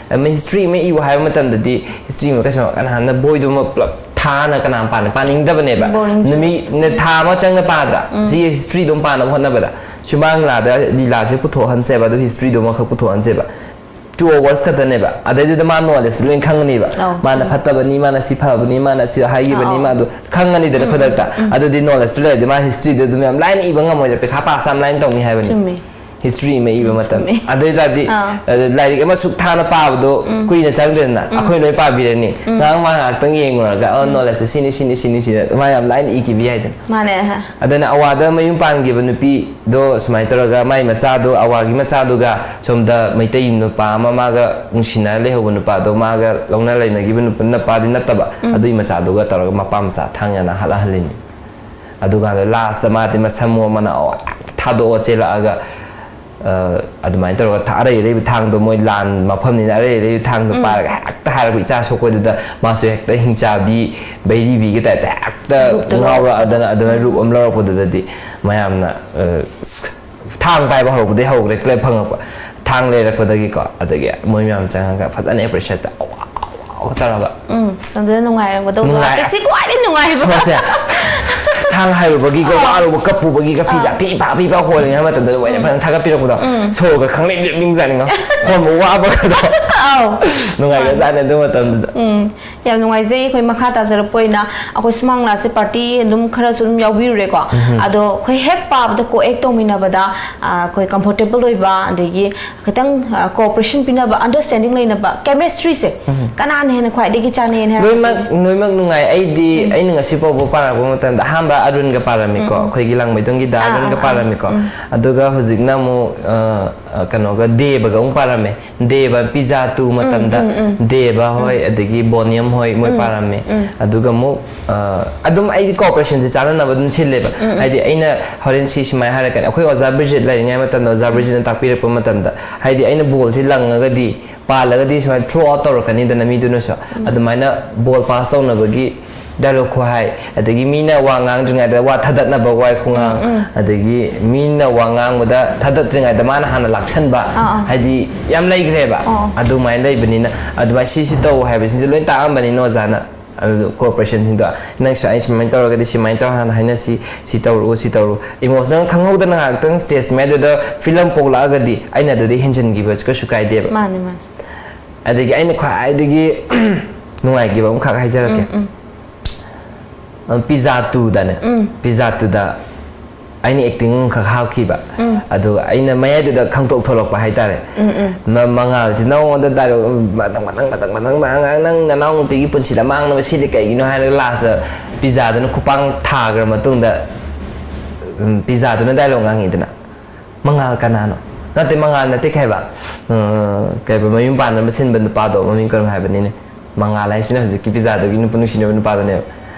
ꯍꯤꯁꯇ꯭ꯔꯤ ꯑꯃ ꯏꯌꯨ ꯍꯥꯏꯕ ꯃꯇꯝꯗꯗꯤ ꯍꯤꯁꯇ꯭ꯔꯤ ꯑꯃ ꯀꯩꯁꯨ ꯀꯅꯥꯝꯅ ꯕꯣꯏꯗꯨꯃ ꯄꯨꯂꯞ ꯊꯥꯅ ꯀꯅꯥꯝ ꯄꯥꯅ ꯄꯥꯅꯤꯡꯗꯕꯅꯦꯕ꯫ Boring ꯆꯨꯏ꯫ ꯅꯨꯃꯤꯠ ꯊꯥ ꯑꯃ ꯆꯪꯅ ꯄꯥꯗ꯭ꯔꯥ? ꯁꯤ ꯍꯤꯁꯇ꯭ꯔꯤꯗꯨꯝ ꯄꯥꯅꯕ ꯍꯣꯠꯅꯕꯗ ꯁꯨꯃꯥꯡ ꯂꯤꯂꯥꯗ ꯂꯤꯂꯥꯁꯦ ꯄꯨꯊꯣꯛꯍꯟꯁꯦꯕ, ꯑꯗꯨ ꯍꯤꯁꯇ꯭ꯔꯤꯗꯨꯃꯈꯛ ꯄꯨꯊꯣꯛꯍꯟꯁꯦꯕ꯫ ꯇꯨ ꯑꯋꯥꯔꯁ ꯈꯛꯇꯅꯦꯕ꯫ ꯑꯗꯩꯗꯨꯗ ꯃꯥ ꯅꯣꯂꯦꯖ ꯂꯣꯏ ꯈꯪꯉꯅꯤꯕ꯫ ꯑꯧ, ꯃꯥꯅ ꯆꯨꯝꯃꯦ꯫ ꯐꯠꯇꯕꯅꯤ, ꯃꯥꯅ ꯁꯤ ꯐꯕꯅꯤ, ꯃꯥꯅ ꯁꯤ ꯍꯥꯏꯈꯤꯕꯅꯤ, ꯑꯧ꯫ ꯃꯥꯗꯣ ꯈꯪꯉꯅꯤꯗꯅ ꯈꯨꯗꯛꯇ꯫ ꯑꯗꯨꯗꯤ ꯅꯣꯂꯦꯖꯇꯨ ꯂꯩꯔꯗꯤ ꯃꯥ ꯍꯤꯁꯇ꯭ꯔꯤꯗꯨ ꯑꯗꯨꯝ ꯌꯥꯝ ꯂꯥꯏꯅ ꯏꯕ ꯉꯝꯃꯣꯏꯗ, ꯄꯩꯈꯥ ꯄꯥꯁ ꯌꯥꯝ ꯂꯥꯏꯅ ꯇꯧꯅꯤ ꯍꯥꯏꯕꯅꯤ꯫ ꯆꯨꯝꯃꯦ꯫ ꯍꯤꯁꯇ꯭ꯔꯤ ꯑꯃ ꯏꯕ ꯃꯇꯝ꯫ ꯆꯨꯝꯃꯦ꯫ ꯑꯗꯨ ꯑꯣꯏ ꯇꯥꯔꯗꯤ, ꯑꯥ꯫ ꯑ, ꯂꯥꯏꯔꯤꯛ ꯑꯃ ꯁꯨꯛ ꯊꯥꯅ ꯄꯥꯕꯗꯣ ꯀꯨꯏꯅ ꯆꯪꯗ꯭ꯔꯦꯗꯅ꯫ ꯑꯩꯈꯣꯏ ꯂꯣꯏ ꯄꯥꯕꯤꯔꯅꯤ꯫ ꯉꯥꯏꯍꯥꯛ ꯃꯥ ꯉꯥꯏꯍꯥꯛꯇꯪ ꯌꯦꯡꯉꯨꯔꯒ, "ꯑ, ꯅꯣꯂꯦꯖꯁꯦ ꯁꯤꯅꯤ, ꯁꯤꯅꯤ, ꯁꯤꯅꯤ, ꯁꯤꯅꯤ", ꯃꯥ ꯌꯥꯝ ꯂꯥꯏꯅ ꯏꯈꯤꯕ ꯌꯥꯏꯗꯅ꯫ ꯃꯥꯅꯦ, ꯑꯍ꯫ ꯑꯗꯨꯅ ꯑꯋꯥꯗ ꯃꯌꯨꯝ ꯄꯥꯟꯈꯤꯕ ꯅꯨꯄꯤꯗꯣ ꯁꯨꯃꯥꯏꯅ ꯇꯧꯔꯒ, ꯃꯥꯏ ꯃꯆꯥꯗꯣ, ꯑꯋꯥꯒꯤ ꯃꯆꯥꯗꯨꯒ ꯁꯣꯝꯗ ꯃꯩꯇꯩ ꯅꯨꯄꯥ ꯑꯃ ꯃꯥꯒ ꯅꯨꯡꯁꯤꯅꯔ ꯂꯩꯍꯧꯕ ꯅꯨꯄꯥꯗꯣ, ꯃꯥꯒ ꯂꯧꯅ ꯂꯩꯅꯈꯤꯕ ꯅꯨꯄꯥ, ꯅꯨꯄꯥꯗꯤ ꯅꯠꯇꯕ, ꯑꯗꯨꯒꯤ ꯃꯆꯥꯗꯨꯒ ꯇꯧꯔꯒ ꯃꯄꯥ ꯃꯆꯥ ꯊꯥꯡꯅꯅ ꯍꯥꯠꯂꯛꯍꯜꯂꯤꯅꯤ꯫ ꯑꯗꯨꯀꯥꯟꯗ ꯂꯥꯁꯇ ꯃꯥꯗꯤ ꯃꯁꯝ ꯃꯣꯟ ꯃꯅꯥꯎ ꯊꯥꯗꯣꯛꯑ ꯆꯦꯜꯂꯛꯑꯒ, ꯑ, ꯑꯗꯨꯃꯥꯏꯅ ꯇꯧꯔꯒ ꯊ- ꯑꯔꯩ ꯑꯔꯩꯕ ꯊꯥꯡꯗꯣ, ꯃꯣꯏ ꯂꯥꯟ ꯃꯐꯝꯅꯤꯅ ꯑꯔꯩ ꯑꯔꯩꯕ ꯊꯥꯡꯗꯣ ꯄꯥꯏꯔꯒ ꯍꯦꯛꯇ ꯍꯥꯏꯔꯛꯄ, ꯏꯆꯥ ꯁꯣꯛꯄꯗꯨꯗ ꯃꯥꯁꯨ ꯍꯦꯛꯇ ꯍꯤꯡꯆꯥꯕꯤ ꯕꯩꯔꯤꯕꯤꯒꯤ ꯇꯥꯏꯞꯇ ꯍꯦꯛꯇ ꯒ꯭ꯔꯨꯞꯇ ꯂꯧꯔꯛꯄ꯫ ꯉꯥꯎꯔꯛꯑꯗꯅ ꯑꯗꯨꯃꯥꯏꯅ ꯔꯨꯞ ꯑꯃ ꯂꯧꯔꯛꯄꯗꯨꯗꯗꯤ ꯃꯌꯥꯝꯅ, ꯑ, ꯊꯥꯡ ꯄꯥꯏꯕ ꯍꯧꯔꯛꯄꯗꯒꯤ ꯍꯧꯈ꯭ꯔꯦ ꯀ꯭ꯂꯦꯞ ꯐꯪꯉꯛꯄ꯫ ꯊꯥꯡ ꯂꯩꯔꯛꯄꯗꯒꯤꯀꯣ, ꯑꯗꯒꯤ ꯃꯣꯏ ꯃꯌꯥꯝ ꯆꯪꯉꯒ ꯐꯖꯅ ꯑꯦꯄ꯭ꯔꯤꯁꯤꯌꯦꯠ ꯇꯧꯔꯒ꯫ ꯎꯝ ꯑꯁ, ꯑꯗꯨꯅ ꯅꯨꯡꯉꯥꯏꯔꯝꯒꯗꯧꯕ ꯅꯨꯡꯉꯥꯏ꯫ ꯍꯥꯄꯦꯠꯁꯤ ꯈ꯭ꯋꯥꯏꯗꯒꯤ ꯅꯨꯡꯉꯥꯏꯕ꯫ ꯁꯣꯔꯁꯦ ꯊꯥꯡ ꯍꯥꯏꯔꯨꯕꯒꯤꯀꯣ, ꯋꯥꯔꯨꯕ ꯀꯞꯄꯨꯕꯒꯤ ꯀꯞꯄꯤꯁꯦ ꯑꯄꯤ ꯄꯥ ꯑꯄꯤ ꯄꯥ ꯍꯣꯜꯂꯤꯉꯩ ꯃꯇꯝꯗ ꯃꯣꯏꯅ ꯐꯖꯅ ꯊꯥꯒꯠꯄꯤꯔꯛꯄꯗꯣ, ꯁꯣꯔꯒ ꯈꯪꯂꯦꯡ ꯂꯦꯡꯖꯥꯠꯅꯤꯉꯣ꯫ ꯍꯣꯟꯕ ꯋꯥꯕꯒꯗꯣ꯫ ꯑꯧ ꯅꯨꯡꯉꯥꯏꯈ꯭ꯔꯖꯥꯠꯅꯤ ꯑꯗꯨ ꯃꯇꯝꯗꯨꯗ꯫ ꯎꯝ ꯌꯥꯝ ꯅꯨꯡꯉꯥꯏꯖꯩ꯫ ꯑꯩꯈꯣꯏ ꯃꯈꯥ ꯇꯥꯖꯔꯛꯄ ꯑꯣꯏꯅ ꯑꯩꯈꯣꯏ ꯁꯨꯃꯥꯡ ꯂꯤꯂꯥꯁꯦ ꯄꯥꯔꯇꯤ ꯑꯗꯨꯝ ꯈꯔꯁꯨ ꯑꯗꯨꯝ ꯌꯥꯎꯕꯤꯔꯨꯔꯦꯀꯣ꯫ ꯑꯗꯣ ꯑꯩꯈꯣꯏ ꯍꯦꯛ ꯄꯥꯕꯗ ꯀꯣ ꯑꯦꯛ ꯇꯧꯃꯤꯟꯅꯕꯗ ꯑ, ꯑꯩꯈꯣꯏ ꯀꯝꯐꯣꯔꯇꯦꯕꯜ ꯑꯣꯏꯕ, ꯑꯗꯒꯤ ꯈꯤꯇꯪ ꯀꯣꯑꯣꯄꯔꯦꯁꯟ ꯄꯤꯅꯕ, ꯑꯟꯗꯔꯁ꯭ꯇꯦꯟꯗꯤꯡ ꯂꯩꯅꯕ, ꯀꯦꯃꯤꯁꯇ꯭ꯔꯤꯁꯦ ꯀꯅꯥꯅ ꯍꯦꯟꯅ ꯈ꯭ꯋꯥꯏꯗꯒꯤ ꯆꯥꯟꯅꯩꯅ ꯍꯥꯏꯔꯛꯀꯦ? ꯂꯣꯏꯅꯃꯛ ꯂꯣꯏꯅꯃꯛ ꯅꯨꯡꯉꯥꯏ꯫ ꯑꯩꯗꯤ ꯑꯩꯅ ꯉꯁꯤ ꯐꯥꯎꯕ ꯄꯥꯔꯛꯄ ꯃꯇꯝꯗ ꯑꯍꯥꯟꯕ ꯑꯔꯨꯟꯒ ꯄꯥꯔꯝꯃꯤꯀꯣ, ꯑꯩꯈꯣꯏꯒꯤ ꯂꯥꯡꯃꯩꯗꯣꯡꯒꯤꯗ ꯑꯥ, ꯑꯔꯨꯟꯒ ꯑꯥ, ꯑꯥ꯫ ꯄꯥꯔꯝꯃꯤꯀꯣ꯫ ꯑꯗꯨꯒ ꯍꯧꯖꯤꯛꯅ ꯑꯃꯨꯛ ꯑ, ꯑ, ꯀꯩꯅꯣꯒ ꯗꯦꯕꯒ ꯑꯃꯨꯛ ꯄꯥꯔꯝꯃꯦ꯫ ꯗꯦꯕ ꯄꯤꯖꯥ ꯇꯨ ꯃꯇꯝꯗ ꯗꯦꯕ ꯍꯣꯏ, ꯑꯗꯒꯤ ꯕꯣꯅꯤꯌꯝ ꯍꯣꯏ, ꯃꯣꯏ ꯄꯥꯔꯝꯃꯦ꯫ ꯑꯗꯨꯒ ꯑꯃꯨꯛ ꯑ, ꯑꯗꯨꯝ ꯑꯩꯗꯤ ꯀꯣꯑꯣꯄꯔꯦꯁꯟꯁꯦ ꯆꯥꯟꯅꯅꯕ ꯑꯗꯨꯝ ꯁꯤꯜꯂꯦꯕ꯫ ꯍꯥꯏꯗꯤ ꯑꯩꯅ ꯍꯣꯔꯦꯟ ꯁꯤ ꯁꯨꯃꯥꯏꯅ ꯍꯥꯏꯔꯛꯀꯅꯤ, ꯑꯩꯈꯣꯏ ꯑꯣꯖꯥ ꯕ꯭ꯔꯤꯖꯤꯠ ꯂꯩꯔꯤꯉꯩ ꯃꯇꯝꯗ ꯑꯣꯖꯥ ꯕ꯭ꯔꯤꯖꯤꯠꯅ ꯇꯥꯛꯄꯤꯔꯛꯄ ꯃꯇꯝꯗ, ꯍꯥꯏꯗꯤ ꯑꯩꯅ ꯕꯣꯜꯁꯤ ꯂꯪꯉꯒꯗꯤ, ꯄꯥꯜꯂꯒꯗꯤ ꯁꯨꯃꯥꯏꯅ ꯊ꯭ꯔꯣ ꯑꯥꯎꯠ ꯇꯧꯔꯛꯀꯅꯤꯗꯅ ꯃꯤꯗꯨꯅꯁꯨ꯫ ꯑꯗꯨꯃꯥꯏꯅ ꯕꯣꯜ ꯄꯥꯁ ꯇꯧꯅꯕꯒꯤ ꯗꯥꯏꯂꯣꯛ ꯈꯨꯍꯥꯏ, ꯑꯗꯒꯤ ꯃꯤꯅ ꯋꯥ ꯉꯥꯡꯗ꯭ꯔꯤꯉꯩꯗ ꯋꯥ ꯊꯥꯗꯠꯅꯕ ꯋꯥꯍꯩ ꯈꯨꯉꯥꯡ, ꯑꯗꯒꯤ ꯃꯤꯅ ꯋꯥ ꯉꯥꯡꯕꯗ ꯊꯥꯗꯠꯇ꯭ꯔꯤꯉꯩꯗ ꯃꯥꯅ ꯍꯥꯟꯅ ꯂꯥꯛꯁꯟꯕ, ꯑꯥ, ꯑꯥ꯫ ꯍꯥꯏꯗꯤ ꯌꯥꯝ ꯂꯩꯈ꯭ꯔꯦꯕ꯫ ꯑꯣ꯫ ꯑꯗꯨꯃꯥꯏꯅ ꯂꯩꯕꯅꯤꯅ ꯑꯗꯨꯃꯥꯏꯅ ꯁꯤꯁꯤ ꯇꯧ ꯍꯥꯏꯕꯁꯤꯡꯁꯦ ꯂꯣꯏ ꯇꯥꯛꯑꯝꯕꯅꯤꯅ ꯑꯣꯖꯥꯅ꯫ ꯑꯗꯨ ꯀꯣꯑꯣꯄꯔꯦꯁꯟꯁꯤꯡꯗꯣ, "ꯅꯪꯁꯨ ꯑꯩ ꯁꯨꯃꯥꯏꯅ ꯇꯧꯔꯒꯗꯤ ꯁꯨꯃꯥꯏꯅ ꯇꯧꯔ ꯍꯥꯟꯅ ꯍꯥꯏꯅꯁꯤ, ꯁꯤ ꯇꯧꯔꯛꯎ, ꯁꯤ ꯇꯧꯔꯛꯎ", ꯏꯃꯣꯁꯅꯦꯜ ꯈꯪꯍꯧꯗꯅ ꯉꯥꯏꯍꯥꯛꯇꯪ ꯁ꯭ꯇꯦꯖ ꯃꯌꯥꯏꯗꯨꯗ ꯐꯤꯂꯝ ꯄꯣꯛꯂꯛꯑꯒꯗꯤ ꯑꯩꯅ ꯑꯗꯨꯗꯩ ꯍꯦꯟꯖꯤꯟꯈꯤꯕ ꯀꯩꯁꯨ ꯀꯥꯏꯗꯦꯕ꯫ ꯃꯥꯅꯦ ꯃꯥꯅꯦ꯫ ꯑꯗꯒꯤ ꯑꯩꯅ ꯈ꯭ꯋꯥꯏꯗꯒꯤ ꯅꯨꯡꯉꯥꯏꯈꯤꯕ ꯑꯃꯈꯛ ꯍꯥꯏꯖꯔꯛꯀꯦ꯫ ꯄꯤꯖꯥ ꯇꯨꯗꯅꯦ, ꯄꯤꯖꯥ ꯇꯨꯗ ꯑꯩꯅ ꯑꯦꯛꯇꯤꯡ ꯑꯃꯈꯛ ꯍꯥꯞꯈꯤꯕ꯫ ꯑꯗꯨꯒ ꯑꯩꯅ ꯃꯌꯥꯏꯗꯨꯗ ꯈꯪꯇꯣꯛ ꯊꯣꯛꯂꯛꯄ ꯍꯥꯏꯇꯥꯔꯦ꯫ ꯃ- ꯃꯉꯥꯜꯁꯤ ꯅꯉꯣꯟꯗ ꯗꯥꯏꯂꯣꯛ ꯃꯊꯪ ꯃꯊꯪ ꯃꯊꯪ ꯃꯊꯪ ꯃꯊꯪ ꯅꯪ ꯅꯅꯥꯎ ꯅꯨꯄꯤꯒꯤ ꯄꯨꯟꯁꯤꯗ ꯃꯥꯡꯅꯕ ꯁꯤꯗꯤ ꯀꯩꯒꯤꯅꯣ ꯍꯥꯏꯔꯒ ꯂꯥꯁꯇ ꯄꯤꯖꯥꯗꯨꯅ ꯈꯨꯄꯥꯡ ꯊꯥꯈ꯭ꯔ ꯃꯇꯨꯡꯗ, ꯎꯝ, ꯄꯤꯖꯥꯗꯨꯅ ꯗꯥꯏꯂꯣꯛ ꯉꯥꯡꯉꯤꯗꯅ, "ꯃꯉꯥꯜ ꯀꯅꯥꯅꯣ?" ꯅꯠꯇꯦ, ꯃꯉꯥꯜ ꯅꯠꯇꯦ, ꯀꯩ ꯍꯥꯏꯕ? ꯎꯝ, ꯀꯩ ꯍꯥꯏꯕ, ꯃꯌꯨꯝ ꯄꯥꯟꯅꯕ ꯁꯤꯟꯕ ꯅꯨꯄꯥꯗꯣ, ꯃꯃꯤꯡ ꯀꯔꯝ ꯍꯥꯏꯕꯅꯤꯅꯦ? ꯃꯉꯥꯜ ꯍꯥꯏꯁꯤꯅ ꯍꯧꯖꯤꯛꯀꯤ ꯄꯤꯖꯥꯗꯨꯒꯤ ꯅꯨꯄꯥ ꯅꯨꯡꯁꯤꯅꯕ ꯅꯨꯄꯥꯗꯨꯅꯦꯕ꯫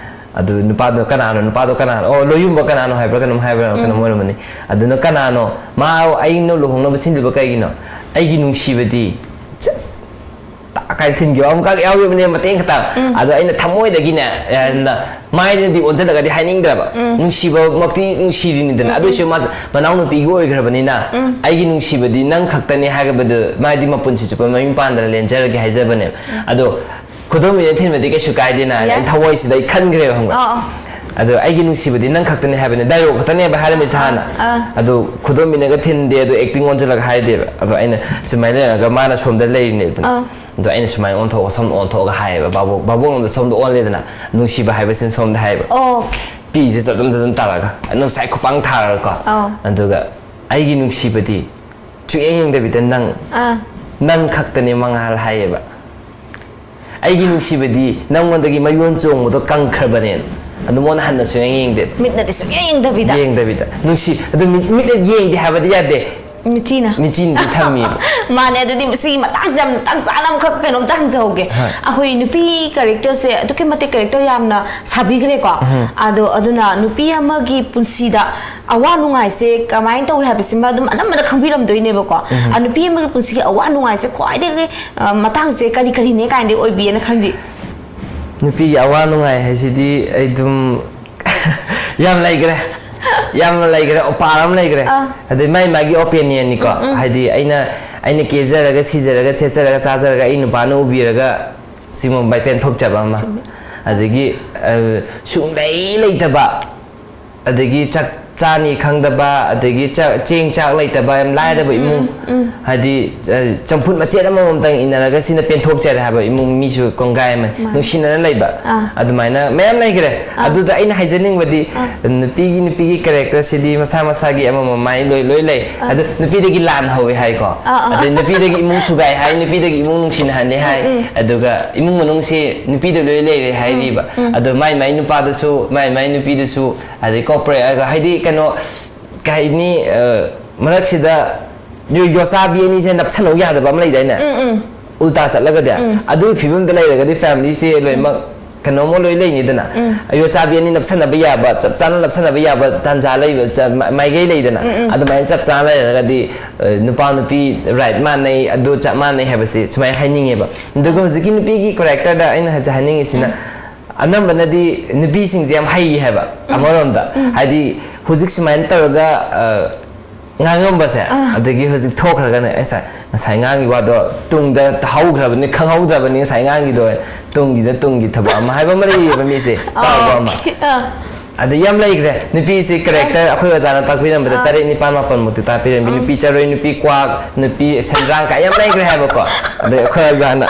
ꯑꯗꯨ ꯅꯨꯄꯥꯗꯣ ꯀꯅꯥꯅꯣ, ꯅꯨꯄꯥꯗꯣ ꯀꯅꯥꯅꯣ? ꯑꯣ, ꯂꯣꯌꯨꯝꯕ ꯀꯅꯥꯅꯣ ꯍꯥꯏꯕ꯭ꯔꯥ ꯀꯩꯅꯣꯝ ꯍꯥꯏꯕ꯭ꯔꯥ, ꯀꯩꯅꯣꯝ ꯑꯣꯏꯔꯝꯃꯅꯤ꯫ ꯑꯗꯨꯅ ꯀꯅꯥꯅꯣ? ꯃꯥ ꯑꯩꯅ ꯂꯨꯍꯣꯡꯅꯕ ꯁꯤꯟꯗ꯭ꯔꯤꯕ ꯀꯩꯒꯤꯅꯣ? ꯑꯩꯒꯤ ꯅꯨꯡꯁꯤꯕꯗꯤ just ꯇꯥꯛ ꯀꯥꯏꯅ ꯊꯤꯟꯈꯤꯕ ꯑꯃꯈꯛ ꯌꯥꯎꯈꯤꯕꯅꯦ, ꯃꯇꯦꯡ ꯈꯛꯇ꯫ ꯑꯗꯣ ꯑꯩꯅ ꯊꯃꯣꯏꯗꯒꯤꯅꯦ, ꯌꯥꯝꯅ ꯃꯥꯏꯗꯗꯤ ꯑꯣꯟꯁꯤꯜꯂꯒꯗꯤ ꯍꯥꯏꯅꯤꯡꯗ꯭ꯔꯕ, ꯅꯨꯡꯁꯤꯕꯃꯛꯇꯤ ꯅꯨꯡꯁꯤꯔꯤꯅꯤꯗꯅ, ꯑꯗꯨꯑꯣꯏꯁꯨ ꯃꯥ ꯃꯅꯥꯎꯅꯨꯄꯤꯒ ꯑꯣꯏꯈ꯭ꯔꯕꯅꯤꯅ, ꯑꯩꯒꯤ ꯅꯨꯡꯁꯤꯕꯗꯤ ꯅꯪ ꯈꯛꯇꯅꯤ ꯍꯥꯏꯕꯗꯨ, ꯃꯥꯗꯤ ꯃꯄꯨꯟꯁꯤ ꯆꯨꯞꯄ ꯃꯌꯨꯝ ꯄꯥꯟꯗꯅ ꯂꯦꯟꯖꯔꯒꯦ ꯍꯥꯏꯖꯕꯅꯦꯕ꯫ ꯑꯗꯣ ꯈꯨꯗꯣꯝꯕꯤꯅ ꯊꯤꯟꯕꯗꯤ ꯀꯩꯁꯨ ꯀꯥꯏꯗꯦꯅ ꯍꯥꯏꯅ ꯌꯥꯏ꯫ ꯑꯩ ꯊꯃꯣꯏꯁꯤꯗ ꯑꯩ ꯈꯟꯈ꯭ꯔꯦꯕ, ꯈꯪꯕ꯭ꯔꯥ? ꯑꯥ, ꯑꯥ꯫ ꯑꯗꯣ ꯑꯩꯒꯤ ꯅꯨꯡꯁꯤꯕꯗꯤ ꯅꯪ ꯈꯛꯇꯅꯤ ꯍꯥꯏꯕꯅꯦ, ꯗꯥꯏꯂꯣꯛ ꯈꯛꯇꯅꯦꯕ ꯍꯥꯏꯔꯝꯃꯤꯁꯦ ꯍꯥꯟꯅ꯫ ꯑꯥ꯫ ꯑꯗꯣ ꯈꯨꯗꯣꯝꯕꯤꯅꯒ ꯊꯤꯟꯗꯦ, ꯑꯗꯣ ꯑꯦꯛꯇꯤꯡ ꯑꯣꯟꯁꯤꯜꯂꯒ ꯍꯥꯏꯗꯦꯕ꯫ ꯑꯗꯣ ꯑꯩꯅ ꯁꯨꯃꯥꯏꯅ ꯂꯩꯔꯒ ꯃꯥꯅ ꯁꯣꯝꯗ ꯂꯩꯔꯤꯅꯦꯕ꯫ ꯑꯥ꯫ ꯑꯗꯣ ꯑꯩꯅ ꯁꯨꯃꯥꯏꯅ ꯑꯣꯟꯊꯣꯛꯑꯒ, ꯁꯣꯝꯗ ꯑꯣꯟꯊꯣꯛꯑꯒ ꯍꯥꯏꯌꯦꯕ, ꯚꯥꯕꯣꯛ, ꯚꯥꯕꯣꯛꯂꯣꯝꯗ ꯁꯣꯝꯗ ꯑꯣꯜꯂꯦꯗꯅ, ꯅꯨꯡꯁꯤꯕ ꯍꯥꯏꯕꯁꯤꯅ ꯁꯣꯝꯗ ꯍꯥꯏꯌꯦꯕ꯫ ꯑꯣꯀꯦ꯫ ꯄꯤꯁꯦ ꯆꯗꯨꯝ ꯆꯗꯨꯝ ꯇꯥꯔꯒ ꯉꯁꯥꯏ ꯈꯨꯄꯥꯡ ꯊꯥꯔꯒꯀꯣ꯫ ꯑꯥ꯫ ꯑꯗꯨꯒ ꯑꯩꯒꯤ ꯅꯨꯡꯁꯤꯕꯗꯤ ꯁꯨꯛꯌꯦꯡ ꯌꯦꯡꯗꯕꯤꯗ ꯅꯪ, ꯑꯥ꯫ ꯅꯪ ꯈꯛꯇꯅꯦ ꯃꯉꯥꯜ ꯍꯥꯏꯌꯦꯕ꯫ ꯑꯩꯒꯤ ꯅꯨꯡꯁꯤꯕꯗꯤ ꯅꯪꯉꯣꯟꯗꯒꯤ ꯃꯌꯣꯟ ꯆꯣꯡꯕꯗꯣ ꯀꯪꯈ꯭ꯔꯕꯅꯦꯅ꯫ ꯑꯗꯨ ꯃꯉꯣꯟꯗ ꯍꯟꯅ ꯁꯨꯛꯌꯦꯡ ꯌꯦꯡꯗꯦ꯫ ꯃꯤꯠꯅꯗꯤ ꯁꯨꯛꯌꯦꯡ ꯌꯦꯡꯗꯕꯤꯗ꯫ ꯌꯦꯡꯗꯕꯤꯗ꯫ ꯅꯨꯡꯁꯤ-, ꯑꯗꯨ ꯃꯤꯠ-, ꯃꯤꯠꯅ ꯌꯦꯡꯗꯦ ꯍꯥꯏꯕꯗꯤ ꯌꯥꯗꯦ꯫ ꯃꯤꯆꯤꯅ꯫ ꯃꯤꯆꯤꯟꯗꯤ ꯊꯝꯃꯤꯕ꯫ ꯃꯥꯅꯦ, ꯑꯗꯨꯗꯤ ꯁꯤꯒꯤ ꯃꯇꯥꯡꯁꯦ ꯌꯥꯝ ꯃꯇꯥꯡ ꯆꯥꯅ ꯑꯃꯈꯛ ꯀꯩꯅꯣꯝꯇ ꯍꯪꯖꯍꯧꯒꯦ꯫ ꯍꯣꯏ꯫ ꯑꯩꯈꯣꯏ ꯅꯨꯄꯤ ꯀꯦꯔꯦꯛꯇꯔꯁꯦ ꯑꯗꯨꯛꯀꯤ ꯃꯇꯤꯛ ꯀꯦꯔꯦꯛꯇꯔ ꯌꯥꯝꯅ ꯁꯥꯕꯤꯈ꯭ꯔꯦꯀꯣ꯫ ꯎꯝ꯫ ꯑꯗꯣ ꯑꯗꯨꯅ ꯅꯨꯄꯤ ꯑꯃꯒꯤ ꯄꯨꯟꯁꯤꯗ ꯑꯋꯥ ꯅꯨꯡꯉꯥꯏꯁꯦ ꯀꯃꯥꯏꯅ ꯇꯧꯏ ꯍꯥꯏꯕꯁꯤꯃ ꯑꯗꯨꯝ ꯑꯅꯝꯕꯅ ꯈꯪꯕꯤꯔꯝꯗꯣꯏꯅꯦꯕꯀꯣ꯫ ꯎꯝ꯫ ꯑ, ꯅꯨꯄꯤ ꯑꯃꯒꯤ ꯄꯨꯟꯁꯤꯒꯤ ꯑꯋꯥ ꯅꯨꯡꯉꯥꯏꯁꯦ ꯈ꯭ꯋꯥꯏꯗꯒꯤ, ꯑ, ꯃꯇꯥꯡꯁꯦ ꯀꯔꯤ ꯀꯔꯤꯅꯦ ꯀꯥꯏꯅꯗꯤ ꯑꯣꯏꯕꯤꯌꯦꯅ ꯈꯟꯕꯤ? ꯅꯨꯄꯤꯒꯤ ꯑꯋꯥ ꯅꯨꯡꯉꯥꯏ ꯍꯥꯏꯁꯤꯗꯤ ꯑꯩ ꯑꯗꯨꯝ ꯌꯥꯝ ꯂꯩꯈ꯭ꯔꯦ, ꯌꯥꯝꯅ ꯂꯩꯈ꯭ꯔꯦ, ꯑꯣꯄꯥꯔ ꯑꯃ ꯂꯩꯈ꯭ꯔꯦ꯫ ꯑꯥ꯫ ꯑꯗꯩ ꯃꯥꯏ ꯃꯥꯒꯤ ꯑꯣꯄꯤꯅꯤꯌꯟꯅꯤꯀꯣ꯫ ꯎꯝ, ꯎꯝ꯫ ꯍꯥꯏꯗꯤ ꯑꯩꯅ, ꯑꯩꯅ ꯀꯦꯖꯔꯒ, ꯁꯤꯖꯔꯒ, ꯁꯦꯠꯆꯔꯒ, ꯆꯥꯖꯔꯒ, ꯑꯩ ꯅꯨꯄꯥꯅ ꯎꯕꯤꯔꯒ ꯁꯤꯒꯨꯝꯕ ꯄꯦꯟꯊꯣꯛꯆꯕ ꯑꯃ꯫ ꯆꯨꯝꯃꯤ꯫ ꯑꯗꯒꯤ, ꯑ, ꯁꯨꯡꯂꯩ ꯂꯩꯇꯕ, ꯑꯗꯒꯤ ꯆꯥꯛ ꯆꯥꯅꯤ ꯈꯪꯗꯕ, ꯑꯗꯒꯤ ꯆꯥꯛ, ꯆꯦꯡ ꯆꯥꯛ ꯂꯩꯇꯕ, ꯌꯥꯝ ꯂꯥꯏꯔꯕ ꯏꯃꯨꯡ, ꯎꯝ꯫ ꯍꯥꯏꯗꯤ, ꯑ, ꯆꯝꯐꯨꯠ ꯃꯆꯦꯠ ꯑꯃꯃꯝꯇꯪ ꯏꯟꯅꯔꯒ ꯁꯤꯅ ꯄꯦꯟꯊꯣꯛꯆꯔꯦ ꯍꯥꯏꯕ ꯏꯃꯨꯡ ꯃꯤꯁꯨ ꯀꯣꯡꯒꯥꯏ ꯑꯃ꯫ ꯃꯥꯅꯤ꯫ ꯅꯨꯡꯁꯤꯅꯅ ꯂꯩꯕ꯫ ꯑꯥ꯫ ꯑꯗꯨꯃꯥꯏꯅ ꯃꯌꯥꯝ ꯂꯩꯈ꯭ꯔꯦ꯫ ꯑꯥ꯫ ꯑꯗꯨꯗ ꯑꯩꯅ ꯍꯥꯏꯖꯅꯤꯡꯕꯗꯤ, ꯑꯥ꯫ ꯅꯨꯄꯤꯒꯤ, ꯅꯨꯄꯤꯒꯤ ꯀꯦꯔꯦꯛꯇꯔꯁꯤꯗꯤ ꯃꯁꯥ ꯃꯁꯥꯒꯤ ꯑꯃꯃꯝ ꯃꯥꯏ ꯂꯣꯏ, ꯂꯣꯏ ꯂꯩ꯫ ꯑꯥ꯫ ꯑꯗꯨ ꯅꯨꯄꯤꯗꯒꯤ ꯂꯥꯟ ꯍꯧꯋꯦ ꯍꯥꯏꯀꯣ꯫ ꯑꯥ, ꯑꯥ꯫ ꯑꯗꯩ ꯅꯨꯄꯤꯗꯒꯤ ꯏꯃꯨꯡ ꯊꯨꯒꯥꯏ ꯍꯥꯏ, ꯅꯨꯄꯤꯗꯒꯤ ꯏꯃꯨꯡ ꯅꯨꯡꯁꯤꯅꯍꯜꯂꯦ ꯍꯥꯏ, ꯎꯝ, ꯎꯝ꯫ ꯑꯗꯨꯒ ꯏꯃꯨꯡ ꯃꯅꯨꯡꯁꯤ ꯅꯨꯄꯤꯗ ꯂꯣꯏ ꯂꯩꯔꯦ ꯍꯥꯏꯔꯤꯕ꯫ ꯎꯝ, ꯎꯝ꯫ ꯑꯗꯣ ꯃꯥꯏ ꯃꯥꯏ ꯅꯨꯄꯥꯗꯨꯁꯨ, ꯃꯥꯏ ꯃꯥꯏ ꯅꯨꯄꯤꯗꯨꯁꯨ, ꯑꯗꯩ ꯀꯣꯄꯔꯦꯠ, ꯍꯥꯏꯗꯤ ꯀꯩꯅꯣ, ꯀꯩ ꯍꯥꯏꯅꯤ, ꯑ, ꯃꯔꯛꯁꯤꯗ ꯌꯣ-, ꯌꯣꯆꯥꯕꯤ ꯑꯅꯤꯁꯦ ꯅꯞꯁꯟꯅꯧ ꯌꯥꯗꯕ ꯑꯃ ꯂꯩꯗꯥꯏꯅꯦ? ꯎꯝ, ꯎꯝ꯫ ꯎꯜꯇꯥ ꯆꯠꯂꯒꯗꯤ꯫ ꯎꯝ꯫ ꯑꯗꯨꯒꯤ ꯐꯤꯕꯝꯗ ꯂꯩꯔꯒꯗꯤ ꯐꯦꯃꯤꯂꯤꯁꯦ ꯂꯣꯏꯅꯃꯛ ꯀꯩꯅꯣꯝꯃ ꯂꯣꯏ ꯂꯩꯅꯤꯗꯅ, ꯑꯌꯣ ꯆꯥꯕꯤ ꯑꯅꯤ ꯅꯞꯁꯟꯅꯕ ꯌꯥꯕ, ꯆꯞ ꯆꯥꯅ ꯅꯞꯁꯟꯅꯕ ꯌꯥꯕ ꯇꯥꯟꯖꯥ ꯂꯩꯕ, ꯆ-, ꯃ-, ꯃꯥꯏꯀꯩ ꯂꯩꯗꯅ, ꯑꯗꯨꯃꯥꯏꯅ ꯆꯞ ꯆꯥꯅ ꯂꯩꯔꯒꯗꯤ, ꯑ, ꯅꯨꯄꯥ ꯅꯨꯄꯤ right ꯃꯥꯟꯅꯩ, ꯑꯗꯨ ꯆꯞ ꯃꯥꯟꯅꯩ ꯍꯥꯏꯕꯁꯤ ꯁꯨꯃꯥꯏꯅ ꯍꯥꯏꯅꯤꯡꯉꯦꯕ꯫ ꯑꯗꯨꯒ ꯍꯧꯖꯤꯛꯀꯤ ꯅꯨꯄꯤꯒꯤ characterꯗ ꯑꯩꯅ ꯍꯧꯖꯤꯛ ꯍꯥꯏꯅꯤꯡꯉꯤꯁꯤꯅ, ꯑꯅꯝꯕꯅꯗꯤ ꯅꯨꯄꯤꯁꯤꯡꯁꯦ ꯌꯥꯝ ꯍꯩ ꯍꯥꯏꯕ ꯑꯃꯔꯣꯝꯗ꯫ ꯍꯥꯏꯗꯤ ꯍꯧꯖꯤꯛ ꯁꯨꯃꯥꯏꯅ ꯇꯧꯔꯒ, ꯑ, ꯉꯥꯡꯉꯝꯕꯁꯦ, ꯑꯗꯒꯤ ꯍꯧꯖꯤꯛ ꯊꯣꯛꯈ꯭ꯔꯒꯅꯦ, "ꯑꯩ ꯉꯁꯥꯏ, ꯉꯁꯥꯏ ꯉꯥꯡꯒꯤ ꯋꯥꯗꯣ ꯇꯨꯡꯗ ꯇꯥꯍꯧꯈ꯭ꯔꯕꯅꯤ, ꯈꯪꯍꯧꯗ꯭ꯔꯕꯅꯤ ꯉꯁꯥꯏ ꯉꯥꯡꯒꯤꯗꯣ, ꯇꯨꯡꯒꯤꯗ ꯇꯨꯡꯒꯤ ꯊꯕꯛ ꯑꯃ" ꯍꯥꯏꯕ ꯑꯃ ꯂꯩꯌꯦꯕ ꯃꯤꯁꯦ, ꯇꯥꯎꯕ ꯑꯃ꯫ ꯑꯗ ꯌꯥꯝ ꯂꯩꯈ꯭ꯔꯦ꯫ ꯅꯨꯄꯤꯁꯤ character ꯑꯩꯈꯣꯏ ꯑꯣꯖꯥꯅ ꯇꯥꯛꯄꯤꯔꯝꯕꯗ ꯇꯔꯦꯠ ꯅꯤꯄꯥꯜ ꯃꯥꯄꯜꯃꯨꯛꯇꯤ ꯇꯥꯛꯄꯤꯔꯝꯃꯤ꯫ ꯅꯨꯄꯤ ꯆꯔꯣꯏ, ꯅꯨꯄꯤ ꯀ꯭ꯋꯥꯛ, ꯅꯨꯄꯤ ꯁꯦꯟꯗ꯭ꯔꯥꯡ ꯀꯥꯏ ꯌꯥꯝ ꯂꯩꯈ꯭ꯔꯦ ꯍꯥꯏꯕꯀꯣ꯫ ꯑꯗꯩ ꯑꯩꯈꯣꯏ ꯑꯣꯖꯥꯅ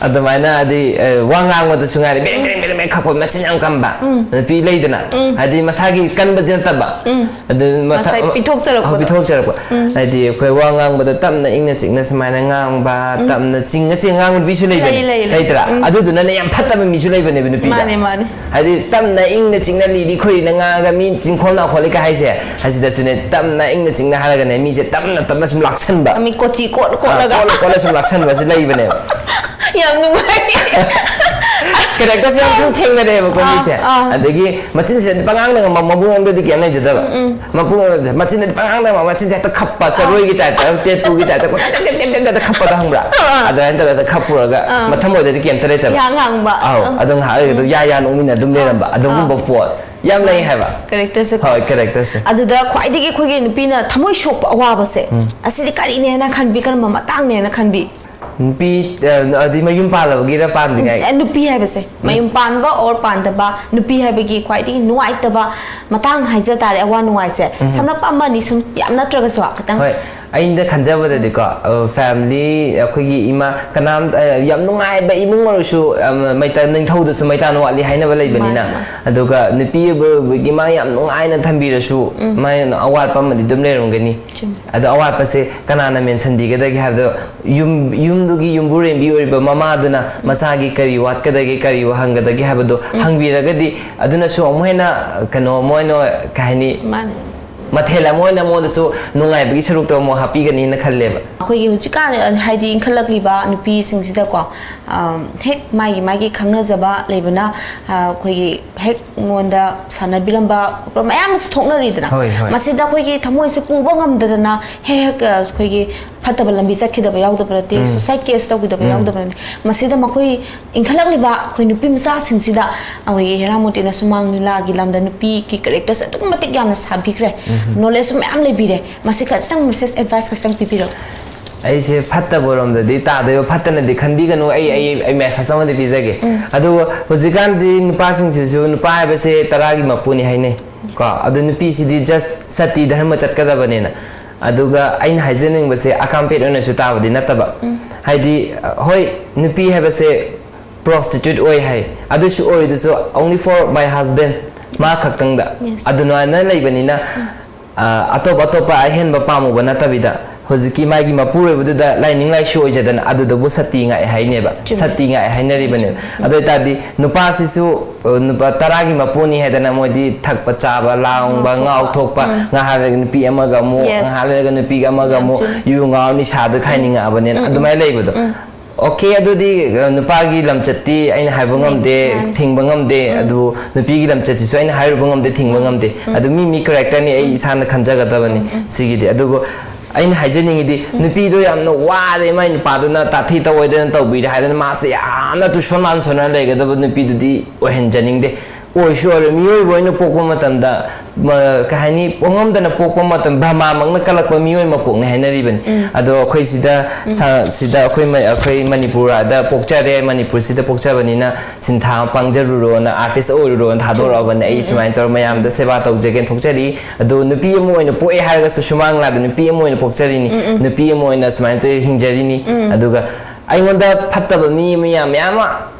ꯑꯗꯨꯃꯥꯏꯅ ꯍꯥꯏꯗꯤ, ꯑ, ꯋꯥ ꯉꯥꯡꯕꯗꯁꯨ ꯉꯥꯏꯔꯦ, ꯕꯦꯔꯦꯡ ꯕꯦꯔꯦꯡ ꯕꯦꯔꯦꯡ ꯕꯦꯔꯦꯡ ꯈꯞꯄ, ꯃꯆꯤꯟ ꯌꯥꯝ ꯀꯟꯕ ꯅꯨꯄꯤ ꯂꯩꯗꯅ, ꯍꯥꯏꯗꯤ ꯃꯁꯥꯒꯤ ꯀꯟꯕꯗꯤ ꯅꯠꯇꯕ, ꯑꯗꯨ ꯃꯊ-, ꯉꯁꯥꯏ ꯄꯤꯊꯣꯛꯆꯔꯛꯄꯗꯣ꯫ ꯄꯤꯊꯣꯛꯆꯔꯛꯄ꯫ ꯍꯥꯏꯗꯤ ꯑꯩꯈꯣꯏ ꯋꯥ ꯉꯥꯡꯕꯗ ꯇꯞꯅ ꯏꯪꯅ ꯆꯤꯛꯅ ꯁꯨꯃꯥꯏꯅ ꯉꯥꯡꯕ, ꯇꯞꯅ ꯆꯤꯡꯉ ꯆꯤꯡꯉ ꯉꯥꯡꯕ ꯅꯨꯄꯤꯁꯨ ꯂꯩꯕꯅꯦ, ꯂꯩ, ꯂꯩ, ꯂꯩ꯫ ꯂꯩꯇ꯭ꯔꯥ? ꯑꯗꯨꯗꯨꯅꯅꯦ ꯌꯥꯝ ꯐꯠꯇꯕ ꯃꯤꯁꯨ ꯂꯩꯕꯅꯦꯕ ꯅꯨꯄꯤꯗ꯫ ꯃꯥꯅꯦ, ꯃꯥꯅꯦ꯫ ꯍꯥꯏꯗꯤ ꯇꯞꯅ ꯏꯪꯅ ꯆꯤꯛꯅ ꯂꯤꯔꯤ ꯈꯣꯏꯔꯤꯅ ꯉꯥꯡꯉꯒ ꯃꯤ ꯆꯤꯡꯈꯣꯜ ꯅꯥꯈꯣꯜꯂꯤꯒ ꯍꯥꯏꯁꯦ, ꯑꯁꯤꯗꯁꯨꯅꯦ ꯇꯞꯅ ꯏꯪꯅ ꯆꯤꯛꯅ ꯍꯥꯏꯔꯒꯅꯦ ꯃꯤꯁꯦ ꯇꯞꯅ ꯇꯞꯅ ꯁꯨꯝ ꯂꯥꯛꯁꯟꯕ꯫ ꯃꯤ ꯀꯣꯆꯤ ꯀꯣꯠ ꯑꯥ, ꯀꯣꯠꯂꯒ꯫ ꯀꯣꯠꯂ ꯀꯣꯠꯂ ꯁꯨꯝ ꯂꯥꯛꯁꯟꯕꯁꯨ ꯂꯩꯕꯅꯦꯕ꯫ ꯌꯥꯝ ꯅꯨꯡꯉꯥꯏ꯫ Characterꯁꯦ ꯌꯥꯝ ꯊꯨꯝ ꯊꯦꯡꯅꯔꯦꯕꯀꯣ ꯑꯥ, ꯃꯤꯁꯦ꯫ ꯑꯥ꯫ ꯑꯗꯒꯤ ꯃꯆꯤꯟꯁꯤꯗ ꯄꯉꯥꯡꯗ ꯉꯥꯡꯕ, ꯃꯕꯨꯡꯉꯣꯟꯗꯗꯤ ꯀꯩꯝ ꯂꯩꯖꯗꯕ꯫ ꯃꯕꯨꯡꯉꯣꯟꯗ ꯃꯆꯤꯟꯗꯗꯤ ꯄꯉꯥꯡꯗ ꯉꯥꯡꯕ, ꯃꯆꯤꯟꯁꯦ ꯍꯦꯛꯇ ꯈꯞꯄ, ꯆꯔꯣꯏꯒꯤ typeꯇ, ꯇꯦꯇꯨꯒꯤ typeꯇ ꯀꯣꯏꯇꯛ ꯇꯛ ꯇꯛ ꯇꯛ ꯇꯛ ꯇꯛ ꯈꯞꯄꯗꯣ ꯈꯪꯕ꯭ꯔꯥ? ꯑꯥ꯫ ꯑꯗꯨꯃꯥꯏꯅ ꯇꯧꯔꯒ ꯈꯞꯄꯨꯔꯒ ꯑꯥ꯫ ꯃꯊꯃꯣꯏꯗꯗꯤ ꯀꯩꯝꯇ ꯂꯩꯇꯕ꯫ ꯏꯍꯥꯡ ꯍꯥꯡꯕ꯫ ꯑꯧ, ꯑꯥ꯫ ꯑꯗꯣ ꯉꯥꯏꯍꯥꯛ ꯂꯩꯔꯒ ꯑꯗꯨꯝ ꯌꯥ ꯌꯥ ꯅꯣꯛꯃꯤꯟꯅ ꯑꯗꯨꯝ ꯂꯩꯔꯝꯕ, ꯑꯗꯨꯒꯨꯝꯕ ꯑꯥ꯫ ꯄꯣꯠ ꯌꯥꯝ ꯂꯩ ꯍꯥꯏꯕ꯫ Characterꯁꯦ ꯀꯣ꯫ ꯍꯣꯏ, characterꯁꯦ꯫ ꯑꯗꯨꯗ ꯈ꯭ꯋꯥꯏꯗꯒꯤ ꯑꯩꯈꯣꯏꯒꯤ ꯅꯨꯄꯤꯅ ꯊꯃꯣꯏ ꯁꯣꯛꯄ ꯑꯋꯥꯕꯁꯦ, ꯎꯝ꯫ ꯑꯁꯤꯗꯤ ꯀꯔꯤꯅꯦꯅ ꯈꯟꯕꯤ, ꯀꯔꯝꯕ ꯃꯇꯥꯡꯅꯦꯅ ꯈꯟꯕꯤ? ꯅꯨꯄꯤ, ꯑ, ꯑꯗꯨꯗꯤ ꯃꯌꯨꯝ ꯄꯥꯜꯂꯕꯒꯤꯔ ꯄꯥꯟꯗ꯭ꯔꯤꯉꯩ? ꯑꯦ, ꯅꯨꯄꯤ ꯍꯥꯏꯕꯁꯦ, ꯎꯝ꯫ ꯃꯌꯨꯝ ꯄꯥꯟꯕ or ꯄꯥꯟꯗꯕ, ꯅꯨꯄꯤ ꯍꯥꯏꯕꯒꯤ ꯈ꯭ꯋꯥꯏꯗꯒꯤ ꯅꯨꯡꯉꯥꯏꯇꯕ ꯃꯇꯥꯡ ꯍꯥꯏꯖ ꯇꯥꯔꯦ, ꯑꯋꯥ ꯅꯨꯡꯉꯥꯏꯁꯦ꯫ ꯎꯝ꯫ ꯁꯝꯂꯞꯄ ꯑꯃ ꯑꯅꯤ ꯁꯨꯝ, ꯌꯥꯝ ꯅꯠꯇ꯭ꯔꯒꯁꯨ ꯈꯤꯇꯪ꯫ ꯍꯣꯏ, ꯑꯩꯅ ꯈꯟꯖꯕꯗꯗꯤꯀꯣ, ꯑ, family, ꯑꯩꯈꯣꯏꯒꯤ ꯏꯃꯥ, ꯀꯅꯥꯝ, ꯑ, ꯌꯥꯝ ꯅꯨꯡꯉꯥꯏꯕ ꯏꯃꯨꯡ ꯑꯣꯏꯔꯁꯨ, ꯑ, ꯃꯩꯇ-, ꯅꯤꯡꯊꯧꯗꯁꯨ ꯃꯩꯇꯥꯟ ꯋꯥꯠꯂꯤ ꯍꯥꯏꯅꯕ ꯂꯩꯕꯅꯤꯅ, ꯃꯥꯅꯦ, ꯃꯥꯅꯦ꯫ ꯑꯗꯨꯒ ꯅꯨꯄꯤ ꯑꯣꯏꯕꯒꯤ ꯃꯥ ꯌꯥꯝ ꯅꯨꯡꯉꯥꯏꯅ ꯊꯝꯕꯤꯔꯁꯨ, ꯎꯝ꯫ ꯃꯥꯒꯤ ꯑꯋꯥꯠꯄ ꯑꯃꯗꯤ ꯑꯗꯨꯝ ꯂꯩꯔꯝꯒꯅꯤ꯫ ꯆꯨꯝꯃꯦ꯫ ꯑꯗꯣ ꯑꯋꯥꯠꯄꯁꯦ ꯀꯅꯥꯅ ꯃꯦꯟꯁꯤꯟꯕꯤꯒꯗꯒꯦ ꯍꯥꯏꯕꯗꯣ, ꯌꯨꯝ, ꯌꯨꯝꯗꯨꯒꯤ ꯌꯨꯝꯕꯨꯔꯦꯝꯕꯤ ꯑꯣꯏꯔꯤꯕ ꯃꯃꯥꯗꯨꯅ ꯃꯆꯥꯒꯤ ꯀꯔꯤ ꯋꯥꯠꯀꯗꯒꯦ, ꯀꯔꯤ ꯍꯪꯒꯗꯒꯦ ꯍꯥꯏꯕꯗꯣ ꯎꯝ꯫ ꯍꯪꯕꯤꯔꯒꯗꯤ, ꯑꯗꯨꯅꯁꯨ ꯑꯃꯨꯛ ꯍꯦꯟꯅ ꯀꯩꯅꯣ, ꯃꯣꯏꯅ, ꯀꯩ ꯍꯥꯏꯅꯤ? ꯃꯥꯅꯦ꯫ ꯃꯊꯦꯜ ꯑꯃ ꯑꯣꯏꯅ ꯃꯉꯣꯟꯗꯁꯨ ꯅꯨꯡꯉꯥꯏꯕꯒꯤ ꯁꯔꯨꯛꯇꯣ ꯑꯃꯨꯛ ꯍꯥꯞꯄꯤꯒꯅꯤꯅ ꯈꯜꯂꯦꯕ꯫ ꯑꯩꯈꯣꯏꯒꯤ ꯍꯧꯖꯤꯛꯀꯥꯟ, ꯍꯥꯏꯗꯤ, ꯏꯟꯈꯠꯂꯛꯂꯤꯕ ꯅꯨꯄꯤꯁꯤꯡꯁꯤꯗꯀꯣ, ꯑꯝ, ꯍꯦꯛ ꯃꯥꯒꯤ ꯃꯥꯒꯤ ꯈꯪꯅꯖꯕ ꯂꯩꯕꯅ, ꯑ, ꯑꯩꯈꯣꯏꯒꯤ ꯍꯦꯛ ꯃꯉꯣꯟꯗ ꯁꯥꯟꯅꯕꯤꯔꯝꯕ ꯈꯣꯠꯄ ꯃꯌꯥꯝ ꯑꯃꯁꯨ ꯊꯣꯛꯅꯔꯤꯗꯅ꯫ ꯍꯣꯏ, ꯍꯣꯏ꯫ ꯃꯁꯤꯗ ꯑꯩꯈꯣꯏꯒꯤ ꯊꯃꯣꯏꯁꯦ ꯄꯨꯕ ꯉꯝꯗꯗꯅ ꯍꯦꯛ ꯍꯦꯛ, ꯑ, ꯑꯩꯈꯣꯏꯒꯤ ꯐꯠꯇꯕ ꯂꯝꯕꯤ ꯆꯠꯈꯤꯗꯕ ꯌꯥꯎꯗꯕ ꯅꯠꯇꯦ, suicide case ꯇꯧꯈꯤꯗꯕ ꯌꯥꯎꯗꯕ ꯅꯠꯇꯦ꯫ ꯃꯁꯤꯗ ꯃꯈꯣꯏ ꯏꯟꯈꯠꯂꯛꯂꯤꯕ ꯑꯩꯈꯣꯏ ꯅꯨꯄꯤ ꯃꯆꯥꯁꯤꯡꯁꯤꯗ ꯑꯩꯈꯣꯏꯒꯤ ꯍꯦꯔꯥꯃꯣꯇꯤꯅ ꯁꯨꯃꯥꯡ ꯂꯤꯂꯥꯒꯤ ꯂꯝꯗ ꯅꯨꯄꯤꯒꯤ characterꯁꯦ ꯑꯗꯨꯛꯀꯤ ꯃꯇꯤꯛ ꯌꯥꯝꯅ ꯁꯥꯕꯤꯈ꯭ꯔꯦ, knowledgeꯁꯨ ꯃꯌꯥꯝ ꯂꯩꯕꯤꯔꯦ꯫ ꯃꯁꯤ ꯈꯖꯤꯛꯇꯪ message, advice ꯈꯖꯤꯛꯇꯪ ꯄꯤꯕꯤꯔꯛꯎ꯫ ꯑꯩꯁꯦ ꯐꯠꯇꯕ ꯔꯣꯝꯗꯗꯤ ꯇꯥꯗꯣꯏꯕ, ꯐꯠꯇꯅꯗꯤ ꯈꯟꯕꯤꯒꯅꯨ꯫ ꯑꯩ ꯑꯩ ꯑꯩ message ꯑꯃꯗꯤ ꯄꯤꯖꯒꯦ꯫ ꯑꯗꯨꯒ ꯍꯧꯖꯤꯛꯀꯥꯟꯗꯤ ꯅꯨꯄꯥꯁꯤꯡꯁꯤꯁꯨ, ꯅꯨꯄꯥ ꯍꯥꯏꯕꯁꯦ ꯇꯔꯥꯒꯤ ꯃꯄꯨꯅꯤ ꯍꯥꯏꯅꯩ ꯀꯣ꯫ ꯑꯗꯨ ꯅꯨꯄꯤꯁꯤꯗꯤ just ꯁꯇꯤ ꯙꯔꯃ ꯆꯠꯀꯗꯕꯅꯦꯅ꯫ ꯑꯗꯨꯒ ꯑꯩꯅ ꯍꯥꯏꯖꯅꯤꯡꯕꯁꯦ ꯑꯀꯥꯝꯄꯦꯠ ꯑꯣꯏꯅꯁꯨ ꯇꯥꯕꯗꯤ ꯅꯠꯇꯕ, ꯍꯥꯏꯗꯤ, ꯍꯣꯏ, ꯅꯨꯄꯤ ꯍꯥꯏꯕꯁꯦ prostitute ꯑꯣꯏ ꯍꯥꯏ, ꯑꯗꯨꯁꯨ ꯑꯣꯏꯗꯨꯁꯨ only for my husband, ꯃꯥ ꯈꯛꯇꯪꯗ꯫ Yes. ꯑꯗꯨꯃꯥꯏꯅ ꯂꯩꯕꯅꯤꯅ, ꯑ, ꯑꯇꯣꯞ ꯑꯇꯣꯞꯄ ꯑꯍꯦꯟꯕ ꯄꯥꯝꯃꯨꯕ ꯅꯠꯇꯕꯤꯗ, ꯍꯧꯖꯤꯛꯀꯤ ꯃꯥꯒꯤ ꯃꯄꯨꯔꯣꯏꯕꯗꯨꯗ ꯂꯥꯏꯅꯤꯡ ꯂꯥꯏꯁꯣꯏ ꯑꯣꯏꯖꯗꯅ ꯑꯗꯨꯗꯕꯨ ꯁꯇꯤ ꯉꯥꯛꯑꯦ ꯍꯥꯏꯅꯦꯕ꯫ ꯆꯨꯝꯃꯦ꯫ ꯁꯇꯤ ꯉꯥꯛꯑꯦ ꯍꯥꯏꯅꯔꯤꯕꯅꯦꯕ꯫ ꯑꯗꯨ ꯑꯣꯏꯇꯥꯔꯗꯤ ꯅꯨꯄꯥꯁꯤꯁꯨ, ꯑ, ꯅꯨꯄꯥ ꯇꯔꯥꯒꯤ ꯃꯄꯨꯅꯤ ꯍꯥꯏꯗꯅ ꯃꯣꯏꯗꯤ ꯊꯛꯄ ꯆꯥꯕ, ꯂꯥꯡꯕ, ꯉꯥꯎꯊꯣꯛꯄ, ꯉꯥꯎꯊꯣꯛꯄ, ꯉꯥꯏꯍꯥꯛ ꯂꯩꯔꯒ ꯅꯨꯄꯤ ꯑꯃꯒ ꯑꯃꯨꯛ, Yes. ꯉꯥꯏꯍꯥꯛ ꯂꯩꯔꯒ ꯅꯨꯄꯤꯒ ꯑꯃꯒ ꯌꯥꯝ ꯑꯃꯨꯛ, ꯆꯨꯝꯃꯦ꯫ ꯌꯨ ꯉꯥꯎꯔ ꯅꯤꯁꯥꯗ ꯈꯥꯏꯅꯤꯡꯉꯛꯑꯕꯅꯤꯅ ꯑꯗꯨꯃꯥꯏꯅ ꯂꯩꯕꯗꯣ꯫ Okay, ꯑꯗꯨꯗꯤ, ꯑ, ꯅꯨꯄꯥꯒꯤ ꯂꯝꯆꯠꯇꯤ ꯑꯩꯅ ꯍꯥꯏꯕ ꯉꯝꯗꯦ, ꯃꯥꯅꯤ꯫ ꯊꯤꯡꯕ ꯉꯝꯗꯦ꯫ ꯑꯗꯨ ꯅꯨꯄꯤꯒꯤ ꯂꯝꯆꯠꯁꯤꯁꯨ ꯑꯩꯅ ꯍꯥꯏꯔꯨꯕ ꯉꯝꯗꯦ, ꯊꯤꯡꯕ ꯉꯝꯗꯦ꯫ ꯑꯗꯨ ꯃꯤ ꯃꯤ characterꯅꯤ, ꯑꯩ ꯏꯁꯥꯅ ꯈꯟꯖꯒꯗꯕꯅꯤ ꯁꯤꯒꯤꯗꯤ꯫ ꯑꯗꯨꯕꯨ ꯑꯩꯅ ꯍꯥꯏꯖꯅꯤꯡꯉꯤꯗꯤ, ꯅꯨꯄꯤꯗꯣ ꯌꯥꯝꯅ ꯋꯥꯔꯦ, ꯃꯥꯏ ꯅꯨꯄꯥꯗꯨꯅ ꯇꯥꯊꯤ ꯇꯧꯑꯣꯏꯗꯅ ꯇꯧꯕꯤꯔꯦ ꯍꯥꯏꯗꯅ ꯃꯥꯁꯦ ꯌꯥꯝꯅ ꯇꯨꯁꯣꯟ ꯃꯥꯟꯁꯣꯟꯅ ꯂꯩꯒꯗꯕ ꯅꯨꯄꯤꯗꯨꯗꯤ ꯑꯣꯏꯍꯟꯖꯅꯤꯡꯗꯦ꯫ ꯑꯣꯏꯁꯨ ꯑꯣꯏꯔꯣꯏ, ꯃꯤꯑꯣꯏꯕ ꯑꯣꯏꯅ ꯄꯣꯛꯄ ꯃꯇꯝꯗ, ꯃ-, ꯀꯩ ꯍꯥꯏꯅꯤ, ꯄꯣꯛꯉꯝꯗꯅ ꯄꯣꯛꯄ ꯃꯇꯝ, ꯕ꯭ꯔꯍꯃꯥꯃꯛꯅ ꯀꯜꯂꯛꯄ ꯃꯤꯑꯣꯏ ꯃꯄꯣꯛꯅꯤ ꯍꯥꯏꯅꯔꯤꯕꯅꯤ꯫ ꯑꯗꯣ ꯑꯩꯈꯣꯏ ꯁꯤꯗ, ꯁ-, ꯁꯤꯗ ꯑꯩꯈꯣꯏ ꯃ-, ꯑꯩꯈꯣꯏ ꯃꯅꯤꯄꯨꯔꯗ ꯄꯣꯛꯆꯔꯦ, ꯃꯅꯤꯄꯨꯔꯁꯤꯗ ꯄꯣꯛꯆꯕꯅꯤꯅ ꯁꯤꯟꯊꯥ ꯄꯥꯡꯖꯔꯨꯔꯣꯅ, artist ꯑꯣꯏꯔꯨꯔꯣꯅ ꯊꯥꯗꯣꯔꯛꯑꯕꯅꯦ꯫ ꯑꯩ ꯁꯨꯃꯥꯏꯅ ꯇꯧꯔ ꯃꯌꯥꯝꯗ ꯁꯦꯕꯥ ꯇꯧꯖꯒꯦꯅ ꯊꯣꯛꯆꯔꯤ꯫ ꯑꯗꯣ ꯅꯨꯄꯤ ꯑꯃ ꯑꯣꯏꯅ ꯄꯣꯛꯑꯦ ꯍꯥꯏꯔꯒꯁꯨ ꯁꯨꯃꯥꯡ ꯂꯤꯂꯥꯗ ꯅꯨꯄꯤ ꯑꯃ ꯑꯣꯏꯅ ꯄꯣꯛꯆꯔꯤꯅꯤ, ꯅꯨꯄꯤ ꯑꯃ ꯑꯣꯏꯅ ꯁꯨꯃꯥꯏꯅ ꯇꯧꯔ ꯍꯤꯡꯖꯔꯤꯅꯤ꯫ ꯑꯗꯨꯒ ꯑꯩꯉꯣꯟꯗ ꯐꯠꯇꯕ ꯃꯤ ꯃꯌꯥꯝ, ꯃꯌꯥꯝ ꯑꯃ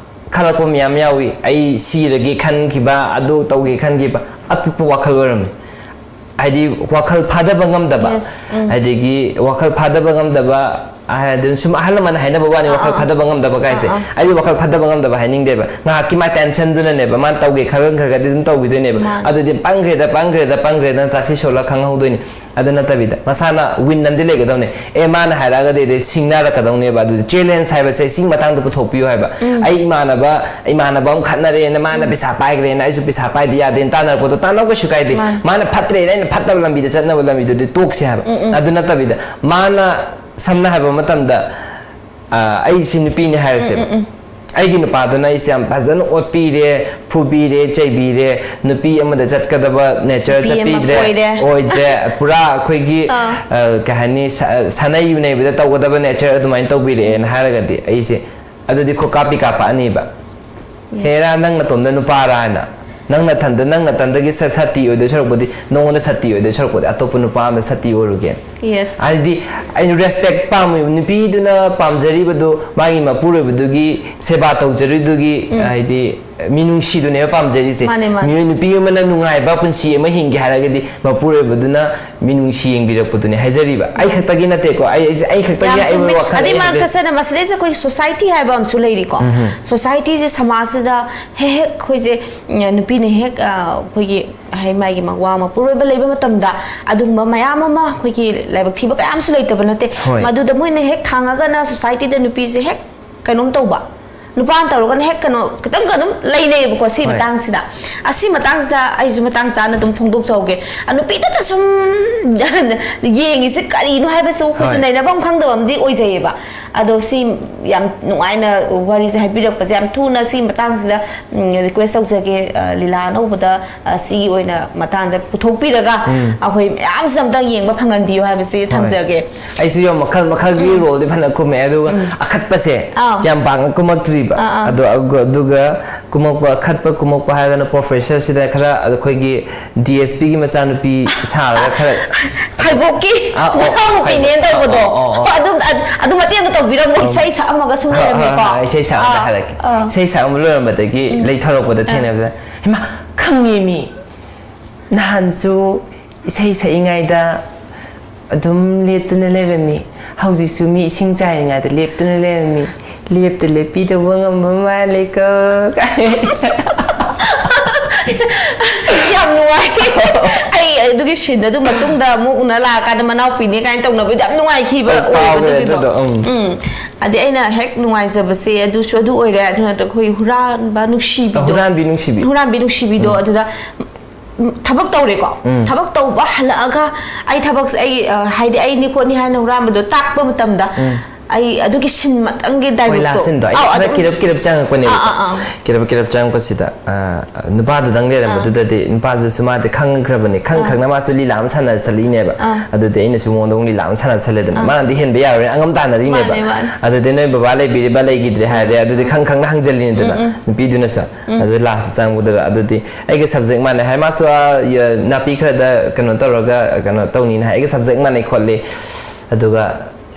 ꯈꯜꯂꯛꯄ ꯃꯌꯥꯝ ꯌꯥꯎꯏ꯫ ꯑꯩ ꯁꯤꯔꯒꯦ ꯈꯟꯈꯤꯕ, ꯑꯗꯨ ꯇꯧꯒꯦ ꯈꯟꯈꯤꯕ, ꯑꯄꯤꯛꯄ ꯋꯥꯈꯜ ꯑꯣꯏꯔꯝꯃꯤ꯫ ꯍꯥꯏꯗꯤ, ꯋꯥꯈꯜ ꯐꯥꯗꯕ ꯉꯝꯗꯕ, Yes, ꯎꯝ꯫ ꯑꯗꯒꯤ ꯋꯥꯈꯜ ꯐꯥꯗꯕ ꯉꯝꯗꯕ, ꯑꯗꯨ ꯁꯨꯝ ꯑꯍꯜ ꯂꯃꯟ ꯍꯥꯏꯅꯕ ꯋꯥꯅꯤ, ꯋꯥꯈꯜ ꯑꯥ꯫ ꯐꯗꯕ ꯉꯝꯗꯕ ꯀꯥꯏꯁꯦ꯫ ꯑꯥ, ꯑꯥ꯫ ꯑꯩꯗꯤ ꯋꯥꯈꯜ ꯐꯗꯕ ꯉꯝꯗꯕ ꯍꯥꯏꯅꯤꯡꯗꯦꯕ꯫ ꯉꯥꯏꯍꯥꯛꯀꯤ ꯃꯥ ꯇꯦꯟꯁꯟꯗꯨꯅꯅꯦꯕ, ꯃꯥꯅ ꯇꯧꯒꯦ ꯈꯜꯂ ꯈꯜꯂꯒꯗꯤ ꯑꯗꯨꯝ ꯇꯧꯈꯤꯗꯣꯏꯅꯦꯕ꯫ ꯃꯥꯅꯦ꯫ ꯑꯗꯨꯗꯤ "ꯄꯪꯈ꯭ꯔꯦꯗ, ꯄꯪꯈ꯭ꯔꯦꯗ, ꯄꯪꯈ꯭ꯔꯦꯗꯅ" ꯇꯥꯛꯁꯤ ꯁꯣꯜꯂꯒ ꯈꯪꯍꯧꯗꯣꯏꯅꯤ꯫ ꯑꯗꯨ ꯅꯠꯇꯕꯤꯗ ꯃꯁꯥꯅ ꯋꯤꯟ ꯑꯃꯗꯤ ꯂꯩꯒꯗꯧꯅꯦ꯫ ꯑꯦ, ꯃꯥꯅ ꯍꯥꯏꯔꯛꯑꯒꯗꯤ ꯑꯗꯩ ꯁꯤꯡꯅꯔꯛꯀꯗꯧꯅꯦꯕ꯫ ꯑꯗꯨꯗꯤ ꯆꯦꯂꯦꯟꯖ ꯍꯥꯏꯕꯁꯦ ꯁꯤꯒꯤ ꯃꯇꯥꯡꯗ ꯄꯨꯊꯣꯛꯄꯤꯌꯨ ꯍꯥꯏꯕ꯫ ꯑꯩ ꯏꯃꯥꯟꯅꯕ, ꯏꯃꯥꯟꯅꯕ ꯑꯃ ꯈꯠꯅꯔꯦꯅ, ꯃꯥꯅ ꯄꯩꯁꯥ ꯄꯥꯏꯈ꯭ꯔꯦꯅ ꯑꯩꯁꯨ ꯄꯩꯁꯥ ꯄꯥꯏꯗ ꯌꯥꯗꯦꯅ ꯇꯥꯟꯅꯔꯛꯄꯗꯣ ꯇꯥꯟꯅꯧ, ꯀꯩꯁꯨ ꯀꯥꯏꯗꯦ꯫ ꯃꯥꯅꯦ꯫ ꯃꯥꯅ ꯐꯠꯇ꯭ꯔꯦꯅ ꯑꯩꯅ ꯐꯠꯇꯕ ꯂꯝꯕꯤꯗ ꯆꯠꯅꯕ ꯂꯝꯕꯤꯗꯨꯗꯤ ꯇꯣꯛꯁꯦ ꯍꯥꯏꯕ꯫ ꯑꯗꯨ ꯅꯠꯇꯕꯤꯗ ꯃꯥꯅ, ꯁꯝꯅ ꯍꯥꯏꯕ ꯃꯇꯝꯗ, ꯑ, ꯑꯩꯁꯤ ꯅꯨꯄꯤꯅꯤ ꯍꯥꯏꯔꯁꯦꯕ꯫ ꯑꯩꯒꯤ ꯅꯨꯄꯥꯗꯨꯅ ꯑꯩꯁꯦ ꯌꯥꯝ ꯐꯖꯅ ꯑꯣꯠꯄꯤꯔꯦ, ꯐꯨꯕꯤꯔꯦ, ꯆꯩꯕꯤꯔꯦ, ꯅꯨꯄꯤ ꯑꯃꯗ ꯆꯠꯀꯗꯕ ꯅꯦꯆꯔ ꯅꯨꯄꯤ ꯑꯃ ꯆꯠꯄꯤꯗ꯭ꯔꯦ, ꯀꯣꯏꯔꯦ꯫ ꯑꯣꯏꯗ꯭ꯔꯦ, ꯄꯨꯔꯥ ꯑꯩꯈꯣꯏꯒꯤ, ꯑꯥ꯫ ꯑ, ꯀꯩ ꯍꯥꯏꯅꯤ, ꯁ-, ꯁꯥꯟꯅꯩ ꯌꯨꯅꯩꯕꯗ ꯇꯧꯒꯗꯕ ꯅꯦꯆꯔ ꯑꯗꯨꯃꯥꯏꯅ ꯇꯧꯕꯤꯔꯛꯑꯦꯅ ꯍꯥꯏꯔꯒꯗꯤ ꯑꯩꯁꯦ ꯑꯗꯨꯗꯤ ꯈꯨꯀꯥꯞꯄꯤ ꯀꯥꯞꯄꯛꯑꯅꯤꯕ꯫ Yes. "ꯍꯦꯔꯥ, ꯅꯪ ꯅꯇꯣꯝꯗ ꯅꯨꯄꯥꯔꯥ?" ꯍꯥꯏꯅ, "ꯅꯪ ꯅꯊꯟꯗ, ꯅꯪ ꯅꯊꯟꯗꯒꯤ ꯁ-, ꯁꯥꯇꯤ ꯑꯣꯏꯗꯣꯏ ꯁꯔꯨꯛꯄꯨꯗꯤ, ꯅꯉꯣꯟꯗ ꯁꯥꯇꯤ ꯑꯣꯏꯗꯣꯏ ꯁꯔꯨꯛꯄꯨꯗꯤ ꯑꯇꯣꯞꯄ ꯅꯨꯄꯥ ꯑꯃꯗ ꯁꯥꯇꯤ ꯑꯣꯏꯔꯨꯒꯦ"꯫ Yes. ꯍꯥꯏꯗꯤ ꯑꯩꯅ ꯔꯦꯁꯄꯦꯛ ꯄꯥꯝꯃꯤ, ꯅꯨꯄꯤꯗꯨꯅ ꯄꯥꯝꯖꯔꯤꯕꯗꯨ ꯃꯥꯒꯤ ꯃꯄꯨꯔꯣꯏꯕꯗꯨꯒꯤ ꯁꯦꯕꯥ ꯇꯧꯖꯔꯤꯗꯨꯒꯤ, ꯍꯥꯏꯗꯤ ꯃꯤꯅꯨꯡꯁꯤꯗꯨꯅꯦꯕ ꯄꯥꯝꯖꯔꯤꯁꯦ꯫ ꯃꯥꯅꯦ, ꯃꯥꯅꯦ꯫ ꯃꯤꯑꯣꯏ, ꯅꯨꯄꯤ ꯑꯃꯅ ꯅꯨꯡꯉꯥꯏꯕ ꯄꯨꯟꯁꯤ ꯑꯃ ꯍꯤꯡꯒꯦ ꯍꯥꯏꯔꯒꯗꯤ ꯃꯄꯨꯔꯣꯏꯕꯗꯨꯅ ꯃꯤꯅꯨꯡꯁꯤ ꯌꯦꯡꯕꯤꯔꯛꯄꯗꯨꯅꯦ ꯍꯥꯏꯖꯔꯤꯕ꯫ ꯑꯩ ꯈꯛꯇꯒꯤ ꯅꯠꯇꯦꯀꯣ, ꯑꯩ, ꯑꯩ, ꯑꯩ ꯈꯛꯇꯒꯤ ꯌꯥꯝ ꯑꯩ ꯆꯨꯝꯃꯦ꯫ ꯋꯥꯈꯜ ꯑꯗꯩ ꯑꯩ ꯃꯔꯛꯇ ꯍꯥꯏꯖꯔꯤ꯫ ꯆꯠꯅ ꯃꯁꯤꯗꯩꯁꯤꯗ ꯑꯩꯈꯣꯏ ꯁꯣꯁꯥꯏꯇꯤ ꯍꯥꯏꯕ ꯑꯃꯁꯨ ꯂꯩꯔꯤꯀꯣ꯫ ꯁꯣꯁꯥꯏꯇꯤꯁꯦ ꯁꯃꯥꯖꯁꯤꯗ ꯍꯦꯛ ꯍꯦꯛ ꯑꯩꯈꯣꯏꯁꯦ, ꯎꯝ, ꯅꯨꯄꯤꯅ ꯍꯦꯛ, ꯑ, ꯑꯩꯈꯣꯏꯒꯤ ꯍꯥꯏ ꯃꯥꯒꯤ ꯃꯋꯥ ꯃꯄꯨꯔꯣꯏꯕ ꯂꯩꯕ ꯃꯇꯝꯗ ꯑꯗꯨꯒꯨꯝꯕ ꯃꯌꯥꯝ ꯑꯃ ꯑꯩꯈꯣꯏꯒꯤ ꯂꯥꯏꯕꯛ ꯊꯤꯕ ꯀꯌꯥ ꯑꯃꯁꯨ ꯂꯩꯇꯕ ꯅꯠꯇꯦ꯫ ꯍꯣꯏ꯫ ꯃꯗꯨꯗ ꯃꯣꯏꯅ ꯍꯦꯛ ꯊꯥꯡꯉꯒꯅ ꯁꯣꯁꯥꯏꯇꯤꯗ ꯅꯨꯄꯤꯁꯦ ꯍꯦꯛ ꯀꯩꯅꯣꯝ ꯇꯧꯕ, ꯅꯨꯄꯥꯅ ꯇꯧꯔꯒꯅ ꯍꯦꯛ ꯀꯩꯅꯣ ꯈꯤꯇꯪ ꯑꯗꯨꯝ ꯂꯩꯅꯩꯌꯦꯕꯀꯣ꯫ ꯁꯤ ꯍꯣꯏ꯫ ꯃꯇꯥꯡꯁꯤꯗ, ꯑꯁꯤ ꯃꯇꯥꯡꯁꯤꯗ ꯑꯩꯁꯨ ꯃꯇꯥꯡ ꯆꯥꯅ ꯑꯗꯨꯝ ꯐꯣꯡꯗꯣꯛꯆꯍꯧꯒꯦ꯫ ꯑ, ꯅꯨꯄꯤꯗꯇ ꯁꯨꯝ ꯌꯦꯡꯉꯤꯁꯦ ꯀꯔꯤꯅꯣ ꯍꯥꯏꯕꯁꯨ ꯑꯩꯈꯣꯏꯁꯨ ꯍꯣꯏ꯫ ꯅꯩꯅꯐꯝ ꯈꯪꯗꯕ ꯑꯃꯗꯤ ꯑꯣꯏꯖꯩꯌꯦꯕ꯫ ꯑꯗꯣ ꯁꯤ ꯌꯥꯝ ꯅꯨꯡꯉꯥꯏꯅ ꯋꯥꯔꯤꯁꯦ ꯍꯥꯏꯕꯤꯔꯛꯄꯁꯦ, ꯌꯥꯝ ꯊꯨꯅ ꯁꯤ ꯃꯇꯥꯡꯁꯤꯗ, ꯎꯝ, ꯔꯤꯀ꯭ꯋꯦꯁ ꯇꯧꯖꯒꯦ, ꯑ, ꯂꯤꯂꯥ ꯑꯅꯧꯕꯗ, ꯑ, ꯁꯤꯒꯤ ꯑꯣꯏꯅ ꯃꯇꯥꯡꯗ ꯄꯨꯊꯣꯛꯄꯤꯔꯒ ꯑꯩꯈꯣꯏ ꯃꯌꯥꯝꯁꯦ ꯑꯝꯇꯪ ꯌꯦꯡꯕ ꯐꯪꯍꯟꯕꯤꯌꯨ ꯍꯥꯏꯕꯁꯤ ꯊꯝꯖꯒꯦ꯫ ꯑꯩꯁꯨ ꯌꯥꯝ ꯃꯈꯜ ꯃꯈꯜꯒꯤ ꯔꯣꯜꯗꯤ ꯐꯅ ꯀꯨꯝꯃꯛꯑꯦ, ꯑꯗꯨꯒ ꯑꯈꯠꯄꯁꯦ ꯑꯥ꯫ ꯌꯥꯝ ꯄꯥꯡꯅ ꯀꯨꯝꯃꯛꯇ꯭ꯔꯤꯕ꯫ ꯑꯥ, ꯑꯥ꯫ ꯑꯗꯣ ꯑꯗꯨ-, ꯑꯗꯨꯒ ꯀꯨꯝꯃꯛꯄ, ꯑꯈꯠꯄ ꯀꯨꯝꯃꯛꯄ ꯍꯥꯏꯔꯒꯅ ꯄ꯭ꯔꯣꯐꯦꯁꯔꯁꯤꯗ ꯈꯔ ꯑꯩꯈꯣꯏꯒꯤ ꯗꯤ ꯑꯦꯁ ꯄꯤꯒꯤ ꯃꯆꯥꯅꯨꯄꯤ ꯁꯥꯔꯒ ꯈꯔ ꯐꯥꯏꯕꯣꯛꯀꯤ ꯑꯥ, ꯑꯣ, ꯃꯅꯥꯎꯅꯨꯄꯤꯅꯦꯅ ꯐꯥꯏꯕꯣꯛ꯫ ꯇꯧꯕꯗꯣ꯫ ꯑꯣ, ꯑꯣ, ꯑꯣ꯫ ꯍꯣꯏ, ꯑꯗꯨꯝ, ꯑꯗꯨ, ꯑꯗꯨ ꯃꯇꯦꯛ ꯑꯃ ꯇꯧꯕꯤꯔꯝꯃꯣ, ꯑꯣ꯫ ꯏꯁꯩ ꯁꯛꯑꯝꯃꯒ ꯁꯨꯝ ꯍꯣꯏ, ꯍꯣꯏ, ꯂꯩꯔꯝꯃꯦꯀꯣ꯫ ꯍꯣꯏ, ꯏꯁꯩ ꯁꯛꯑꯝꯗ ꯑꯥ, ꯍꯥꯏꯔꯛꯀꯦ꯫ ꯑꯥ꯫ ꯏꯁꯩ ꯁꯛꯑꯝꯕ ꯂꯣꯏꯔꯝꯕꯗꯒꯤ ꯂꯩꯊꯔꯛꯄꯗ ꯊꯦꯡꯅꯕꯗ, "ꯍꯩꯃꯥ, ꯈꯪꯉꯦ ꯃꯤ! ꯅꯍꯥꯟꯁꯨ ꯏꯁꯩ ꯁꯛꯏꯉꯩꯗ ꯑꯗꯨꯝ ꯂꯦꯞꯇꯅ ꯂꯩꯔꯝꯃꯤ, ꯍꯧꯖꯤꯛꯁꯨ ꯃꯤ ꯏꯁꯤꯡ ꯆꯥꯏꯔꯤꯉꯩꯗ ꯂꯦꯞꯇꯨꯅ ꯂꯩꯔꯝꯃꯤ꯫ "ꯂꯦꯞꯇ ꯂꯦꯞꯄꯤꯗꯧꯕ ꯉꯝꯕ ꯃꯥꯜꯂꯦꯀꯣ" ꯀꯥꯏ꯫ ꯌꯥꯝ ꯅꯨꯡꯉꯥꯏ꯫ ꯑꯩ ꯑꯗꯨꯒꯤ ꯁꯤꯟꯗ ꯑꯗꯨ ꯃꯇꯨꯡꯗ ꯑꯃꯨꯛ ꯎꯅ ꯂꯥꯛꯑꯀꯥꯟꯗ ꯃꯅꯥꯎꯄꯤꯅꯦ ꯀꯥꯏꯅ ꯇꯧꯅꯕꯗꯤ ꯌꯥꯝ ꯅꯨꯡꯉꯥꯏꯈꯤꯕ ꯑꯣ, ꯑꯣꯏꯕ ꯀꯥꯎꯈ꯭ꯔꯦ ꯑꯗꯨꯒꯤꯗꯣ꯫ ꯑꯗꯨꯗꯣ, ꯎꯝ꯫ ꯎꯝ꯫ ꯑꯗꯩ ꯑꯩꯅ ꯍꯦꯛ ꯅꯨꯡꯉꯥꯏꯖꯕꯁꯦ ꯑꯗꯨꯁꯨ ꯑꯗꯨ ꯑꯣꯏꯔꯦ, ꯑꯗꯨ ꯅꯠꯇ꯭ꯔꯒ ꯑꯩꯈꯣꯏ ꯍꯨꯔꯥꯟꯕ ꯅꯨꯡꯁꯤꯕꯤꯗꯣ꯫ ꯍꯨꯔꯥꯟꯕꯤ ꯅꯨꯡꯁꯤꯕꯤ꯫ ꯍꯨꯔꯥꯟꯕꯤ ꯅꯨꯡꯁꯤꯕꯤꯗꯣ ꯑꯗꯨꯗ ꯎꯝ, ꯊꯕꯛ ꯇꯧꯔꯦꯀꯣ꯫ ꯊꯕꯛ ꯇꯧꯕ ꯍꯜꯂꯛꯑꯒ ꯑꯩ ꯊꯕꯛꯁꯦ ꯑꯩ, ꯑ, ꯍꯥꯏꯗꯤ ꯑꯩꯅꯤ ꯈꯣꯠꯅꯤ ꯍꯥꯏꯅ ꯍꯨꯔꯥꯟꯕꯗꯣ ꯇꯥꯛꯄ ꯃꯇꯝꯗ ꯑꯩ ꯑꯗꯨꯒꯤ ꯁꯤꯟ ꯃꯇꯪꯒꯤ ꯍꯣꯏ, ꯗꯥꯏꯂꯣꯛꯇꯣ꯫ ꯂꯥꯁ ꯁꯤꯟꯗꯣ ꯑꯩ ꯑꯥꯎ, ꯈꯔ ꯑꯗꯨꯝ ꯀꯤꯔꯞ ꯀꯤꯔꯞ ꯆꯪꯉꯛꯄꯅꯦꯕ꯫ ꯑꯥ, ꯑꯥ, ꯑꯥ꯫ ꯀꯤꯔꯞ ꯀꯤꯔꯞ ꯆꯪꯉꯛꯄꯁꯤꯗ, ꯑ, ꯅꯨꯄꯥꯗꯨꯗꯪ ꯂꯩꯔꯝꯕꯗꯨꯗꯗꯤ ꯅꯨꯄꯥꯗꯨꯁꯨ ꯃꯥꯗꯤ ꯈꯪꯈ꯭ꯔꯕꯅꯤ, ꯈꯪ ꯈꯪꯅ ꯃꯥꯁꯨ ꯂꯤꯂꯥ ꯑꯃ ꯁꯥꯟꯅꯁꯜꯂꯛꯏꯅꯦꯕ꯫ ꯑꯗꯨꯗꯤ ꯑꯩꯅꯁꯨ ꯃꯉꯣꯟꯗ ꯑꯃꯨꯛ ꯂꯤꯂꯥ ꯑꯃ ꯁꯥꯟꯅꯁꯜꯂꯦꯗꯅ꯫ ꯃꯥꯅꯗꯤ ꯍꯦꯟꯕ ꯌꯥꯔꯣꯏ, ꯑꯉꯝ ꯇꯥꯟꯅꯔꯤꯅꯦꯕ꯫ ꯃꯥꯅꯦ, ꯃꯥꯅꯦ꯫ ꯑꯗꯨꯗꯤ ꯅꯣꯏ ꯕꯕꯥ ꯂꯩꯕꯤꯔꯤꯕ ꯂꯩꯈꯤꯗ꯭ꯔꯦ ꯍꯥꯏꯔꯦ, ꯑꯗꯨꯗꯤ ꯈꯪ ꯈꯪꯅ ꯍꯪꯖꯜꯂꯤꯅꯤꯗꯅ ꯅꯨꯄꯤꯗꯨꯅꯁꯨ꯫ ꯑꯗꯨ ꯂꯥꯁ ꯆꯪꯕꯗꯨꯗ ꯑꯗꯨꯗꯤ ꯑꯩꯒ ꯁꯕꯖꯦꯛ ꯃꯥꯟꯅꯩ ꯍꯥꯏ, ꯃꯥꯁꯨ, ꯑ, ꯌ-, ꯅꯥꯄꯤ ꯈꯔꯗ ꯀꯩꯅꯣ ꯇꯧꯔꯒ ꯀꯩꯅꯣ ꯇꯧꯅꯤꯅ ꯍꯥꯏ, ꯑꯩꯒ ꯁꯕꯖꯦꯛ ꯃꯥꯟꯅꯩ ꯈꯣꯠꯂꯤ꯫ ꯑꯗꯨꯒ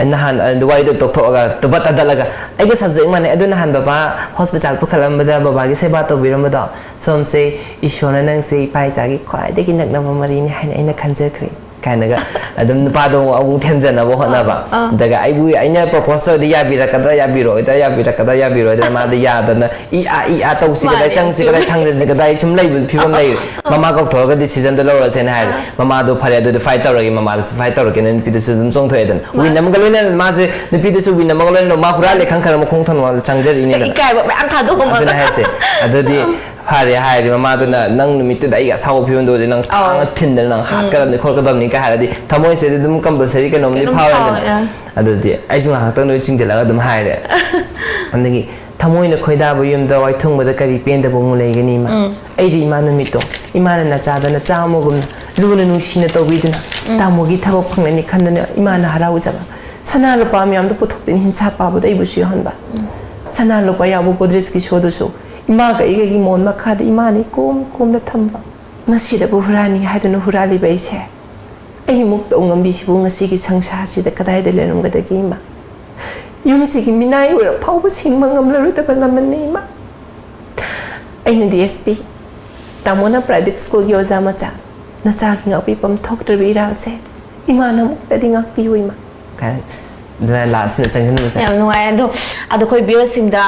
ꯅꯍꯥꯟ, ꯑ, ꯋꯥꯔꯤꯗꯣ ꯇꯣꯛꯊꯣꯛꯑꯒ ꯇꯨꯕꯠ ꯇꯥꯗꯠꯂꯒ, "ꯑꯩꯒ ꯁꯕꯖꯦꯛ ꯃꯥꯟꯅꯩ, ꯑꯗꯨ ꯅꯍꯥꯟ ꯕꯕꯥ ꯍꯣꯁꯄꯤꯇꯥꯜ ꯄꯨꯈꯠꯂꯝꯕꯗ ꯕꯕꯥꯒꯤ ꯁꯦꯕꯥ ꯇꯧꯕꯤꯔꯝꯕꯗꯣ, ꯁꯣꯝꯁꯦ ꯏꯁꯣꯔꯅ ꯅꯪꯁꯦ ꯏꯄꯥ ꯏꯆꯥꯒꯤ ꯈ꯭ꯋꯥꯏꯗꯒꯤ ꯅꯛꯅꯕ ꯃꯔꯤꯅꯤ ꯍꯥꯏꯅ ꯑꯩꯅ ꯈꯟꯖꯈ꯭ꯔꯦ" ꯀꯥꯏꯅꯒ ꯑꯗꯨꯝ ꯅꯨꯄꯥꯗꯣ ꯑꯃꯨꯛ ꯊꯦꯝꯖꯅꯕ ꯍꯣꯠꯅꯕ꯫ ꯑꯗꯨꯒ ꯑꯩꯕꯨ, ꯑꯩꯅ ꯄ꯭ꯔꯣꯄꯣꯁ ꯇꯧꯔꯗꯤ ꯌꯥꯕꯤꯔꯛꯀꯗ꯭ꯔꯥ, ꯌꯥꯕꯤꯔꯛꯑꯣꯏꯗ꯭ꯔꯥ, ꯌꯥꯕꯤꯔꯛꯀꯗ꯭ꯔꯥ, ꯌꯥꯕꯤꯔꯣꯏꯗ꯭ꯔꯥ, ꯃꯥꯗꯤ ꯌꯥꯗꯅ ꯏ ꯑꯥ, ꯏ ꯑꯥ ꯇꯧꯁꯤ ꯀꯗꯥꯏ, ꯃꯥꯅꯦ, ꯆꯪꯁꯤ ꯆꯨꯝꯃꯦ꯫ ꯀꯗꯥꯏ, ꯊꯥꯡꯖꯟꯁꯤ ꯀꯗꯥꯏ ꯁꯨꯝ ꯂꯩꯕ ꯐꯤꯕꯝ ꯂꯩꯔꯦ꯫ ꯃꯃꯥ ꯀꯧꯊꯣꯛꯑꯒ ꯗꯤꯁꯤꯖꯟꯗꯣ ꯂꯧꯔꯁꯦꯅ ꯍꯥꯏꯔꯦ꯫ ꯃꯃꯥꯗꯣ "ꯐꯔꯦ, ꯑꯗꯨꯗꯤ ꯐꯥꯏꯠ ꯇꯧꯔꯒꯦ", ꯃꯃꯥꯗꯁꯨ ꯐꯥꯏꯠ ꯇꯧꯔꯒꯦꯅ ꯅꯨꯄꯤꯗꯨꯁꯨ ꯑꯗꯨꯝ ꯆꯣꯡꯊꯣꯛꯑꯦꯗꯅ꯫ ꯋꯤꯟ ꯑꯃꯒ ꯂꯣꯏꯅꯅ ꯃꯥꯁꯦ, ꯅꯨꯄꯤꯗꯨꯁꯨ ꯋꯤꯟ ꯑꯃꯒ ꯂꯣꯏꯅꯅ ꯃꯥ ꯍꯨꯔꯥꯜꯂꯦ ꯈꯪ ꯈꯪꯅ ꯃꯈꯣꯡ ꯊꯣꯡ ꯆꯪꯖꯔꯛꯏꯅꯦꯗꯅ꯫ ꯏꯀꯥꯏꯕ ꯃꯌꯥꯝ ꯊꯥꯗꯣꯛꯑꯝꯃꯒ꯫ ꯑꯗꯨꯅ ꯍꯥꯏꯁꯦ꯫ ꯑꯗꯨꯗꯤ ꯐꯔꯦ ꯍꯥꯏꯔꯗꯤ ꯃꯃꯥꯗꯨꯅ "ꯅꯪ ꯅꯨꯃꯤꯠꯇꯨꯗ ꯑꯩꯒꯤ ꯑꯁꯥꯎꯕ ꯐꯤꯕꯝꯗꯣ ꯎꯔꯗꯤ ꯅꯪ ꯊꯥꯡꯅ ꯊꯤꯟꯗꯅ ꯅꯪ ꯍꯥꯠꯀꯗꯕꯅꯤ ꯈꯣꯠꯀꯗꯕꯅꯤ" ꯀꯥꯏ ꯍꯥꯏꯔꯗꯤ ꯊꯃꯣꯏꯁꯤꯗꯤ ꯑꯗꯨꯝ ꯀꯝꯄꯜꯁꯔꯤ ꯀꯩꯅꯣꯝꯗꯤ ꯀꯩꯅꯣꯝ ꯐꯥꯎꯔꯦꯗꯅ꯫ ꯐꯥꯎꯋꯦ, ꯑ꯫ ꯑꯗꯨꯗꯤ ꯑꯩꯁꯨ ꯉꯥꯏꯍꯥꯛꯇꯪꯗ ꯆꯤꯡꯁꯤꯜꯂꯒ ꯑꯗꯨꯝ ꯍꯥꯏꯔꯦ꯫ ꯑꯗꯒꯤ "ꯊꯃꯣꯏꯅ ꯈꯣꯏꯗꯥꯕ ꯌꯨꯝꯗ ꯋꯥꯏꯊꯨꯡꯕꯗ ꯀꯔꯤ ꯄꯦꯟꯗꯕ ꯑꯃꯨꯛ ꯂꯩꯒꯅꯤ ꯏꯃꯥ?" ꯑꯩꯗꯤ ꯏꯃꯥ ꯅꯨꯃꯤꯠꯇꯣ ꯏꯃꯥꯅ ꯅꯆꯥꯗ ꯅꯆꯥ ꯑꯃꯒꯨꯝꯅ ꯂꯨꯅ ꯅꯨꯡꯁꯤꯅ ꯇꯧꯕꯤꯗꯨꯅ ꯇꯥꯃꯣꯒꯤ ꯊꯕꯛ ꯐꯪꯂꯅꯤ ꯈꯟꯗꯨꯅ ꯏꯃꯥꯅ ꯍꯔꯥꯎꯖꯕ꯫ ꯁꯅꯥ ꯂꯨꯄꯥ ꯃꯌꯥꯝꯗꯣ ꯄꯨꯊꯣꯛꯇꯨꯅ ꯍꯤꯡꯁꯥꯞ ꯄꯥꯕꯗ ꯑꯩꯕꯨꯁꯨ ꯌꯥꯎꯍꯟꯕ꯫ ꯁꯅꯥ ꯂꯨꯄꯥ ꯌꯥꯎꯕ ꯒꯣꯗ꯭ꯔꯦꯖꯀꯤ ꯁꯣꯗꯨꯁꯨ ꯏꯃꯥꯒ ꯑꯩꯒꯒꯤ ꯃꯣꯟ ꯃꯈꯥꯗ ꯏꯃꯥꯅ ꯏꯀꯣꯝ ꯀꯣꯝꯅ ꯊꯝꯕ꯫ ꯃꯁꯤꯗꯕꯨ ꯍꯨꯔꯥꯟꯅꯤ ꯍꯥꯏꯗꯨꯅ ꯍꯨꯔꯥꯜꯂꯤꯕ ꯑꯩꯁꯦ꯫ ꯑꯩ ꯃꯨꯛꯇꯧ ꯉꯝꯕꯤꯁꯤꯕꯨ ꯉꯁꯤꯒꯤ ꯁꯪꯁꯥꯔꯁꯤꯗ ꯀꯗꯥꯏꯗ ꯂꯩꯔꯝꯒꯗꯒꯦ ꯏꯃꯥ? ꯌꯨꯝꯁꯤꯒꯤ ꯃꯤꯅꯥꯏ ꯑꯣꯏꯔ ꯐꯥꯎꯕ ꯁꯤꯡꯕ ꯉꯝꯂꯔꯣꯏꯗꯕ ꯂꯃꯟꯅꯤ ꯏꯃꯥ꯫ ꯑꯩꯅ ꯗꯤ ꯑꯦꯁ ꯄꯤ, ꯇꯥꯃꯣꯅ ꯄ꯭ꯔꯥꯏꯚꯦꯠ ꯁ꯭ꯀꯨꯜꯒꯤ ꯑꯣꯖꯥ ꯃꯆꯥ, ꯅꯆꯥꯒꯤ ꯉꯥꯛꯄꯤꯐꯝ ꯊꯣꯛꯇ꯭ꯔꯕ ꯏꯔꯥꯜꯁꯦ ꯏꯃꯥꯅ ꯑꯃꯨꯛꯇꯗꯤ ꯉꯥꯛꯄꯤꯌꯨ ꯏꯃꯥ꯫ ꯀꯥꯏꯅ ꯑꯗꯨꯅ ꯂꯥꯁꯁꯤꯗ ꯆꯪꯁꯤꯟꯕꯁꯦ꯫ ꯌꯥꯝ ꯅꯨꯡꯉꯥꯏ꯫ ꯑꯗꯣ ꯑꯗꯣ ꯑꯩꯈꯣꯏ ꯚꯤꯌꯔꯁꯤꯡꯗ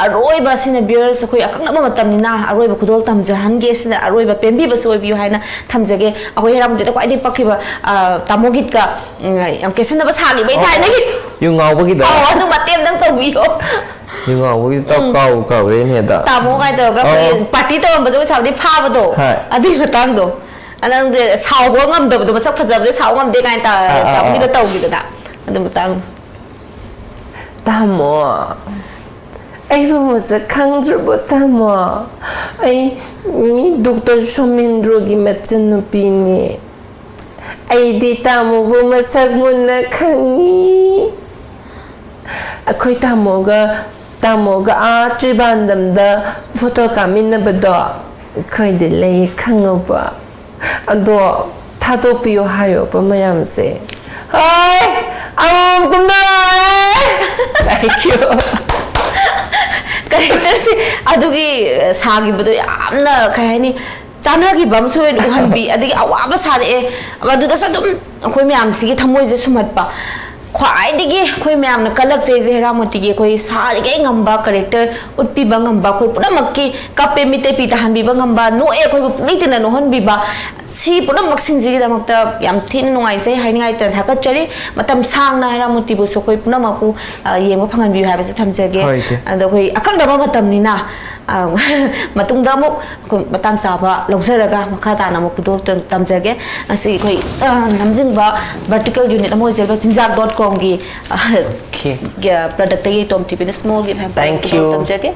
ꯑꯔꯣꯏꯕ, ꯁꯤꯅ ꯚꯤꯌꯔꯁ ꯑꯩꯈꯣꯏ ꯑꯀꯛꯅꯕ ꯃꯇꯝꯅꯤꯅ ꯑꯔꯣꯏꯕ ꯈꯨꯗꯣꯜ ꯇꯝꯖꯍꯟꯒꯦ, ꯁꯤꯅ ꯑꯔꯣꯏꯕ ꯄꯦꯟꯕꯤꯕꯁꯨ ꯑꯣꯏꯕꯤꯌꯨ ꯍꯥꯏꯅ ꯊꯝꯖꯒꯦ꯫ ꯑꯩꯈꯣꯏ ꯍꯦꯔꯥꯃꯣꯇꯤꯗ ꯈ꯭ꯋꯥꯏꯗꯒꯤ ꯄꯛꯈꯤꯕ, ꯑ, ꯇꯥꯃꯣ ꯒꯤꯠꯀ, ꯎꯝ, ꯌꯥꯝ ꯀꯦꯠꯁꯟꯅꯕ ꯁꯥꯈꯤꯕꯩ ꯊꯥꯏꯅꯒꯤ꯫ ꯌꯨ ꯉꯥꯎꯕꯒꯤꯗꯣ꯫ ꯑꯧ, ꯑꯗꯨ ꯃꯇꯦꯛ ꯑꯝꯇꯪ ꯇꯧꯕꯤꯌꯣ꯫ ꯌꯨ ꯉꯥꯎꯕꯒꯤꯗꯣ ꯀꯥꯎ ꯀꯥꯎꯔꯦꯅꯦ ꯑꯗꯣ꯫ ꯇꯥꯃꯣ ꯀꯥꯏꯅ ꯇꯧꯔꯒ ꯑꯩꯈꯣꯏ ꯑꯧ꯫ ꯄꯥꯔꯇꯤ ꯇꯧꯔꯝꯕꯁꯦ ꯄꯩꯁꯥꯕꯨꯗꯤ ꯐꯥꯕꯗꯣ꯫ ꯍꯣꯏ꯫ ꯑꯗꯨꯒꯤ ꯃꯇꯥꯡꯗꯣ꯫ ꯑ, ꯅꯪꯁꯦ ꯁꯥꯎꯕ ꯉꯝꯗꯕꯗꯣ, ꯃꯁꯛ ꯐꯖꯕꯗꯤ ꯁꯥꯎ ꯉꯝꯗꯦ ꯀꯥꯏꯅ ꯇꯥ-, ꯑꯥ, ꯑꯥ, ꯇꯥꯃꯣꯒꯤꯗ ꯑꯥ꯫ ꯇꯧꯈꯤꯗꯅ꯫ ꯑꯗꯨ ꯃꯇꯥꯡꯗꯣ꯫ ꯇꯥꯃꯣ, ꯑꯩꯕꯨ ꯃꯁꯛ ꯈꯪꯗ꯭ꯔꯕꯣ ꯇꯥꯃꯣ? ꯑꯩ ꯃꯤ ꯗꯣꯛꯇꯔ ꯁꯣꯃꯦꯟꯗ꯭ꯔꯣꯒꯤ ꯃꯆꯟꯅꯨꯄꯤꯅꯦ꯫ ꯑꯩꯗꯤ ꯇꯥꯃꯣꯕꯨ ꯃꯁꯛ ꯃꯨꯟꯅ ꯈꯪꯉꯤ꯫ ꯑꯩꯈꯣꯏ ꯇꯥꯃꯣꯒ, ꯇꯥꯃꯣꯒ ꯑꯥ ꯇ꯭ꯔꯤꯕꯥꯟꯗꯝꯗ ꯐꯣꯇꯣ ꯀꯥꯞꯃꯤꯟꯅꯕꯗꯣ ꯑꯩꯈꯣꯏꯗꯤ ꯂꯩ ꯈꯪꯉꯕꯣ? ꯑꯗꯣ ꯊꯥꯗꯣꯛꯄꯤꯌꯣ ꯍꯥꯏꯌꯣꯕ ꯃꯌꯥꯝꯁꯦ꯫ ꯍꯣꯏ, ꯑꯃꯃꯝ ꯀꯨꯝꯊꯔꯛꯑꯦ꯫ Thank you꯫ ꯀꯦꯔꯦꯛꯇꯔꯁꯦ ꯑꯗꯨꯒꯤ ꯁꯥꯈꯤꯕꯗꯣ ꯌꯥꯝꯅ, ꯀꯩ ꯍꯥꯏꯅꯤ, ꯆꯥꯟꯅꯈꯤꯕ ꯑꯃꯁꯨ ꯑꯣꯏꯅ ꯎꯍꯟꯕꯤ, ꯑꯗꯒꯤ ꯑꯋꯥꯕ ꯁꯥꯔꯛꯑꯦ, ꯑꯗꯨꯗꯁꯨ ꯑꯗꯨꯝ ꯑꯩꯈꯣꯏ ꯃꯌꯥꯝꯁꯤꯒꯤ ꯊꯃꯣꯏꯁꯦ ꯁꯨꯝꯍꯠꯄ꯫ ꯈ꯭ꯋꯥꯏꯗꯒꯤ ꯑꯩꯈꯣꯏ ꯃꯌꯥꯝꯅ ꯀꯜꯂꯛꯆꯩꯁꯦ ꯍꯦꯔꯥꯃꯣꯇꯤꯒꯤ ꯑꯩꯈꯣꯏ ꯁꯥꯔꯤꯈꯩ ꯉꯝꯕ ꯀꯦꯔꯦꯛꯇꯔ ꯎꯠꯄꯤꯕ ꯉꯝꯕ, ꯑꯩꯈꯣꯏ ꯄꯨꯝꯅꯃꯛꯀꯤ ꯀꯞꯄꯦ ꯃꯤꯠꯇꯩ ꯄꯤ ꯇꯥꯍꯟꯕꯤꯕ ꯉꯝꯕ, ꯅꯣꯛꯑꯦ ꯑꯩꯈꯣꯏꯕꯨ ꯄꯨꯛꯅꯤꯡ ꯇꯤꯟꯅ ꯅꯣꯛꯍꯟꯕꯤꯕ, ꯁꯤ ꯄꯨꯝꯅꯃꯛꯁꯤꯡꯁꯤꯒꯤꯗꯃꯛꯇ ꯌꯥꯝ ꯊꯤꯅ ꯅꯨꯡꯉꯥꯏꯖꯩ, ꯍꯥꯏꯅꯤꯡꯉꯥꯏ ꯂꯩꯇꯅ ꯊꯥꯒꯠꯆꯔꯤ꯫ ꯃꯇꯝ ꯁꯥꯡꯅ ꯍꯦꯔꯥꯃꯣꯇꯤꯕꯨꯁꯨ ꯑꯩꯈꯣꯏ ꯄꯨꯝꯅꯃꯛꯄꯨ, ꯑ, ꯌꯦꯡꯕ ꯐꯪꯍꯟꯕꯤꯌꯨ ꯍꯥꯏꯕꯁꯦ ꯊꯝꯖꯒꯦ꯫ ꯍꯣꯏ, ꯏꯆꯦ꯫ ꯑꯗꯣ ꯑꯩꯈꯣꯏ ꯑꯀꯛꯅꯕ ꯃꯇꯝꯅꯤꯅ, ꯑ, ꯃꯇꯨꯡꯗ ꯑꯃꯨꯛ ꯑꯩꯈꯣꯏ ꯃꯇꯥꯡ ꯆꯥꯕ ꯂꯧꯖꯔꯒ ꯃꯈꯥ ꯇꯥꯅ ꯑꯃꯨꯛ ꯈꯨꯗꯣꯜ ꯇꯝ-, ꯇꯝꯖꯒꯦ꯫ ꯉꯁꯤ ꯑꯩꯈꯣꯏ, ꯑ, ꯅꯝꯖꯤꯡꯕ vertical unit ꯑꯃ ꯑꯣꯏꯖꯔꯤꯕ ꯆꯤꯟꯖꯥꯛ dot com ꯒꯤ, ꯑ, Okay. product ꯇꯒꯤ ꯇꯣꯝ ꯇꯤꯚꯤꯅ small gift hamper Thank you. ꯇꯝꯖꯒꯦ꯫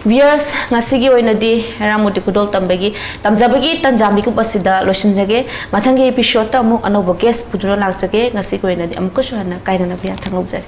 Viewers, ꯉꯁꯤꯒꯤ ꯑꯣꯏꯅꯗꯤ ꯍꯦꯔꯥꯃꯣꯇꯤ ꯈꯨꯗꯣꯜ ꯇꯝꯕꯒꯤ, ꯇꯝꯖꯕꯒꯤ ꯇꯟꯖꯥ ꯃꯤꯀꯨꯞ ꯑꯁꯤꯗ ꯂꯣꯏꯁꯤꯟꯖꯒꯦ꯫ ꯃꯊꯪꯒꯤ episode ꯇ ꯑꯃꯨꯛ ꯑꯅꯧꯕ guest ꯄꯨꯗꯨꯅ ꯂꯥꯛꯆꯒꯦ꯫ ꯉꯁꯤꯒꯤ ꯑꯣꯏꯅꯗꯤ ꯑꯃꯨꯛꯀꯁꯨ ꯍꯟꯅ ꯀꯥꯏꯅꯅꯕ ꯌꯥꯊꯪ ꯂꯧꯖꯔꯤ꯫